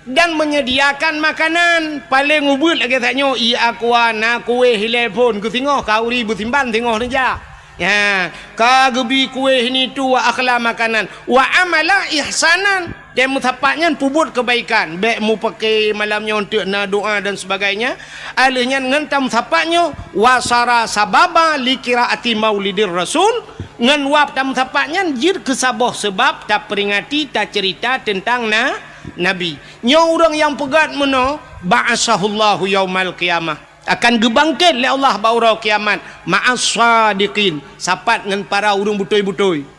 dan menyediakan makanan. Paleng ubeuet lagée tanyoe, i akwa na kueh ilée phon, keu singoh khauri beusimban singoh neujak. Ya, ka geubi kueh ini tu wa akhla makanan. Wa amala ihsanan. Dan meusapat nyan peubuet keubaikan, bék mupake malam nyoe eunteuk na doa dan sebagainya. Aleuh nyan ngon tameusapat nyoe, wa sara sababa li qiraati maulidir rasul, ngon wab tameusapat nyan jeuet keu saboh seubab taperingati, taceurita teuntang na, Nabi. Nyoe ureuëng nyang peugét meunoe, ba'asahullahu yaumal qiyamah, akan geubangket lé Allah bak uroe kiamat, ma'as sadiqin, sapat ngon para ureuëng beutôi-beutôi.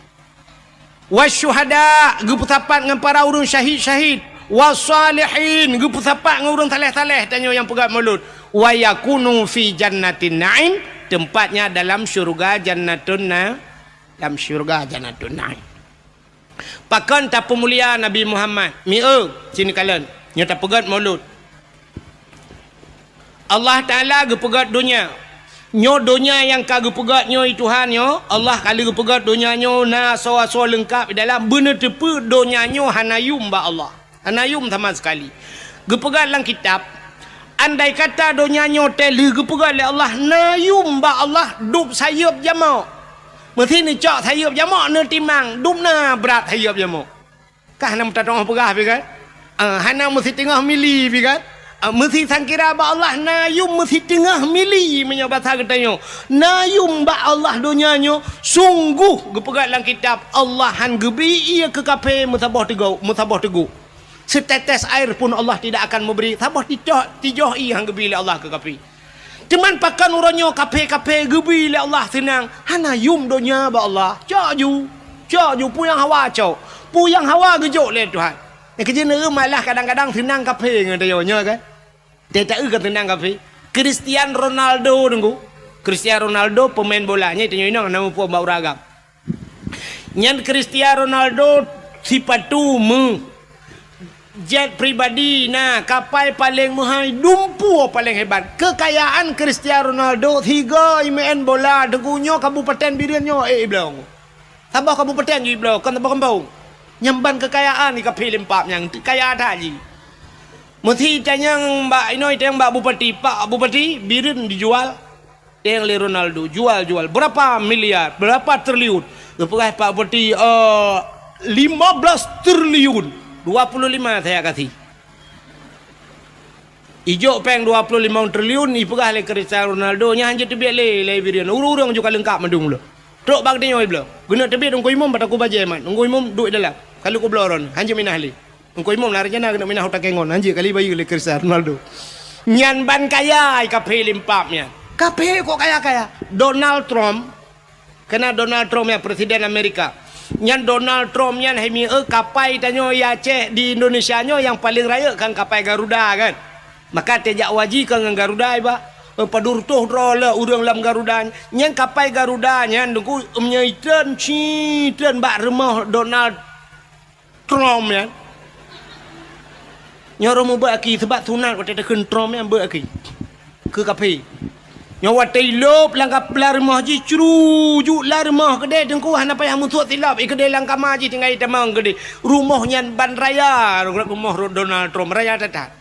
Wasyuhada, geupeusapat ngon para ureuëng syahid-syahid. Wasalihin, geupeusapat ngon ureuëng saleh-saleh, tanyoe nyang peugah maulud. Wa yakunu fi jannatin na'im, tempatnya dalam syurga jannatun na-, dalam syurga jannatun na'im. Pakon tapeumulia Nabi Muhammad? Mieu, sini kalon. Nyoe tapeugét maulud. Allah Taala geupeugét donya. Nyoe donya nyang ka geupeugét nyoe, Tuhan nyoe, Allah ka lheueh geupeugét donya nyoe na asoe-asoe leungkap di dalam, beuneuteupeu donya nyoe hana yum bak Allah. Hana yum sama sekali. Geupeugét lam kitab, andai kata donya nyoe teuh lheueh geupeugét lé Allah, na yum bak Allah dub sayeuep jamok. Meusi neucok sayeuep jamok neutimang, dub na brat sayeuep jamok. Kah na meutatong peugah pi kan? Ah, hana meusi teungoh mili pi kan? Ah, meusi sangkira bak Allah na yum meusi teungoh mili meunyoe basa geutanyoe. Na yum bak Allah donya nyoe, sungguh geupeugah lam kitab, Allah han geubi ié keu kaphé meusaboh teugok, meusaboh teugok. Setetes air pun Allah tidak akan memberi, saboh tijoh, tijoh ié han geubi lé Allah keu kaphé. Teuma pakon uroe nyoe kaphé-kaphé geubi lé Allah seunang, hana yum donya bak Allah. Cok ju, cok ju, peue nyang hawa cok, peue nyang hawa geujok lé Tuhan. Nyang keujeuet neueu malah kadang-kadang seunang kaphé ngon tanyoe nyoe kan. Teuta eu ka seunang kaphé. Cristiano Ronaldo nunggu. Cristiano Ronaldo pemain bola, nyan tanyoe inong na muphom bak ureueng agam. Nyan Cristiano Ronaldo sipatu meu, jet pribadi na, kapai paleng meuhai, dumpeue paleng hebat. Keukayaan Cristiano Ronaldo sigoe imeu'en bola teungoh nyoe kabupaten Bireuen nyoe, eh, ibloe. Saboh kabupaten jih ibloe, kon saboh gampông. Nyan ban keukayaan di kaphé limpak nyang kaya that jih. Meusi tanyong bak inoe, tanyong bak bupati, "Pak Bupati, Bireuen dijual." Teng lé Ronaldo, jual-jual. Berapa miliar? Berapa triliun? Geupeugah Pak Bupati, eh, lima belas triliun. Dua puluh lima saya kasih. Ijok péng dua puluh lima triliun, ipeugah lé Cristiano Ronaldo, nyan hanjeuet teubiet lé, lé Bireuen. Ureueng-ureueng juga leungkap mandum lom. Trok bak tanyoe ibloe. Geuneuk teubiet Teungku Imum bak takue bajée mat. Teungku Imum duek dalam. Ka lheueh kubloe droeneuh. Hanjeuet minah lé. Teungku Imum na rencana keuneuk minah u Takengon, hanjeuet kali bayeue lé Cristiano Ronaldo. Nyan ban kaya i kaphé limpak nyan. Kaphé kok kaya-kaya? Donald Trump, keunan Donald Trump nyan presiden Amerika. Nyan Donald Trump nyan hai mi, eh, kapai tanyoe di Aceh, di Indonesia nyoe nyang paleng rayeuk kan kapai Garuda kan. Maka teuh jak haji kan ngon Garuda iba. Eh, padum reutôh droe le ureuëng lam Garuda. Nyan kapai Garuda nyan Teungku, meunyoe itreun, ci treun bak rumoh Donald Trump nyan. Nyoe roh mubeuet aki, seubab sunat watée takheun Trump nyan beuet aki. Keu kaphé. Nyoe watée ilop lam kap-, lam rumoh jih, crujuk lam rumoh keudeh Teungku, hana payah musok silop, i keudeh lam kama jih tinggai itamong keudeh. Rumoh nyan ban raya, rumoh Donald Trump, raya that-that.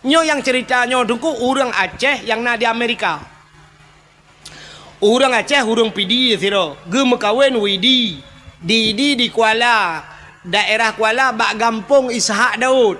Nyoe nyang ceurita nyoe Teungku, ureuëng Aceh nyang na di Amerika. Ureuëng Aceh, ureuëng Pidie sidroe, geumeukawen Widi, di, di, di Kuala, daerah Kuala bak gampông Ishak Daud.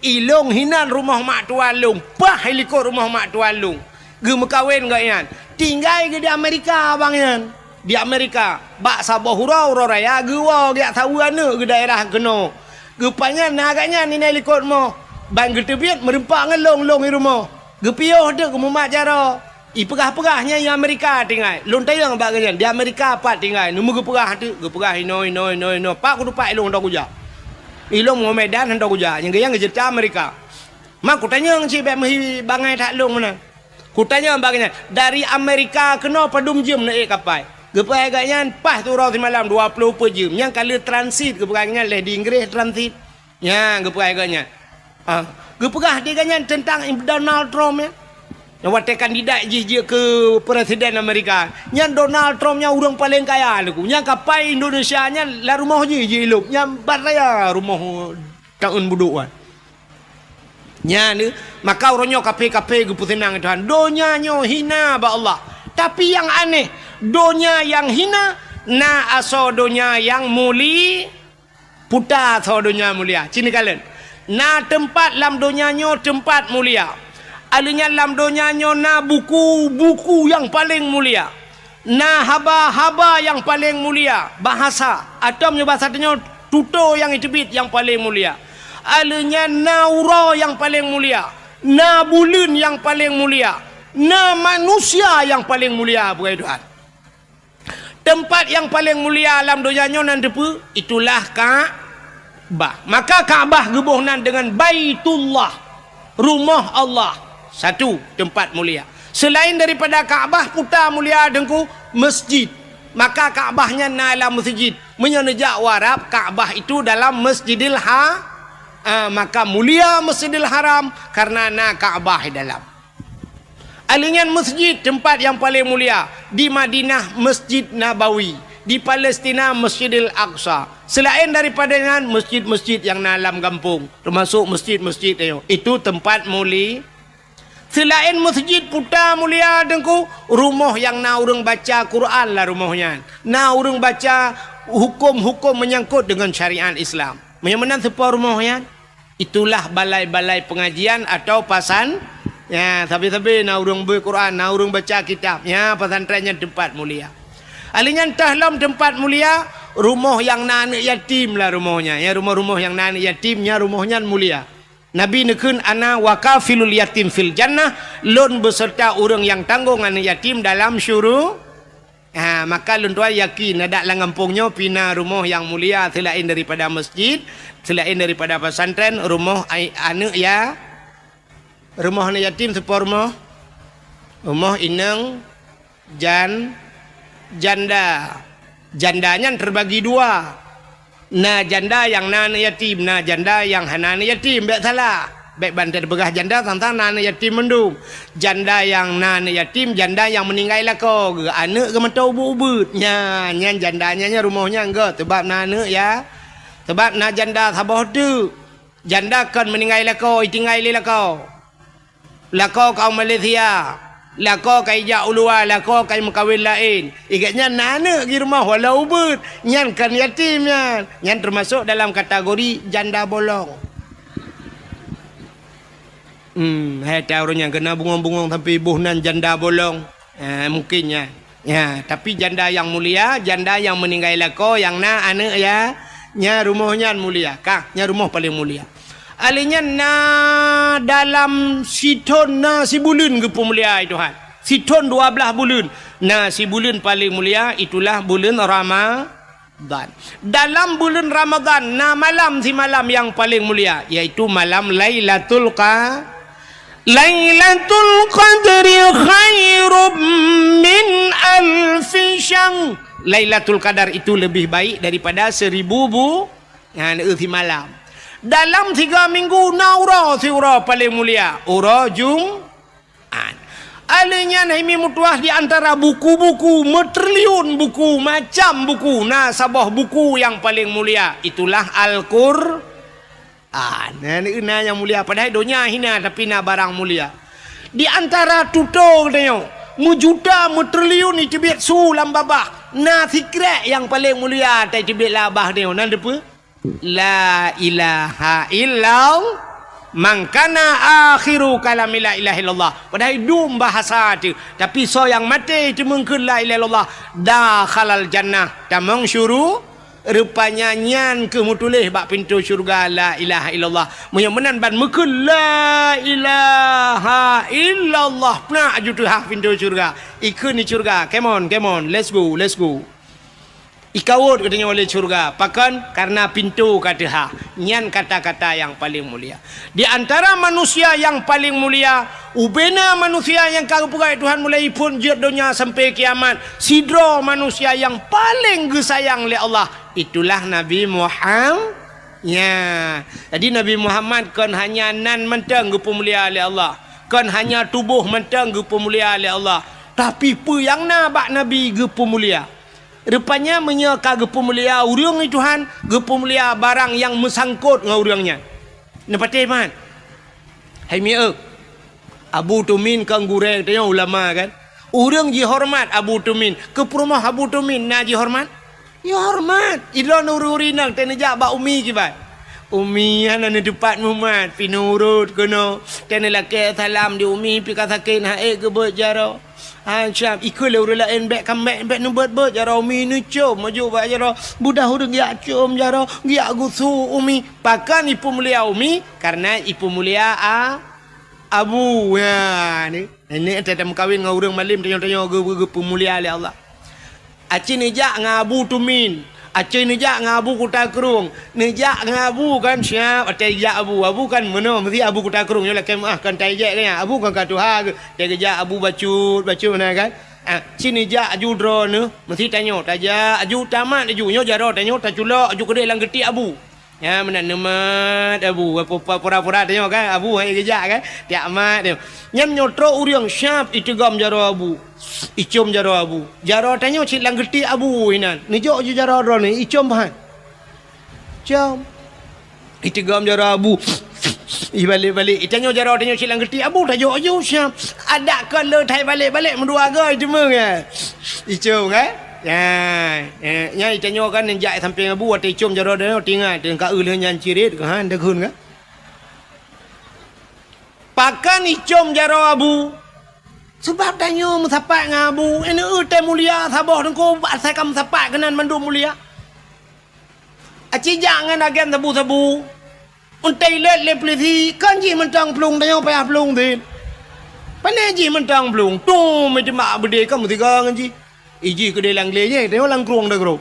Ilong hinan rumoh mak tuan lôn, paih likot rumoh mak tuan lôn. Geumeukawen gobnyan, tinggai geuh di Amerika abang nyan. Di Amerika, bak saboh uroe, uroe raya geuwoe geujak saweue aneuëk geuh daerah keunoe. Geupaih nyan na gobnyan inan likot rumoh, ban geuteubiet meureumpok ngon lôn, lôn i rumoh. Geupiôh teuk geumumat jaroe. Ipeugah-peugah nyan i Amerika tinggai. Lôn tanyong bak gobnyan, di Amerika pat tinggai? Neumeu geupeugah teuk, geupeugah inoe, inoe, inoe, inoe. Pat kuteumpat ilong hana kujak. Ilong Muhammadan hana kujak. Nyang geuh nyan geuceurita Amerika. Ma kutanyong cit bék meuhi bangai that lôn meunan. Kutanyong bak gobnyan, dari Amerika keunoe padum jeuem neuék kapai? Geupeugah gobnyan paih siuroe simalam dua ploh peuet jeuem. Nyan ka lheueh transit, geupeugah gobnyan lheueh di Inggréh transit. Nyan geupeugah gobnyan. Ah, geupeugah di gobnyan teuntang Donald Trump nyan. Nyang watée kandidat jih jeuet keu presiden Amerika. Nyan Donald Trump nyan ureuëng paleng kaya Teungku. Nyan kapai Indonesia nyan lam rumoh jih, jih ilop. Nyan ban raya rumoh taun budok wan. Nyan, maka uroe nyoe kaphé-kaphé geupeuseunang Tuhan. Donya nyoe hina bak Allah. Tapi nyang aneh, donya nyang hina na asoe donya nyang muli-, puta asoe donya mulia. Ci neukalon. Na teumpat lam donya nyoe teumpat mulia. Alheuh nyan lam donya nyoe na buku-buku nyang paleng mulia. Na haba-haba nyang paleng mulia, bahasa, atau meunyoe bahasa tanyoe, tutoe nyang iteubiet nyang paleng mulia. Alheuh nyan na uroe nyang paleng mulia, na buleuen nyang paleng mulia, na manusia nyang paleng mulia, peugah Tuhan. Teumpat nyang paleng mulia lam donya nyoe nan teupeue? Itulah Ka-, Ka'bah. Maka Ka'bah geuboh nan deungon Baitullah, rumoh Allah. Satu, teumpat mulia. Seulaén daripada Ka'bah puta mulia Teungku, masjid. Maka Ka'bah nyan na lam masjid. Meunyoe neujak u Arab, Ka'bah itu dalam Masjidil Ha-, ah, maka mulia Masjidil Haram karena na Ka'bah di dalam. Alheuh nyan masjid teumpat nyang paleng mulia, di Madinah Masjid Nabawi, di Palestina Masjidil Aqsa. Seulaén daripada nyan masjid-masjid nyang na lam gampông, teumasok masjid-masjid nyoe, itu teumpat muli-, seulaén masjid puta mulia Teungku, rumoh nyang na ureuëng baca Quran lam rumoh nyan, na ureuëng baca huköm-huköm meunyangkot deungon syariat Islam. Meunyoe meunan seupôt rumoh nyan, itulah balai-balai pengajian atau pasan-, ya, sabe-sabe na ureuëng bui Quran, na ureuëng baca kitab. Ya, pesantren nyan teumpat mulia. Alheuh nyan teuh lom teumpat mulia, rumoh nyang na aneuëk yatim lam rumoh nyan. Ya, rumoh-rumoh nyang na aneuëk yatim, nyan rumoh nyan mulia. Nabi neukheun, "Ana wa kafilul yatim fil jannah," lôn beuseurta ureuëng nyang tanggong aneuëk yatim dalam syuru-, Ha, maka lôn tuan yakin, adak lam gampông nyoe pih na rumoh nyang mulia seulaén daripada masjid, seulaén daripada pesantren, rumoh ai-, aneuëk ya-, rumoh aneuëk yatim seupôt rumoh, rumoh inong jan-, janda. Janda nyan teubagi dua. Na janda nyang na aneuëk yatim, na janda nyang hana aneuëk yatim, bék salah. Bék bantai teupeugah janda sang-sang na aneuëk yatim mandum. Janda nyang na aneuëk yatim, janda nyang meuninggai lakoe geuh, aneuëk geuh mantong ubeuet-ubeuet. Nyan, nyan janda nyan, nyan rumoh nyan geuh, sabab na aneuëk ya. Sabab na janda saboh teuk. Janda kon meuninggai lakoe, itinggai lé lakoe. Lakoe ka u Malaysia, lakoe ka ijak u luwa, lakoe ka imeukawen laén. Igak nyan na aneuëk di rumoh walau ubeuet, nyan kon yatim nyan. Nyan teumasok dalam kategori janda bolong. Hmm, hai ta ureuëng nyang keuneuk bungong-bungong sampoe boh nan janda bolong. Ha, mungkin nyan. Ya, tapi janda nyang mulia, janda nyang meuninggai lakoe, nyang na aneuëk ya, nyan rumoh nyan mulia. Kah, nyan rumoh paleng mulia. Alheuh nyan na dalam sithon na sibuleuen geupeumulia Tuhan. Sithon dua blaih buleuen. Na sibuleuen paleng mulia, itulah buleuen Rama-, Ramadhan. Dalam buleuen Ramadhan na malam simalam nyang paleng mulia, yaitu malam Lailatul Qa-, Lailatul Qadri khairum min alfi syahr. Lailatul Qadar itu lebih baik daripada seribu bu-, nyan, eh, simalam. Dalam tiga minggu na uroe siuroe paleng mulia, uroe Jum-, An. Alheuh nyan hai mi meutuah di antara buku-buku, meutriliun buku, macam buku, na saboh buku nyang paleng mulia, itulah Al-Qur'an. Nah, na nyang mulia, padahai donya hina, tapi na barang mulia. Di antara tutoe geutanyoe, meujuta, meutriliun iteubiet su lam babah, na sikrek nyang paleng mulia, tai teubiet lam babah tanyoe, na teupeue? La ilaha illallah. Man kana akhiru kalami la ilaha illallah. Padahai dum bahasa teuh. Tapi soe nyang maté teumeung kheun la ilaha illallah, dakhalal jannah, tamong syuru-, rupanya nyan keuh meutuléh bak pintoe syeuruga la ilaha illallah. Meunyoe meunan ban meukheun la ilaha illallah, peunak aju teuhah pintoe syeuruga. Ikheun di syeuruga, "Come on, come on, let's go, let's go." Ikawot geutanyoe lé syeuruga. Pakon? Kareuna pintoe ka teuhah. Nyan kata-kata nyang paleng mulia. Di antara manusia nyang paleng mulia, ubena manusia nyang ka geupeugah Tuhan mulai phon jeuet donya sampai kiamat, sidroe manusia nyang paleng geusayang lé Allah, itulah Nabi Muham-, nya. Jadi, Nabi Muhammad kon hanya nan mantong geupeumulia lé Allah, kon hanya tuboh mantong geupeumulia lé Allah, tapi peue nyang na bak Nabi geupeumulia. Rupanya meunyoe ka geupeumulia ureuëng di Tuhan, geupeumulia barang nyang meusangkot ngon ureuëng nyan. Neupatéh mat. Hai mieu, Abu Tumin kan gurée tanyoe ulama kan. Ureuëng jihoreumat Abu Tumin, keu peurumoh Abu Tumin na jihoreumat? Jihoreumat. Idroe ureuëng-ureuëng inong teuneujak bak umi kiban. Umi hana neuteupat mumat, pi nurot keunoe. Teuneulakée salam di umi pi ka sakét hana ék geubeuet jaroe. Hai siab, ikheun lé ureuëng laén bék ka bék, bék neubeuet-beuet jaroe umi neucom, maju bak jaroe. Budah ureuëng geujak com jaroe, geujak gusok umi. Pakon ipeumulia umi? Kareuna ipeumulia a-, abu. Ya, ni. Ini ata tameukawen ngon ureuëng malem tanyoe-tanyoe geu-, geu-, geupeumulia lé Allah. Aci neujak ngon Abu Tumin, aci neujak ngon Abu Kuta Krueng, neujak ngon Abu kan siab, watée jak Abu, Abu kan meunoe meusi Abu Kuta Krueng nyoe lakée meuáh kan tai jek kan, Abu kan ka tuha geuh, watée geujak Abu bacut, bacut na kan. Ah, ci neujak aju droeneuh, meusi tanyoe tajak aju tamat aju nyoe jaroe tanyoe taculok aju keudeh lam geuti Abu. Nyan meunan neumat Abu, pura-pura tanyoe kan, Abu hai geujak kan, tiak mat tanyoe. Nyan nyoe trok ureuëng siab iteugom jaroe Abu, icom jaroe Abu. Jaroe tanyoe cit lam geuti Abu inan. Neujok ju jaroe droeneuh, icom bahan. Com. Iteugom jaroe Abu. Ibalek-balek. Itanyoe jaroe tanyoe cit lam geuti Abu, tajok ju siab. Adak kon le thai balek-balek meudua goe iteumeueng ya. Icom kan? Ya, ya, nyan itanyoe kan neujak sampéng Abu watée icom jaroe droeneuh tingat, teungka eu lheueh nyan cirit, ha, deughun kan? Pakon icom jaroe Abu? Sabab tanyoe meusapat ngon Abu, ini eu tée mulia saboh teungku, asai ka meusapat keunan mandum mulia. Aci jak ngon agen sabu-sabu. Untée ilét lé pulisi, kon jih mantong plueng tanyoe payah plueng dit. Pane jih mantong plueng, tum iteumak beudé ka meusigoe ngon jih. Ijih keudeh lam glé jih, tanyoe lam krueng dagroe.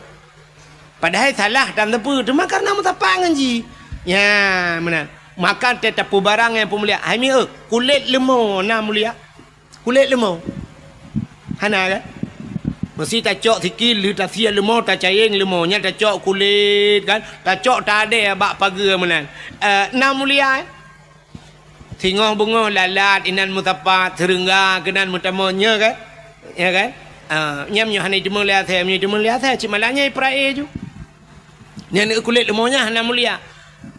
Padahai salah tan teupeu, teuma kareuna meusapat ngon jih. Nya, meunan. Maka tée tapeubarang nyang peumulia. Hai mieu, kulét leumo na mulia. Kulét leumo. Hana kan? Meusi tacok sikil lheueh tasie leumo, tacayeng leumo, nyan tacok kulét kan, tacok tadé bak pageue meunan. Eh, na mulia, eh? Singoh beungoh lalat inan meusapat, seureungga keunan meutamong, nya kan? Ya kan? Ah, nyan meunyoe hana jiteumeung lé asée, meunyoe jiteumeung lé asée, cit malah nyan ipeurak éh ju. Nyan kulét leumo nyan hana mulia.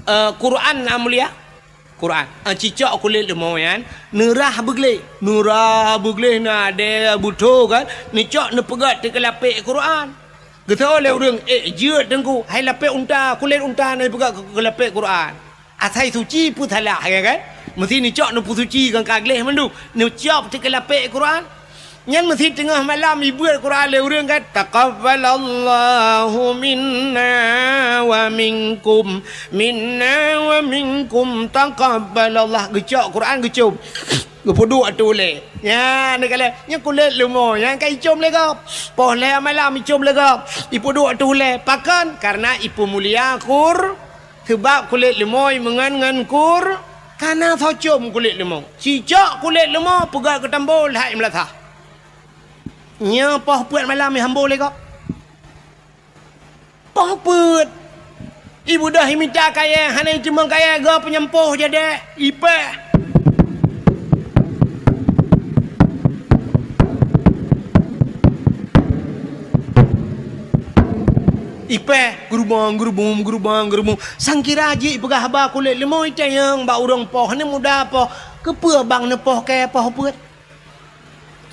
Eh, Quran na mulia. Quran. Ah, cicok kulét leumo nyan, neurah beugleh. Neurah beugleh na adé beutôi kan, neucok neupeugét teukeulapék Quran. Geutho lé ureuëng, "Eh, jeuet teungku, hai lapék unta, kulét unta na ipeugét keu, keu lapék Quran." Asai suci peue salah, ya kan? Meusi neucok neupeusuci ngon ka gleh mandum, neucok teukeulapék Quran. Nyan meusi teungoh malam ibeuet Quran lé ureuëng kan, "Taqabbalallahu minna wa minkum, minna wa minkum, taqabbalallah." Geucok Quran geucom. Geupeuduek ateueh ulèe. Nyan, neukalon, nyan kulét leumo, nyan ka icôm lé gob. Poh lhèe malam icôm lé gob. Ipeuduek ateueh ulèe. Pakon? Kareuna ipeumulia Qur-, seubab kulét leumo imeungon ngon Qur-, ka na soe com kulét leumo. Sicok kulét leumo peugöt keu tambo lhai meulasah. Nyoe poh peuet malam ihambo lé gob. Poh peuet. Ibeudôh imita kayèe, hana iteumeung kayèe, gob peunyampoh jadèe, ipèh. Ipèh, geurubong, geurubong, geurubong, geurubong. Sangkira jih ipeugah haba kulét leumo itanyong bak ureueng poh, hana muda poh. Keupeue bang neupoh kayèe poh peuet?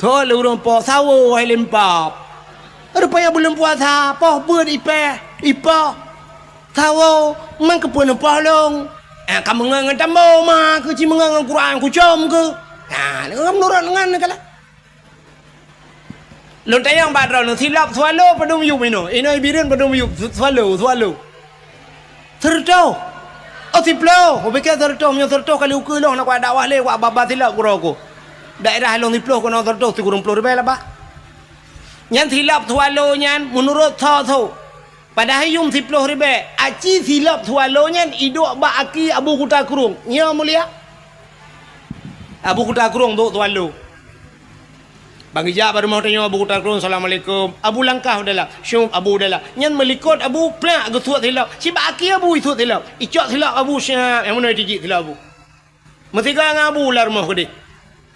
Thôn lé ureueng poh sawo hai lempap. Rupanya buleuen puasa, poh beuet ipèh, ipoh. Sawo, man keupeue neupoh lôn? Eh, ka meungon ngon tambo ma, keu ci meungon ngon Quran kucom keu. Nah, meunurot ngon neukalon. Lôn tanyong bak droeneuh, silop swallow padum yup inoe? Inoe Bireuen padum yup? Swallow, swallow. Sireutôh. Oh, siplôh. Kupike sireutôh, meunyoe sireutôh kali ukeue lôn hana kuat dakwah lé, kuat babah silop keudroe ku. Daerah lôn siplôh keunoe sireutôh sikureueng plôh ribèe lah bah. Nyan silop swallow nyan meunurot tho-tho. Padahai yuem siplôh ribèe, aci silop swallow nyan iduek bak aki Abu Kuta Krueng. Nyo mulia. Abu Kuta Krueng duek swallow. Ban geujak bak rumoh tanyoe Abu Kuta Krueng, "Assalamualaikum." Abu langkah u dalam. Syup, Abu u dalam. Nyan meulikot Abu, plak geusuet silop. Sibak aki Abu isuet silop. Icok silop Abu, syap, nyang meunoe tijik silop Abu. Meusigoe ngon Abu lam rumoh keudeh.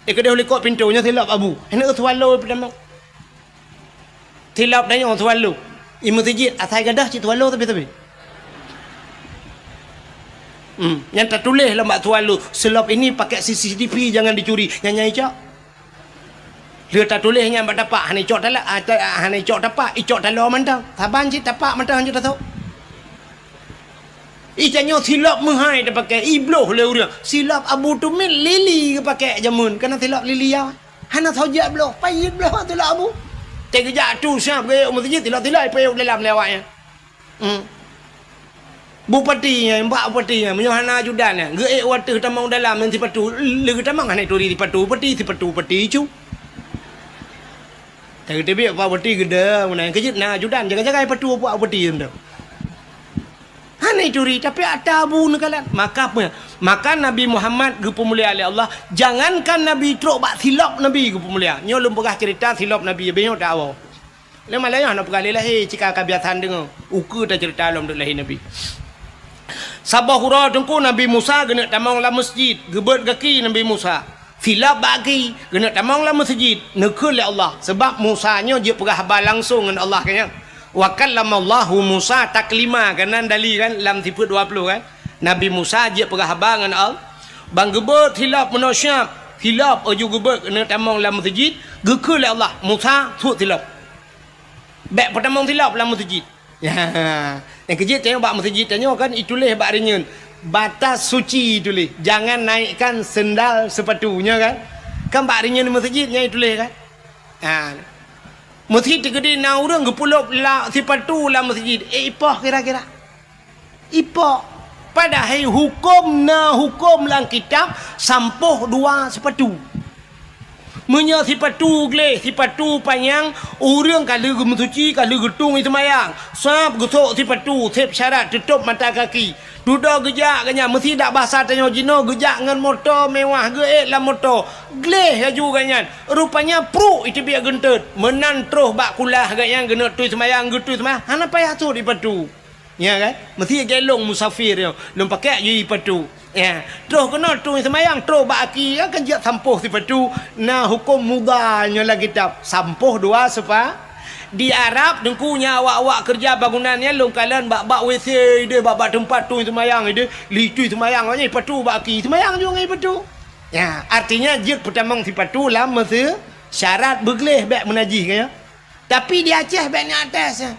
Eh, keudeh u likot pintoe, nyoe silop Abu. Hana swallow peutamong. Silop tanyoe swallow. I meuseujid, asai gadôh cit swallow tapi-tapi. Hmm, nyan tatuléh lam bak swallow, "Silop ini pakai C C T V, jangan dicuri." Nyan, nyan icok. Lheueh tatuléh nyan bak tapak, hana icok tala-, ah, ta-, ah, hana icok tapak, icok taloe mantong. Saban cit tapak mantong hanjeuet tasôk. Ih, tanyoe silop meuhai tapakai, ibloh lé ureueng. Silop Abu Tumit lili geupakai jameun, kana silop lili ya. Hana soe jak bloh, payet bloh silop Abu. Teugeujak tu siap geuék u meuseujid, silop-silop ipayet dalam lé awaknyan. Hmm. Bupati nyan, bak bupati nyan, meunyoe hana ajudan nyan, geuék u ateueh tamong dalam ngon sipatu, lé geutamong hana ituri sipatu bupati, sipatu bupati cu. Tapi teubiet bak bupati geude, meunan keujeuet na ajudan, jaga-jaga sipatu bak bupati nyan tu. Hana ituri, tapi ata Abu neukalon. Maka pe-, maka Nabi Muhammad geupeumulia lé Allah, jangankan Nabi trok bak silop Nabi geupeumulia. Nyoe lôn peugah cerita silop Nabi, habéh nyoe tawoe. Lé malam nyoe hana peugah lé lahé, cit ka kabiasaan deungoe. Ukeue tacerita lom duek lahé Nabi. Saboh uroe teungku Nabi Musa geuneuk tamong lam meuseujid, geubeuet gaki Nabi Musa. Silop bak gaki, geuneuk tamong lam meuseujid, neukheun lé Allah, seubab Musa nyoe jeuet peugah haba langsong ngon Allah, ka nyan. "Wa kallamallahu Musa taklima," keunan dali kan lam sifeuet dua ploh kan. Nabi Musa jeuet peugah haba ngon Allah. Ban geubeuet silop meunoe siap, silop laju geubeuet geuneuk tamong lam meuseujid, geukheun lé Allah, "Musa, suet silop." Bèk peutamong silop lam meuseujid. Ya, nyang keujeuet tanyoe bak meuseujid tanyoe kan ituléh bak rinyeun, "Batas suci" ituléh, "Jangan naikkan sendal sepatu," nyoe kan? Kan bak rinyeun meuseujid nyan ituléh kan? Ha. Meuseujid teukeudi na ureueng geupeulop la-, sipatu lam meuseujid, eh, ipoh kira-kira. Ipoh. Padahai huköm na huköm lam kitab sampoh dua sipatu. Meunyoe sipatu gleh, sipatu panyang, ureueng ka lheueh geumeusuci, ka lheueh geutueng i seumayang, sab geusok sipatu, sép syarat teutôp mata kaki. Dudoe geujak geuh nyan, meusi dak basa tanyoe jinoe geujak ngon moto mewah, geuék lam moto. Gleh laju geuh nyan, rupanya pruek iteubiet geunteut. Meunan troh bak kulah geuh nyan geuneuk tui seumayang, geutui seumayang, hana payah sot sipatu. Ya kan? Meusi gelong musafir nyoe, lôn pakai jih sipatu. Ya, troh keunoe tueng seumayang, troh bak aki, ya kan, jak sampoh sipatu. Na huköm mudha nyoe lam kitab, sampoh dua sepa-, di Arab, teungku, nyan awak-awak keureuja bangunan nyan lôn kalon bak-bak W C ideh, bak-bak teumpat tueng seumayang ideh, lheueh tui seumayang nyan sipatu bak aki, seumayang ju ngon sipatu. Ya, artinya jeuet peutamong sipatu lam meuse-, syarat beugleh bèk meunajih, kan, ya. Tapi di Aceh bèk nyan até, ya.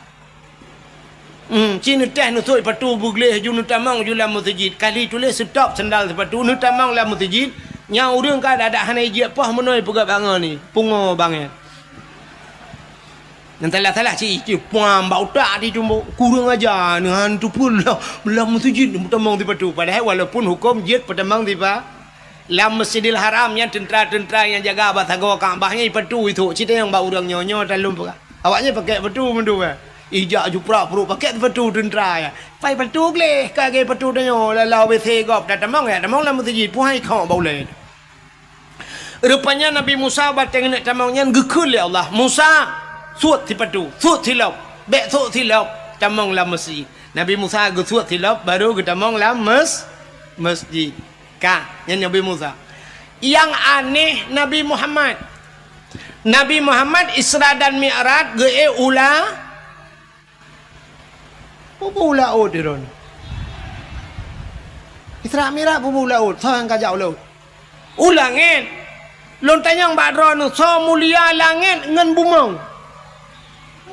Hmm, ci neuteh neusok sipatu beugleh ju neutamong ju lam meuseujid. Ka lheueh tuléh stop sendal sipatu neutamong lam meuseujid. Nyan ureueng ka adak-adak hana ijak poh meunoe peugah bangon ni. Pungo bangai. Nyang salah-salah ci, ci puang bak utak di tumbok. Kurang aja neuhan tupul lam, lam meuseujid neutamong sipatu. Padahai walaupun huköm jeuet peutamong sipa-, Lam Masjidil Haram nyan teuntra-teuntra nyang jaga bak sagoe Ka'bah nyan ipatu ithok, cit nyang bak ureuëng nyoe, nyoe talom peugah. Awak nyan pakèk patu mandum, eh. Ijak juprak pruet pakèk patu teuntra nyan. Pai patu gleh ka lagèe patu tanyoe, lam, lam W C gob, tatamong ya, tamong lam meuseujid, puhai khok bak ulèe. Rupanya Nabi Musa watèe geuneuk tamong nyan geukheun lé Allah, "Musa, suet sipatu, suet silop, bèk suet silop, tamong lam meuseujid." Nabi Musa geusuet silop, baru geutamong lam mes-, meuseujid. Ka, nyan Nabi Musa. Nyang aneh Nabi Muhammad. Nabi Muhammad Isra dan Mi'raj geuék u la-, peue-peue u laôt droeneuh. Isra Mi'raj peue-peue u laôt, soe nyang ka jak u laôt? U langèt. Lôn tanyong bak droeneuh, soe mulia langèt ngon bumoe?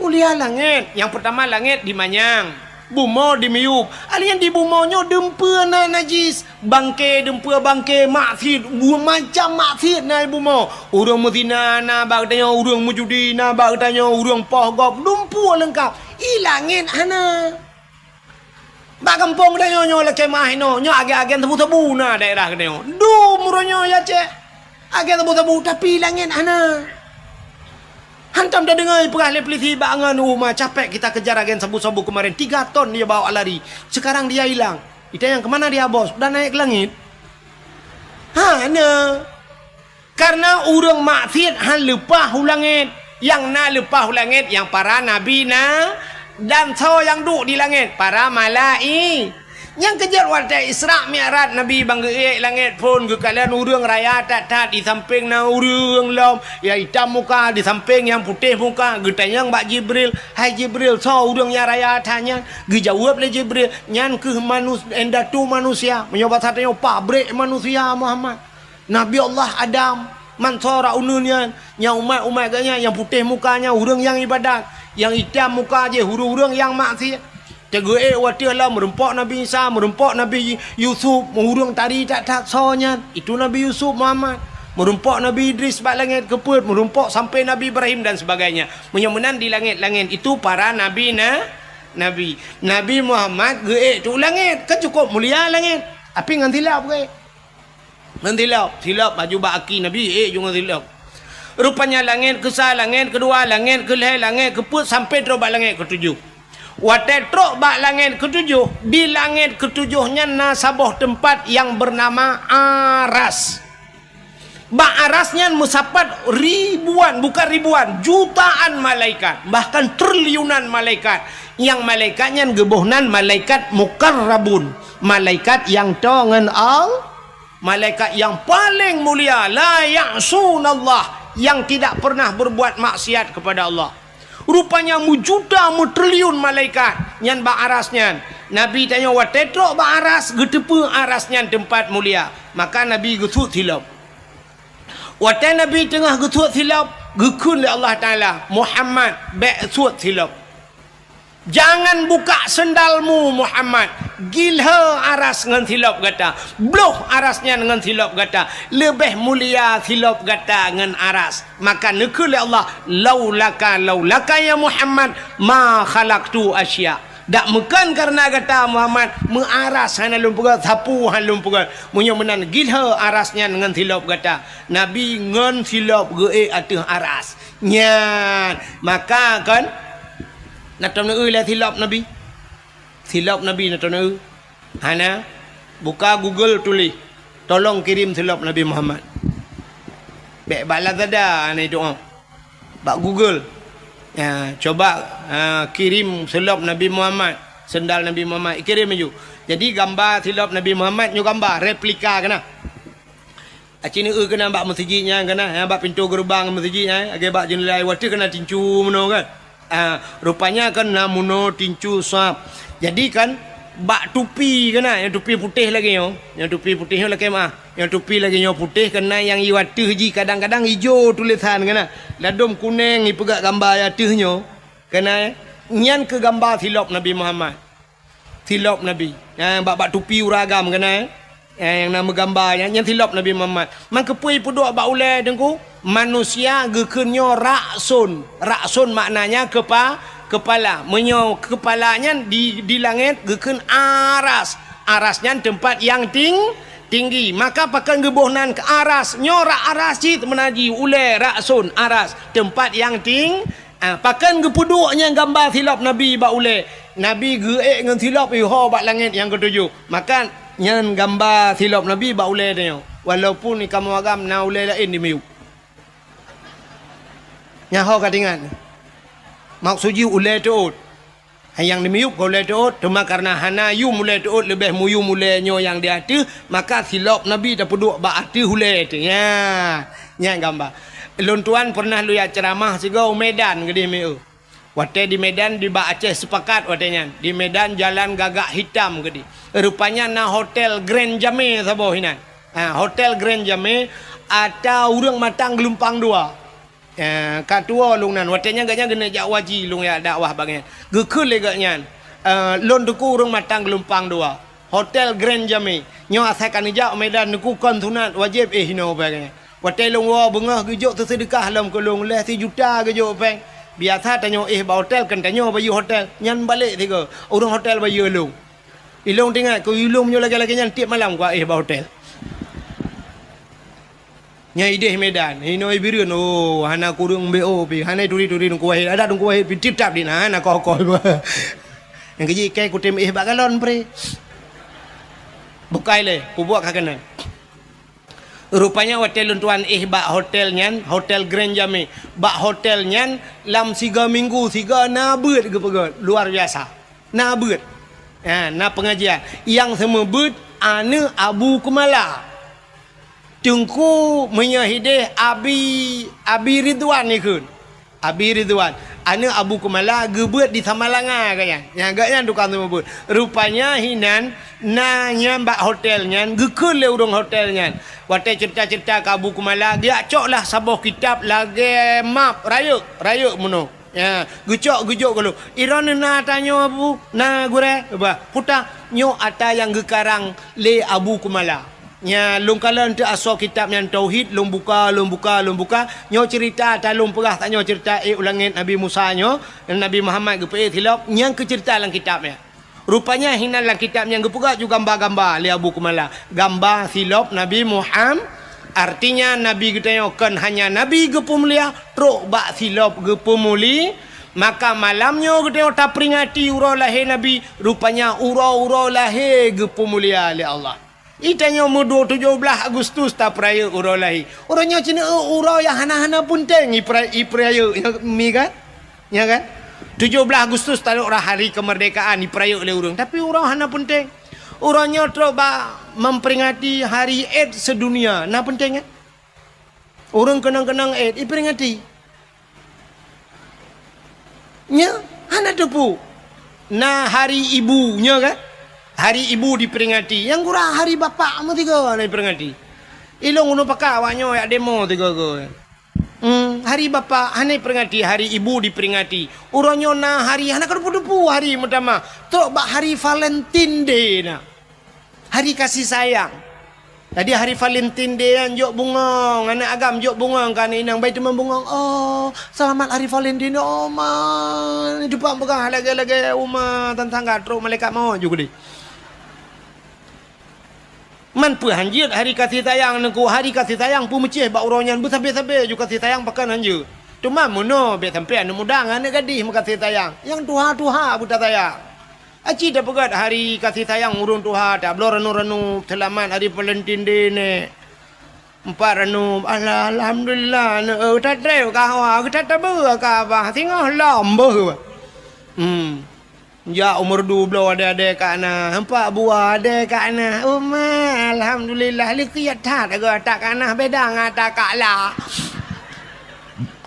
Mulia langèt. Nyang peurtama langèt dimanyang, bumoe dimiyueb. Alèh nyan di bumoe nyoe dumpeue na najis, bangke, dumpeue bangke, maksiet, dua macam maksiet na di bumoe. Ureuëng meuzina na bak geutanyoe, ureuëng meujudi na bak geutanyoe, ureuëng poh gob, dumpeue leungkap. I langèt hana. Bak gampông geutanyoe nyoe lakèe meu'ah inoe, nyoe agen-agen sabu-sabu na daerah geutanyoe. Dum uroe nyoe ya cek agen sabu-sabu, tapi langèt hana. Hantom tadeungoe peugah lé polisi bak ngon uma, "Capek kita kejar agen sabu-sabu kemarin, tiga ton dia bawa lari. Sekarang dia hilang." Itanyong, "Kemana dia, Bos? Udah naik ke langit?" Hana. Kareuna ureuëng maksiet han leupah u langèt. Nyang na leupah u langèt nyang para nabi na, dan soe nyang duek di langèt? Para malai-, nyang keujeuet watèe Isra Mi'raj Nabi ban geuék langèt phon geukalon ureuëng raya that-that, di sampéng na ureuëng lom nyang itam muka, di sampéng nyang putéh muka. Geutanyong bak Jibril, "Hai Jibril, soe ureuëng nyang raya that nyan?" Geujaweueb lé Jibril, "Nyan kheueh manus-, indatu manusia." Meunyoe basa tanyoe, pabrék manusia Muhammad. Nabi Allah Adam, man soe rot uneuen nyan, nyang umat-umat geuh nyan, nyang putéh muka nyan ureuëng nyang ibadat, nyang itam muka jih ureuëng-ureuëng nyang maksiet. Teugeuék watèe lom meurumpok Nabi Isa, meurumpok Nabi Yusuf, ureuëng tari that-that soe nyan, itu Nabi Yusuf Muhammad. Meurumpok Nabi Idris bak langèt keupeuet, meurumpok sampoe Nabi Ibrahim dan sebagainya. Meunyoe meunan di langèt-langèt itu para nabi na, nabi. Nabi Muhammad geuék tu langèt, kan cukôp mulia langèt. Tapi ngon silop geuék. Ngon silop, silop laju bak aki Nabi, ék ju ngon silop. Rupanya langèt keusa, langèt keudua, langèt keulhèe, langèt keupeuet, sampoe trok bak langèt keutujoh. Watèe trok bak langèt keutujoh, di langèt keutujoh nyan na saboh teumpat nyang beunama Aras. Bak Aras nyan meusapat ribuan, bukan ribuan, jutaan malaikat, bahkan triliunan malaikat. Nyang malaikat nyan geuboh nan malaikat muqarrabun, malaikat nyang toe ngon Al-, malaikat nyang paleng mulia, la ya'sunallah, nyang tidak pernah berbuat maksiat kepada Allah. Rupanya meujuta meutriliun malaikat nyan bak Aras nyan. Nabi tanyoe watèe trok bak Aras, geuteupeue Aras nyan teumpat mulia. Maka Nabi geusuet silop. Watèe Nabi teungoh geusuet silop, geukheun lé Allah Taala, "Muhammad, bèk suet silop." Jangan buka sendalmu, Muhammad. Gilhô Aras ngon silop gata. Bloh Aras nyan ngon silop gata. Leubeh mulia silop gata ngon Aras. Maka neukheun lé Allah, "Laulaka, laulaka ya Muhammad, ma khalaqtu asya." Dak meukon kareuna gata, Muhammad, meu Aras hana lôn peugöt, sapeue hana lôn peugöt. Meunyoe meunan, gilhô Aras nyan ngon silop gata. Nabi ngon silop geuék ateueh Aras. Nyan, maka kon, na tom neueu lé silop Nabi? Silop Nabi na tom neueu? Hana. Buka Google tuléh, "Tolong kirim silop Nabi Muhammad." Bèk bak Lazada hana doa. Bak Google. Ya, coba, ha, kirim silop Nabi Muhammad, sendal Nabi Muhammad, kirim laju. Jadi gamba silop Nabi Muhammad nyoe gamba replika keunan. Aci neueu keunan bak meuseujid nyan keunan, ha, bak pintoe geureubang meuseujid nyan, lagèe bak jeundela, watèe keunan tincu meunoe kan. Ah, rupanya kan na meunoe tincu sab. Jadi kan bak tupi keunan, nyang tupi putéh lagèe nyoe, nyang tupi putéh nyoe lakèe meu'ah, nyang tupi lagèe nyoe putéh keunan, nyang i ateueh jih kadang-kadang ijo tulésan keunan, ladôm kunèng ipeugöt gamba i ateueh nyoe keunan, nyan keuh gamba silop Nabi Muhammad. Silop Nabi. Nyan bak, bak tupi ureueng agam keunan, eh? Eh, nyang na meugamba nyan, nyan silop Nabi Muhammad. Man keupeue ipeuduek bak ulèe Teungku? Manusia geukheun nyoe ra'sun. Ra'sun maknanya kepa-, kepala. Meunyoe kepala nyan di, di langèt geukheun aras. Aras nyan teumpat nyang ting-, Tinggi. Maka pakon geuboh nan keu aras. Nyoe rak aras cit meunan jih, ulée rak sôn aras. Teumpat nyang ting-, ah, pakon geupeuduek nyang gamba silop Nabi bak ulée. Nabi geuék ngon silop iho bak langét nyang keutujoh. Maka nyan gamba silop Nabi bak ulée tanyoe. Walaupun di kamoe agam na ulée laén di miyueb. Nyan ho ka teuingat. Maksud jih ulée teuôt. Nyang di miyueb ka ulée teuôt, teuma kareuna hana yum ulée teuôt, leubeh muyum ulée nyoe nyang di ateueh, maka silop Nabi tapeuduek bak ateueh ulée teuh. Nya, nyan gamba. Lôn tuan peureunah lôn jak ceuramah sigoe u Medan keudeh meu. Watée di Medan, di bak Aceh Sepakat watée nyan. Di Medan jalan Gagak Hitam keudeh. Rupanya na hotel Grand Jamé saboh inan. Ha, hotel Grand Jamé ata ureuëng matang geulumpang dua. Eh, ka tuwoe lôn nan, watée nyan gobnyan geuneuk jak haji lôn jak dakwah bak gobnyan. Geukheun lé gobnyan, eh, lôn teungku ureuëng matang geulumpang dua. Hotel Grand Jamé. Nyoe asai ka neujak u Medan teungku kon sunat, wajéb éh inoe bak gobnyan. Watée lôn woe beungoh geujok teuseudeukah lom keu lôn lhée sijuta geujok péng. Biasa tanyoe éh bak hotel, kon tanyoe bayeue hotel. Nyan balek sigoe, ureuëng hotel bayeue lôn. Ilôn teuingat keu ilôn meunyoe lagée-lagée nyan tieb malam kuéh bak hotel. Nyang ideh Medan, inoe Bireuen, oh, hana kureueng B O pi, hana turi-turi Teungku Wahid, adak Teungku Wahid pi tip-tap di na, hana koh-koh. Nyang keujih ikai kutem éh bak galon pre. Bukai lé, pubuet ka keunan. Rupanya watée lôn tuan éh bak hotel nyan, Hotel Grand Jamé. Bak hotel nyan, lam siga minggu siga na beuet geupeugét, luar biasa. Na beuet. Ha, na pengajian. Nyang seumeubeuet aneuëk Abu Keumala. Teungku meunyoe hideh Abi, Abi Ridwan ikheun. Abi Ridwan, aneuëk Abu Keumala geubeuet di Samalanga gobnyan. Nyang gobnyan tukang seumeubeuet. Rupanya hinan na nyan bak hotel nyan, geukheun lé ureuëng hotel nyan. Watée ceurita-ceurita keu Abu Keumala, geujak coklah saboh kitab lagée map rayeuk, rayeuk meunoe. Ya, geucok geujok gohlom. Droeneuh na ata nyoe, Abu? Na, Gurée? Bah, peue ata? Nyoe ata nyang geukarang lé Abu Keumala. Nya, lôn kalon teuk asoe kitab nyan tauhid, lôn buka, lôn buka, lôn buka. Nyoe ceurita ata lôn peugah tanyoe ceurita ék u langét Nabi Musa nyoe, Nabi Muhammad geupeuék silop, nyang keu ceurita lam kitab nyan. Rupanya hinan lam kitab nyang geupeugah ju gamba-gamba lé Abu Keumala. Gamba silop Nabi Muham-, artinya Nabi geutanyoe kon hanya Nabi geupeumulia, trok bak silop geupeumuli. Maka malam nyoe geutanyoe taperingati uroe lahé Nabi, rupanya uroe-uroe lahé geupeumulia lé Allah. Itanyoe meuduek tujoh blaih Agustus tapeurayeuk uroe lahé. Uroe nyoe cit uroe nyang hana-hana peunteng ipeura-, ipeurayeuk, nyoe mi kan? Nya kan? Tujoh blaih Agustus tadok rah hari kemerdekaan ipeurayeuk lé ureuëng, tapi uroe hana peunteng. Uroe nyoe trok bak memperingati hari AIDS sedunia. Na peunteng kan? Ureuëng keunong-keunong AIDS iperingati. Nya, hana teupeu. Na hari ibu, nya kan? Hari ibu diperingati. Nyang gura hari bapak meusigoe hana diperingati. Ilôn uroe pakat awak nyoe jak demo sigoe-goe. Hmm, hari bapak hana diperingati, hari ibu diperingati. Uroe nyoe na hari hana keudeupu-deupu hari meutamah. Trok bak hari Valentine Day na. Hari kasih sayang. Jadi hari Valentine Day nyan jok bungong, aneuk agam jok bungong keu aneuk inong, bai teuma bungong. Oh, selamat hari Valentine, oh ma. Teupang peugah lagée-lagée uma tantangga trok malaikat maut ju keudeh. Man peue hanjeuet hari kasih sayang nangku, hari kasih sayang peumeucéh bak uroe nyan beusabe-sabe ju kasih sayang pakon hanjeuet. Teuma meunoe bék sampoe aneuk muda ngon aneuk gadih meukasih sayang, nyang tuha-tuha beuta sayang. Aci tapeugét hari kasih sayang ureuëng tuha, tabloe ranup-ranup seulamat hari Valentine Day neh. Empat ranup, alah, alhamdulillah, aneuk, eh, tatreb ka hawa, geutat tabeue ka abah, singoh lom beuh. Hmm. Jak umur dua belas ade-ade ka na, empat buah ade ka na. Uma, alhamdulillah, likiet that agoe ata ka na, beda ngon ata ka la.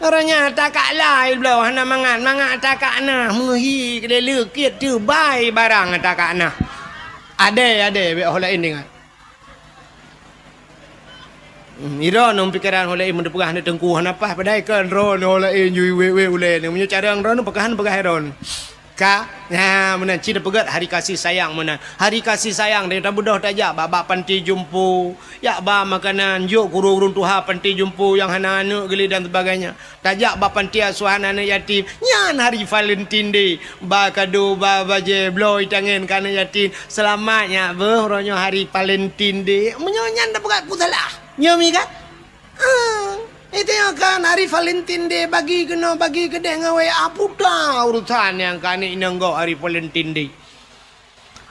Uroe nyan ata ka la, ibloe hana mangat, mangat ata ka na, meuhi keudeh likiet teubai barang ata ka na. Ade, ade, bék ho laén ingat. Hmm, droeneuh pikeran ho laén meuteupeugah aneuk teungku hana paih, padahai kon droeneuh ho laén ju iwet-wet ulée nyoe. Meunyoe cara droeneuh peukahan peugah droeneuh. Ka? Nah, meunan cit peugét hari kasih sayang meunan. Hari kasih sayang deh, tabeudôh tajak bak, bak panti jompo. Jak ba makanan, jok keu ureuëng tuha panti jompo nyang hana aneuëk geuh lé dan sebagainya. Tajak bak panti asuhan aneuëk yatim. Nyan hari Valentine Day. Ba kado, ba bajée, bloe tangen keu aneuëk yatim. Seulamat nyak beuh, uroe nyoe hari Valentine Day. Meunyoe nyan tapeugah ku salah. Nyoe mi kan? Ah, itu nyang kan hari Valentine Day, bagi keunoe, bagi keudeh ngon W A, puta urusan nyang keu aneuëk inong gob hari Valentine Day.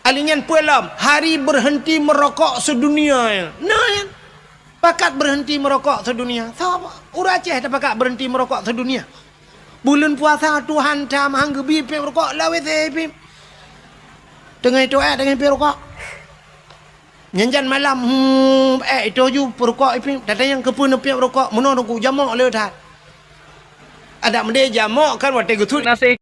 Ali nyan peue lom, hari berhenti merokok sedunia. Nah, nyan. Pakat berhenti merokok sedunia. Sapa? Ureuëng Aceh tapakat berhenti merokok sedunia. Buleuen puasa Tuhan tam han geubi piep rukok lawét, eh, piep. Teungoh itu, eh, teungoh piep rukok. Nyan jan malam, hmm, eh, itu ju peurukok ipin. Tatanyong keupeue neupiep rukok, meunoe teungku jamok le that. Adak meudeh jamok kan watée geusut. Nasib.